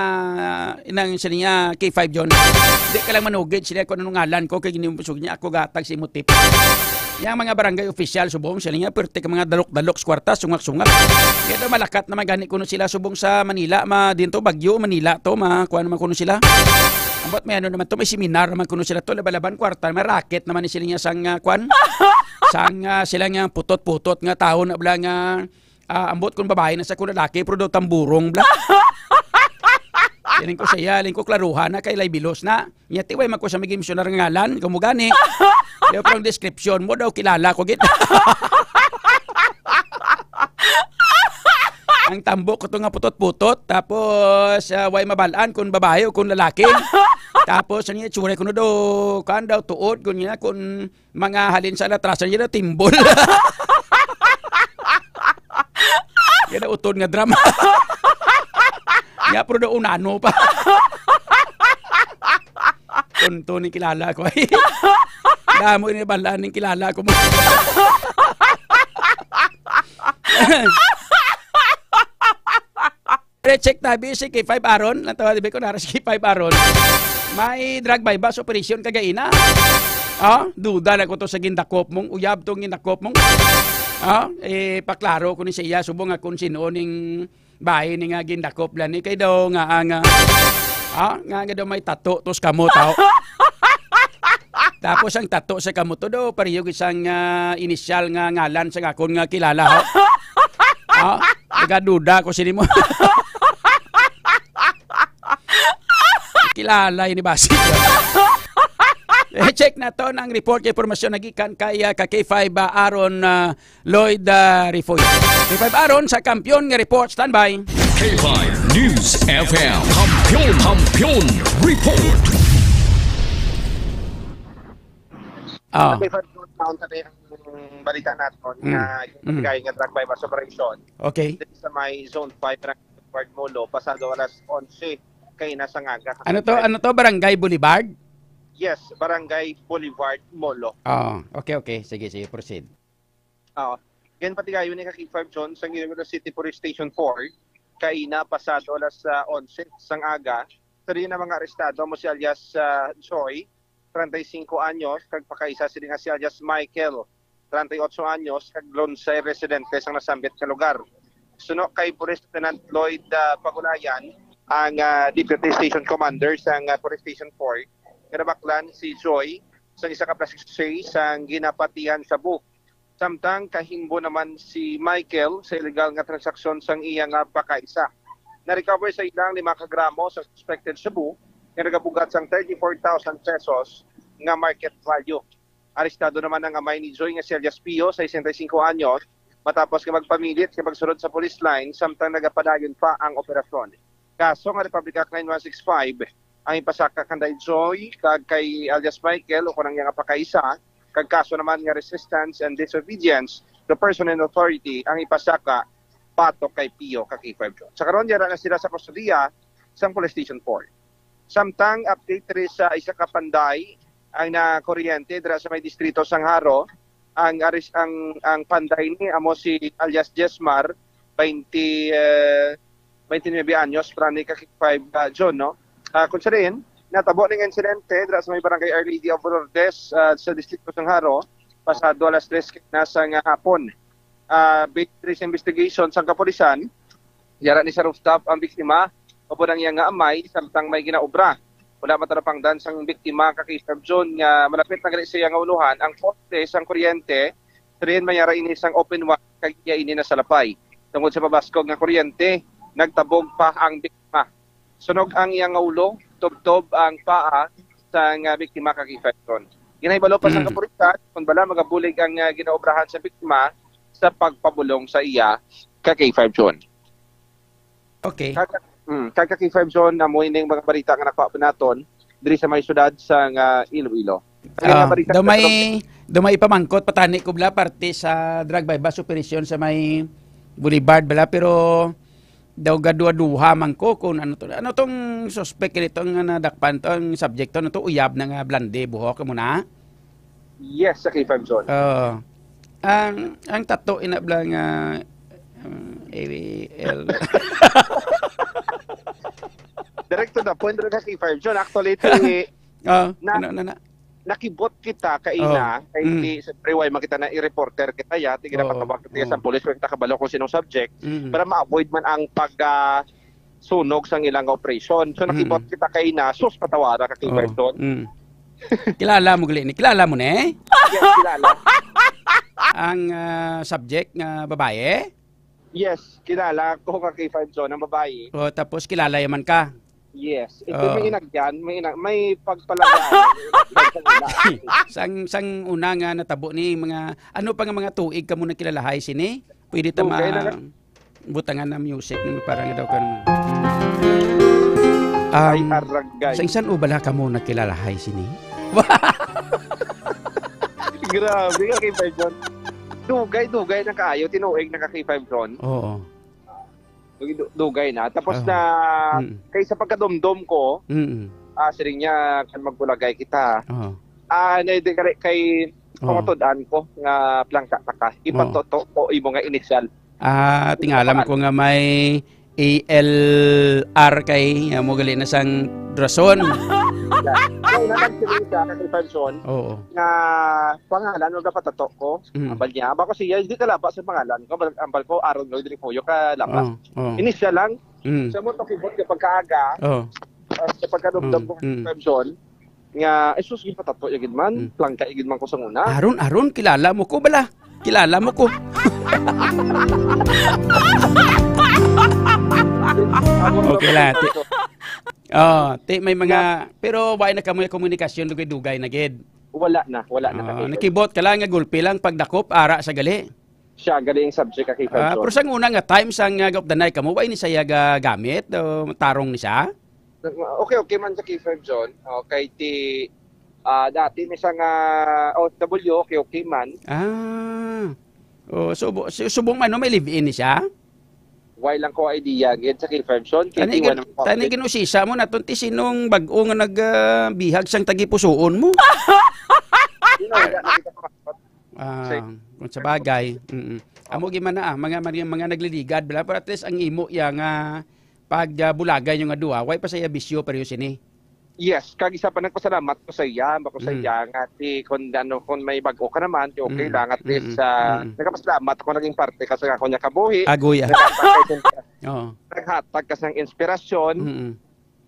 inang sili niya, K five John. Di ka lang manugid, sili ako, anong ngalan ko, kay giniumpusog niya, ako gatag si Mutip. Yang mga barangay official subong, sila nga, perte ka mga dalok-dalok sa kwarta, sungak-sungak. Kaya daw malakat naman gani kuno sila subong sa Manila, ma, din to, Baguio, Manila to, ma, kuha naman kuno sila. Ambot may ano naman to, may seminar naman kuno sila to, labalaban kwarta, may racket naman ni sila niya sang, ah, kwan. Sang, ah, sila nga putot-putot nga tao na bala nga, ah, ambot kung babae na sa kung lalaki, pero daw tamburong bala. Siling ko siya, ling ko klaruhan na kay lay bilos na. Nya, ti, way man ko sa maging misyonar nga ngalan, ikaw mo gani. Pero ang description mo daw, kilala ko gid. Ang tambok ko to nga putot-putot, tapos, ah, way mabalaan kung babae o kung lalaki. Tapos, ang itsura ko na daw, kan daw, tuod, kunya, kung mga halin sa latrasan niya, timbol. Yan ang utod nga drama. Ya, pero daw unano pa. Tunto ni kilala ko. Damo ni balaan ning kilala ko mo. Pre, check tabi si K five Aaron. Natawa, di ba, ko nara si K five Aaron? May drug buy-bust operation kagaina. Ah, duda na ko to sa gindakop mong, uyab tong gindakop mong. Ah, eh, paklaro ko ni sa iya, subong nga kung sino ning bahay ni nga gindakop lang ni kay daw nga ang, ah, ah, nga, nga daw may tato tos kamot, oh. Tapos ang tato sa kamot to daw, pareho isang, ah, inisyal nga ngalan sa akon nga kilala, ho. Ah, nagaduda ko sini mo. Kilala ini basi. Eh, check na to ng report kay impormasyon nagikan kay, ah, ka K five, ah, Aaron, ah, Lloyd, ah, Rifoy. K five Aaron sa kampiyon nga report. Standby. K five News F M. Kampiyon, Kampiyon Report. Ah. Sa K five News Sound, sa ang balita naton Mm. nga Mm. kay nga drug buy-bust operation. Okay. Dito sa may Zone five, Barangay Boulevard, Molo, pasado alas onse kay nasa ngaga. Ano to? Ano to? Barangay Boulevard? Yes, Barangay Boulevard, Molo. Ah, okay, okay. Sige, sige, proceed. Oo. Ginpatigayon ni ka K five John sa Iloilo City Police Station four, kaina pasado alas, ah, onse sang aga. Sa diin ang mga arestado mo si alias, ah, Joy, treinta y cinco anyos, kag pakaisa sini nga si alias Michael, treinta y ocho anyos, kag Lonsay, residente sang nasambit nga lugar. Suno kay Police Lieutenant Lloyd, ah, Pagulayan, ang, ah, Deputy Station Commander sang, ah, Police Station four, nga nabaklan si Joy sang isa ka plastic sachet sang ginapatihan shabu. Samtang kahimbo naman si Michael sa illegal nga transaksyon sang iya nga pakaisa. Na-recover sa ila ang lima ka gramo sa suspected shabu nga nagabugat sang thirty-four thousand pesos nga market value. Arestado naman ang amay ni Joy nga si alias Pio, sesenta y cinco anyos, matapos nga magpamilit nga magsulod sa police line samtang nagapadayon pa ang operasyon. Kaso nga Republic Act nine one six five ang ipasaka kanday Joy kag kay alias Michael o kanang iya nga pakaisa, kag kaso naman nga resistance and disobedience to person in authority ang ipasaka batok kay Pio ka K five John. Sa karon, yara na sila sa kustodiya sang Police Station four. Samtang update diri sa isa ka panday ang nakuryente dira sa may distrito sang Jaro, ang aris-, ang, ang panday ni amo si alias Jesmar, twenty, eh, twenty-nine anyos, prani ka K five, ah, John, no? Ah, kung sa diin, natabo ning insidente dira sa may barangay Our Lady of Lourdes, ah, sa distrito sang Jaro, pasado alas tres na sa nga hapon. Ah, based sa investigation sang kapulisan, yara ni sa rooftop ang biktima, upod ang iya nga amay, samtang may ginaobra. Wala matarapangdan sang biktima ka K five John nga malapit na gali sa iya nga ulohan ang poste sang kuryente, sa diin mayara ini sang open wire kag iya ini nasalapay. Tungod sa pabaskog nga kuryente, nagtabog pa ang biktima. Sunog ang iya nga ulo, tubtob ang paa sang, ah, biktima ka K five John. Ginahibalo pa sang Mm. kapulisan kung bala magabulig ang, ah, ginaobrahan sa biktima sa pagpabulong sa iya ka K five John. Okay. Kag, mm, kag ka K five John, amo ining mga balita nga nakuha po naton diri sa may syudad sa nga Iloilo. Ang Ah, mga balita daw sa may, daw may ipamangkot patani ko bala parte sa drug buy-bust operation sa may Boulevard bala, pero daw gaduha-duha man ko kung ano to. Ano tong suspect nito nga nadakpan to, ang subject to, ano to, uyab na nga blonde buhok mo na? Yes, sa K five John. Oo. Ang, ang tato ina bala nga, um, A B L. Direct to the point, direct sa K five John. Actually, ti-, Oh, na, ano na na? nakibot kita kaina, Oh. kay Mm. ti-, siyempre, way makita na i-reporter kita, ya, ti Oo. ginapatawag kita Oo. sa pulis, kung kita kabalo kung sinong subject, Mm. para ma-avoid man ang pag, ah, sunog sang ilang operation. So, Mm. nakibot kita kaina, sus, patawara ka, K five Oo. John. Mm. Kilala mo gali ni? Kilala mo ni? Yes, kilala. Ang, ah, subject nga babae? Yes, kilala ko ka K five John, ang babae. O, tapos kilala yaman ka? Yes. Ito Oo. may inagyan, may ina-, may pagpalagaan. Sang, sang una nga natabo ni mga, ano pa nga mga tuig kamo nagkilalahay sini? Pwede ta Okay, ma-, naga- butangan na music ni para nga daw kan Um, Ay, aragay. Sa insan o bala kamo nakilalahay sini? Grabe ka, K five John. Dugay, dugay na kaayo, tinuig na ka, K five John. Oo. Dugay, du-, dugay na. Tapos Oo. na, Mm. kay sa pagkadumdom ko, Mm. ah, siling niya, "Kan magbulagay kita." Oo. Ah, na, di, kay, kay, Oo. pamatud-an ko nga plangka ka ka. Oo. Ipatoto ko imo nga inisyal. Ah, tingalam ko nga may A L R kay, amo gali na sang rason. Kaya na lang sila sa akin, Panson, Oo. nga pangalan, wag patato ko. Mm. Ambal niya, ambal ko siya, hindi ka laba sa pangalan ko, ambal, ambal ko, Aaron Lloyd Refugio ka laba. Oo, oo. Inisyal lang, Mm. sa mo to kibot ka pagkaaga, Oo. ah, sa pagkadumdum Mm, ko, mm. Panson, nga, "Ay, sus, gipatato ya gid man, Mm. plangka ya gid man ko sa una." Aron, aron, kilala mo ko bala. Kilala mo ko. Okay lang, ti-, oh, ti-, may mga, pero wala na kamo komunikasyon, dugay-dugay na gid. Wala na, wala na, Ah, kakita. Nakibot ka lang nga gulpi lang pagdakop, ara sa gali. Siya, gali ang subject, kakita, Ah, John. Pero sa una nga time, sa nga gapdanay kamo, wala ni siya ga-, gamit, o tarong ni siya? Okay, okay man sa K five John. Okay, ti, ah, dati ni sa nga O F W, okay, okay man. Ah. Oh, so, bu-, su-, subong man, no, may live-in ni siya? Why lang ko idea, gid sa K five John. Kay Tani di gin-, wala namang tani public. Ginusisa mo naton ti sinong bag-o nga nag, ah, bihag sang tagipusuon mo? Di na, wala na kita kapaspat. Ah, Say, kung sa bagay, mm. Amo gyud man na, ah, mga, mga, mga nagliligad, bala, pero at least ang imo iya nga pag, ah, bulagay nyo nga duha, way pa sa iya bisyo, pero sini. Yes, kag isa pa nagpasalamat ko sa iya, ba ko sa Mm. iya nga ti, kung ano, kung may bag-o ka naman, ti okay Mm. lang, at least, Mm. ah, Mm. nagpasalamat ako naging parte ka sa ako niya kabuhi. Agoy, ah. Naghatag ka sin-, Oo. naghatag ka sang inspirasyon. Mm.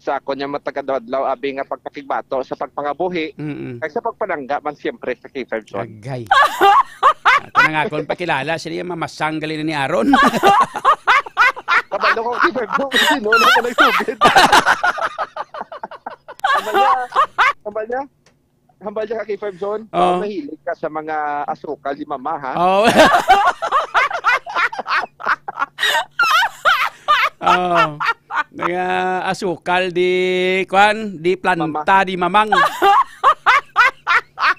Sa akon nga matagadlaw, abi nga pagpakigbato sa pagpangabuhi, Mm-mm. kag sa pagpalangga man siyempre sa K five John. Agay. Ako na nga akong pakilala, sila yung mamasang gali na ni Aaron. Kabalo ko, K five John, kasi no, no, ko nagsugid. Hambal niya, hambal niya, hambal niya ka, K five John, Oh. ah, mahilig ka sa mga asukal ni Mama, ha? Oh. Oh. Mga asukal di, kwan, di planta Mama. Di mamang.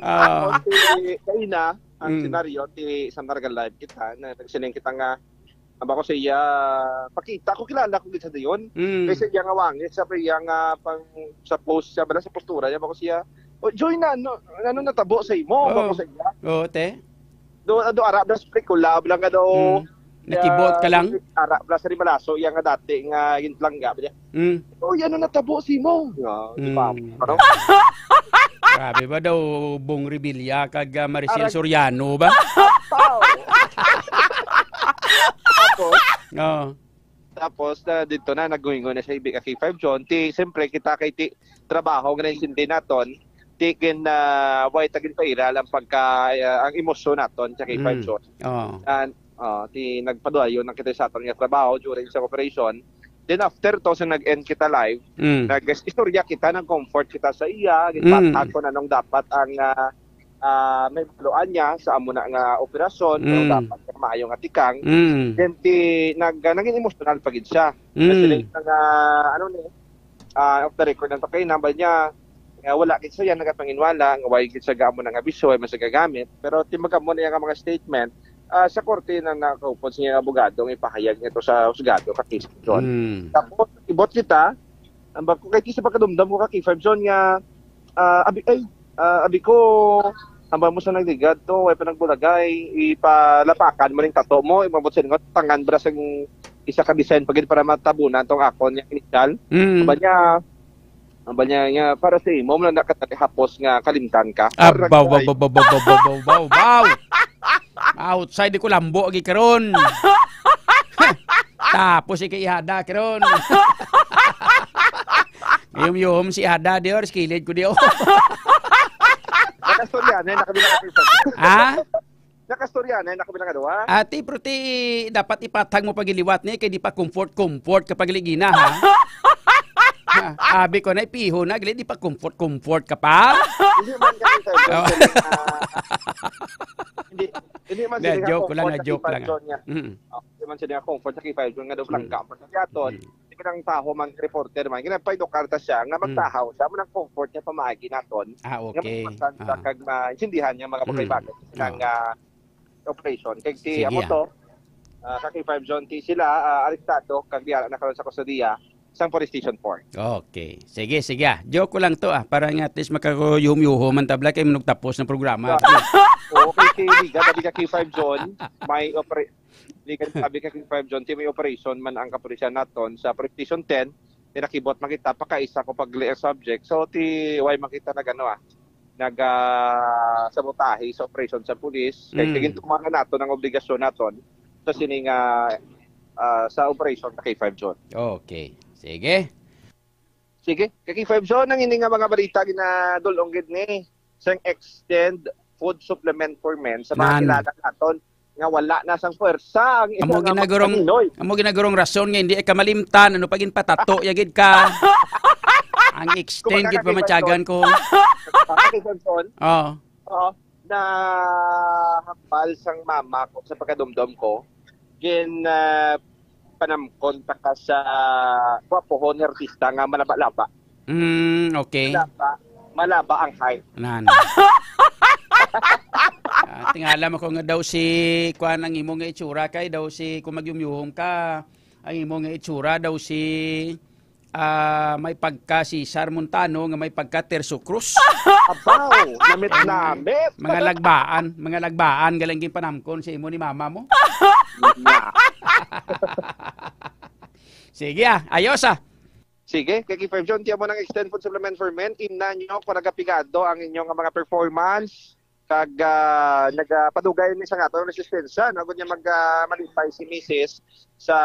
Oh. Ako, si, kaina, ang Mm. senaryo, ti, sa Narga Live kita, na nagsiling kita nga, Aba ko sa iya, pakita ko, kilala ko gid sa dayon. Mm. Kay sa iya nga wangis, sa iya nga pang, sa post, sa bala sa postura niya, aba ko siya, "O, Joy, na, ano, ano natabo sa imo?" Aba ko Oh. sa iya. Oo, te. Do, do, ara, blas, pelikula, bala nga daw, Mm. Nakibot ka lang? Ara, blas, rimalaso, iya nga dati nga ginplangga, ba niya? Mm. "Uy, ano natabo sa imo?" Nga, di ba? Mm. Ano? Grabe ba daw, Bong Revilla kag, ah, Maricel Arag- Soriano ba? Tao. Tapos, Oo. tapos, ah, dito na, nagguhingon na siya, ibi ka K five John. Ti, siyempre, kita kay ti, trabaho nga naintindi naton, ti, gin, ah, way ta ginpairal ang pagka, ah, ang emosyon naton sa K five Mm. John. Oo. And, ah, ti, nagpaduayon na kita sa aton nga trabaho during sa operation. Then, after to, sa nag-end kita live, Mm. nag-istorya kita, nag-comfort kita sa iya, Mm. ginpatag kung anong dapat ang, ah, ah, may baluan niya sa amo na nga operasyon, pero Mm. dapat nga maayo nga tikang. Mm. Then, ti, nag-, ah, naging emotional pa gid siya. Mm. Kasi nga, ano ni, ah, off the record lang to kay nambal niya, nga wala gid siya nagapanginwala, nga way gid siya gaamo na nga bisyo, ay man siya gagamit. Pero ti magamo na iya nga mga statement, ah, sa korte na nakaupod sa iyang abogado nga ipahayag nito sa husgado ka case, John. Mm. Tapos, ibot kita, ang bag-, kung kahit sa pagkadumdum ko ka, K five John, nga, ah, abi, ay, ah, abi ko, hambal mo sa nagligad to, way pa nagbulagay, ipalapakan mo ning tato mo, imabot sa lingot, tangan bra sang isa ka design pa gid para matabunan tong akon nga initial. Mm. Aba niya, aba niya nga, para sa imo, mo lang nakatali hapos nga kalimtan ka. Ah, Para baw, baw, nagtry. Baw, baw, baw, baw, baw, baw, baw. Outside, di ko lambo, agi karon. Tapos, ikaihada, karon. Yum, yum, si Ada, di, or, kilid ko, di, oh. Nakastorya na, nakabilang ka, Prince. Ha? Nakastorya na, nakabilang ka, duha. Ate, pero ti, dapat ipatag mo pagiliwat ni, kay di pa comfort, comfort ka pagligina, ha? Ha, abi ko na, ipiho na, gali, di pa comfort, comfort ka pa? Hindi man kasi, sir, Oh. ah, hindi, hindi man Hindi, sila joke ko lang, comfort na sa joke lang. K five John niya. Mm. Oh, hindi man sila comfort sa K five John nga daw Mm. plangga ang pagkakyaton. Mm. Hindi ang taho man, reporter man, ginapay do karta siya nga Mm. magtahaw siya, amo nang comfort niya pamaagi naton. Ah, Nga okay. matupasan sa Ah. kag maintindihan niya mga Mm. bagay-bagay Mm. ng, ah, operation. Kag si Sige, amo ah. to, ah, ka K five John, ti sila, ah, arestado kag diara na karon sa kustodiya sang Police Station four. Okay. Sige, sige, ah. Joke ko lang to, ah, para nga at least makakuyuhom-yuhom ang tabla kay manugtapos ng programa. Oo, kay, kay Liga, sabi ka K five John, may opera-, Liga, sabi ka K five John, ti may operation man ang kapulisan naton sa Police Station ten, ti nakibot makita, pakaisa ko pag subject. So, ti, why makita nag, ano, ah, nag, ah, sabotahe sa operation sa pulis. Kay Mm. gintumanan naton ang obligasyon naton sa sini nga, ah, sa operation sa K five John. Okay. Sige. Sige, kay K five John, ang ini nga mga balita ginadul-ong gid ni sang extend food supplement for men sa mga Nan. kilala naton nga wala na sang puwersa ang isa Amo nga ginagurong, magpaminoy. amo ginagurong rason nga hindi ka malimtan, ano pa ginpatato, ya gid ka. Ang extend Kumbaga, gid pa K five matyagan John. ko. Kumbaga, K five John. Oh. Oo, na hambal sang mama ko sa pagkadumdom ko, gin, ah, panamkon ta ka sa gwapohon nga artista nga malaba-laba. Mm, okay. Malaba, malaba ang height. Nan. Ah, tingala mo ko nga daw si, kuan, ang imo nga itsura kay daw si, kung magyumyuhom ka, ang imo nga itsura daw si, ah, may pagka Cesar Montano nga may pagka Terso Cruz. Abaw, namit-namit. Mga lagbaan, mga lagbaan, galing ginpanamkon sa imo ni mama mo. Nga. Sige, ah, ayos, ah. Sige, kay K five John, ti amo nang extend food supplement for men, imna nyo kung nagapigado ang inyo nga mga performance, kag, ah, nagapadugay ni sa aton resistensya, no? Agud nga mag, ah, malipay si misis sa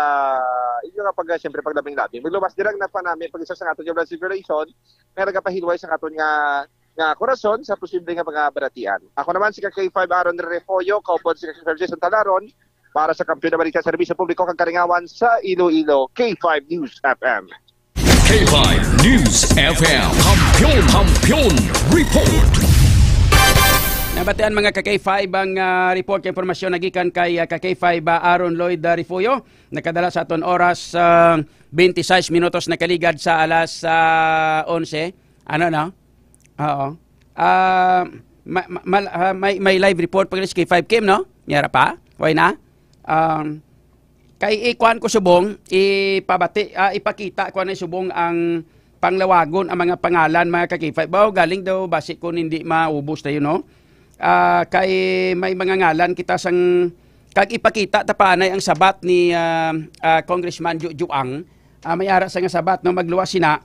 inyo nga pag, siyempre, paglabing-labing. Magluwas dira na pa namin pag isa sa aton nga blood circulation, nga nagapahilway sa aton nga, nga korason sa posible nga mga balatian. Ako naman si ka K five Aaron Refollo, kaupod si ka K five Jason Talaron, para sa Kampiyon na Balita, Serbisyo Publiko kag Kalingawan sa Iloilo, K five News F M. K five News F M. Kampiyon, Kampiyon Report. Nabatian, mga ka K five, ang, ah, report kay impormasyon nagikan kay, ah, ka K five, ah, Aaron Lloyd, ah, Refugio. Nakadala sa aton oras, ah, twenty-six minutos nakaligad sa alas, ah, onse. Ano, no? Oo. Ah, ma-, ma-, mal-, ah, may, may live report pa sa K five Kim, no? Yara pa? Way na? Um, kay ikuan ko subong, ipabati, ah, ipakita ko na subong ang panglawagon ang mga pangalan, mga ka K five. Baw, galing daw, basi ko hindi maubos tayo, no? Ah, kay may mga ngalan kita sang, kag ipakita ta pa anay ang sabat ni, ah, ah, Congressman Ju-, Juang. Ah, may ara sa nga sabat, no, magluwas sina,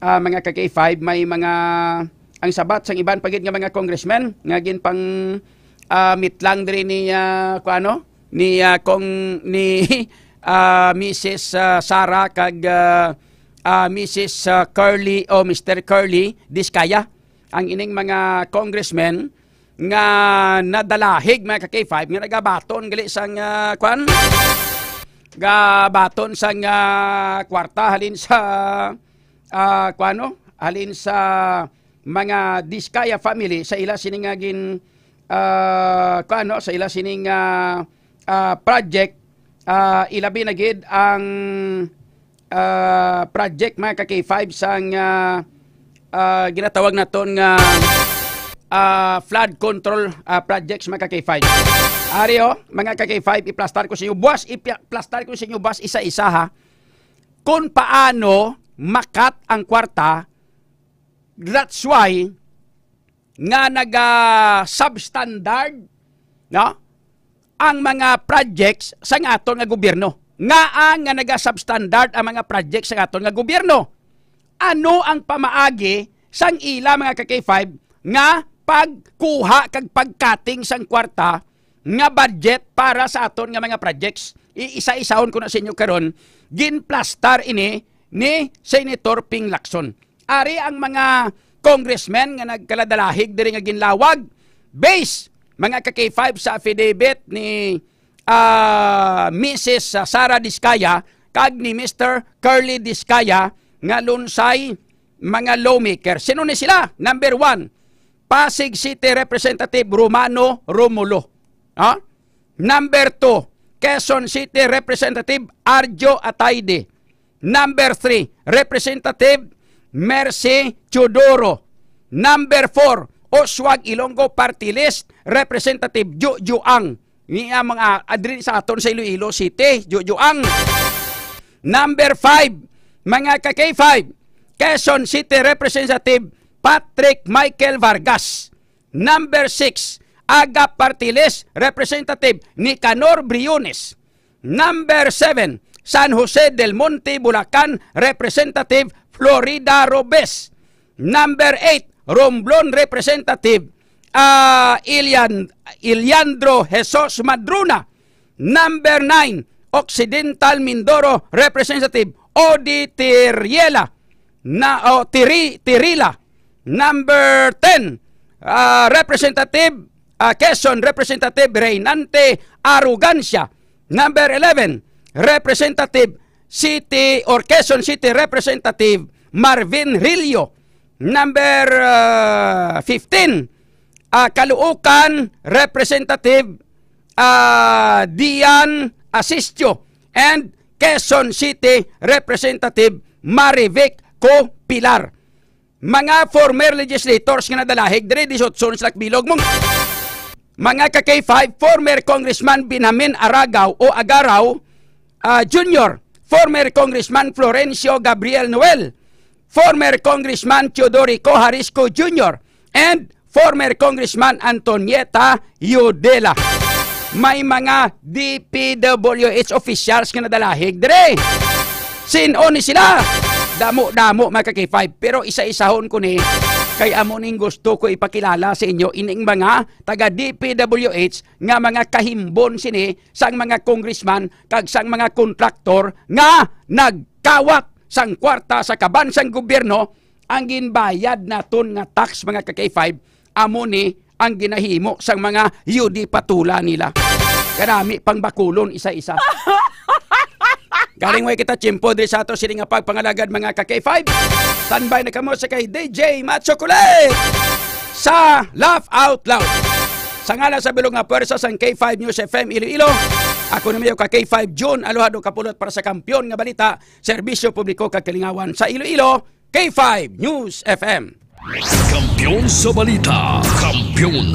ah, mga ka K five, may mga, ang sabat sang iban pa gid nga mga congressmen nga ginpang, ah, mitlang diri ni, ah, kuano, ni, ah, kong, ni, ah, Missus, ah, Sara kag, ah, ah, Missus, ah, Curly o Mister Curly Discaya. Ang ining mga congressmen nga nadalahig, mga ka K five, nga nagabaton gali sang, ah, kwan? Gabaton sang, ah, kwarta halin sa, ah, kwan, no? Halin sa mga Discaya family sa ila sini nga gin, ah, kwan, no? Sa ila sini nga, ah, project, ah, ilabi na gid ang ah, project, mga ka K five, sang, ah, ah, ginatawag naton nga, ah, flood control, ah, projects, mga ka K five. Ari, oh, mga ka K five, iplastar ko sa inyo. Buwas, iplastar ko sa inyo, buwas, isa-isa, ha. Kung paano makat ang kwarta, that's why nga naga-substandard, no, ang mga projects sa aton nga gobyerno. Ngaa nga naga-substandard ang mga projects sa aton nga gobyerno? Ano ang pamaagi sang ila, mga ka K five, nga pagkuha kag pagkating sang kwarta nga budget para sa aton nga mga projects? Iisa-isahon ko na sa inyo karon, ginplastar ini ni Senator Ping Lacson. Ari ang mga congressmen nga nagkaladalahig diri nga ginlawag. Base, mga ka K five, sa affidavit ni, ah, Missus Sara Discaya kag ni Mister Curly Discaya nga lunsay mga lawmaker. Sino ni sila? Number one, Pasig City Representative Romano Romulo. Ha? Number two, Quezon City Representative Arjo Ataide. Number three, Representative Mercy Teodoro. Number four, Oswag Ilonggo Party List, Representative Jojo Ang. Niya mga adri sa aton sa Iloilo City, Jojo Ang. Number five, mga ka K five, Quezon City Representative Patrick Michael Vargas. Number six, Agap Party List Representative Nicanor Briones. Number seven, San Jose del Monte, Bulacan Representative Florida Robes. Number eight, Romblon Representative, ah, Ilian-, Iliandro Jesus Madruna. Number nine, Occidental Mindoro Representative Odi Tiriela. Na, o, Tiri-, Tirila. Number ten, ah, Representative, ah, Quezon Representative Reynante Arrogancia. Number eleven, Representative City or Quezon City Representative Marvin Rillo. Number, ah, fifteen, ah, Caloocan Representative, ah, Dian Asistio and Quezon City Representative Marivic Co. Pilar. Mga former legislators nga nadalahig diri, disiotso na sila kabilog mo. Mga ka K five, former Congressman Benjamin Aragaw o Agaraw, ah, Junior, former Congressman Florencio Gabriel Noel, former Congressman Teodorico Jalisco Junior, and former Congressman Antonieta Yudela. May mga D P W H officials nga nadalahig dire. Sin-o ni sila? Damo-damo, mga ka K five. Pero isa-isahon ko ni, kay amo ning gusto ko ipakilala sa inyo ining mga taga D P W H nga mga kahimbon sini sang mga congressman kag sang mga kontraktor nga nagkawat sang kwarta sa kaban sang gobyerno. Ang ginbayad naton nga tax, mga ka K five, amo ni ang ginahimo sang mga yudi patula nila. Kanami pang bakulon isa-isa. Galing way kita tiyempo diri sa ato sini nga pagpangalagad, mga ka K five. Standby na kamo sa kay D J Macho Kulit sa Laugh Out Loud. Sa ngalan sa bilog nga pwersa sang K five News F M Iloilo, ako na mayo ka K five June Aluhado Kapulot para sa Kampiyon nga Balita, Serbisyo Publiko kag Kalingawan sa Iloilo, K five News F M. Kampiyon sa balita, kampiyon.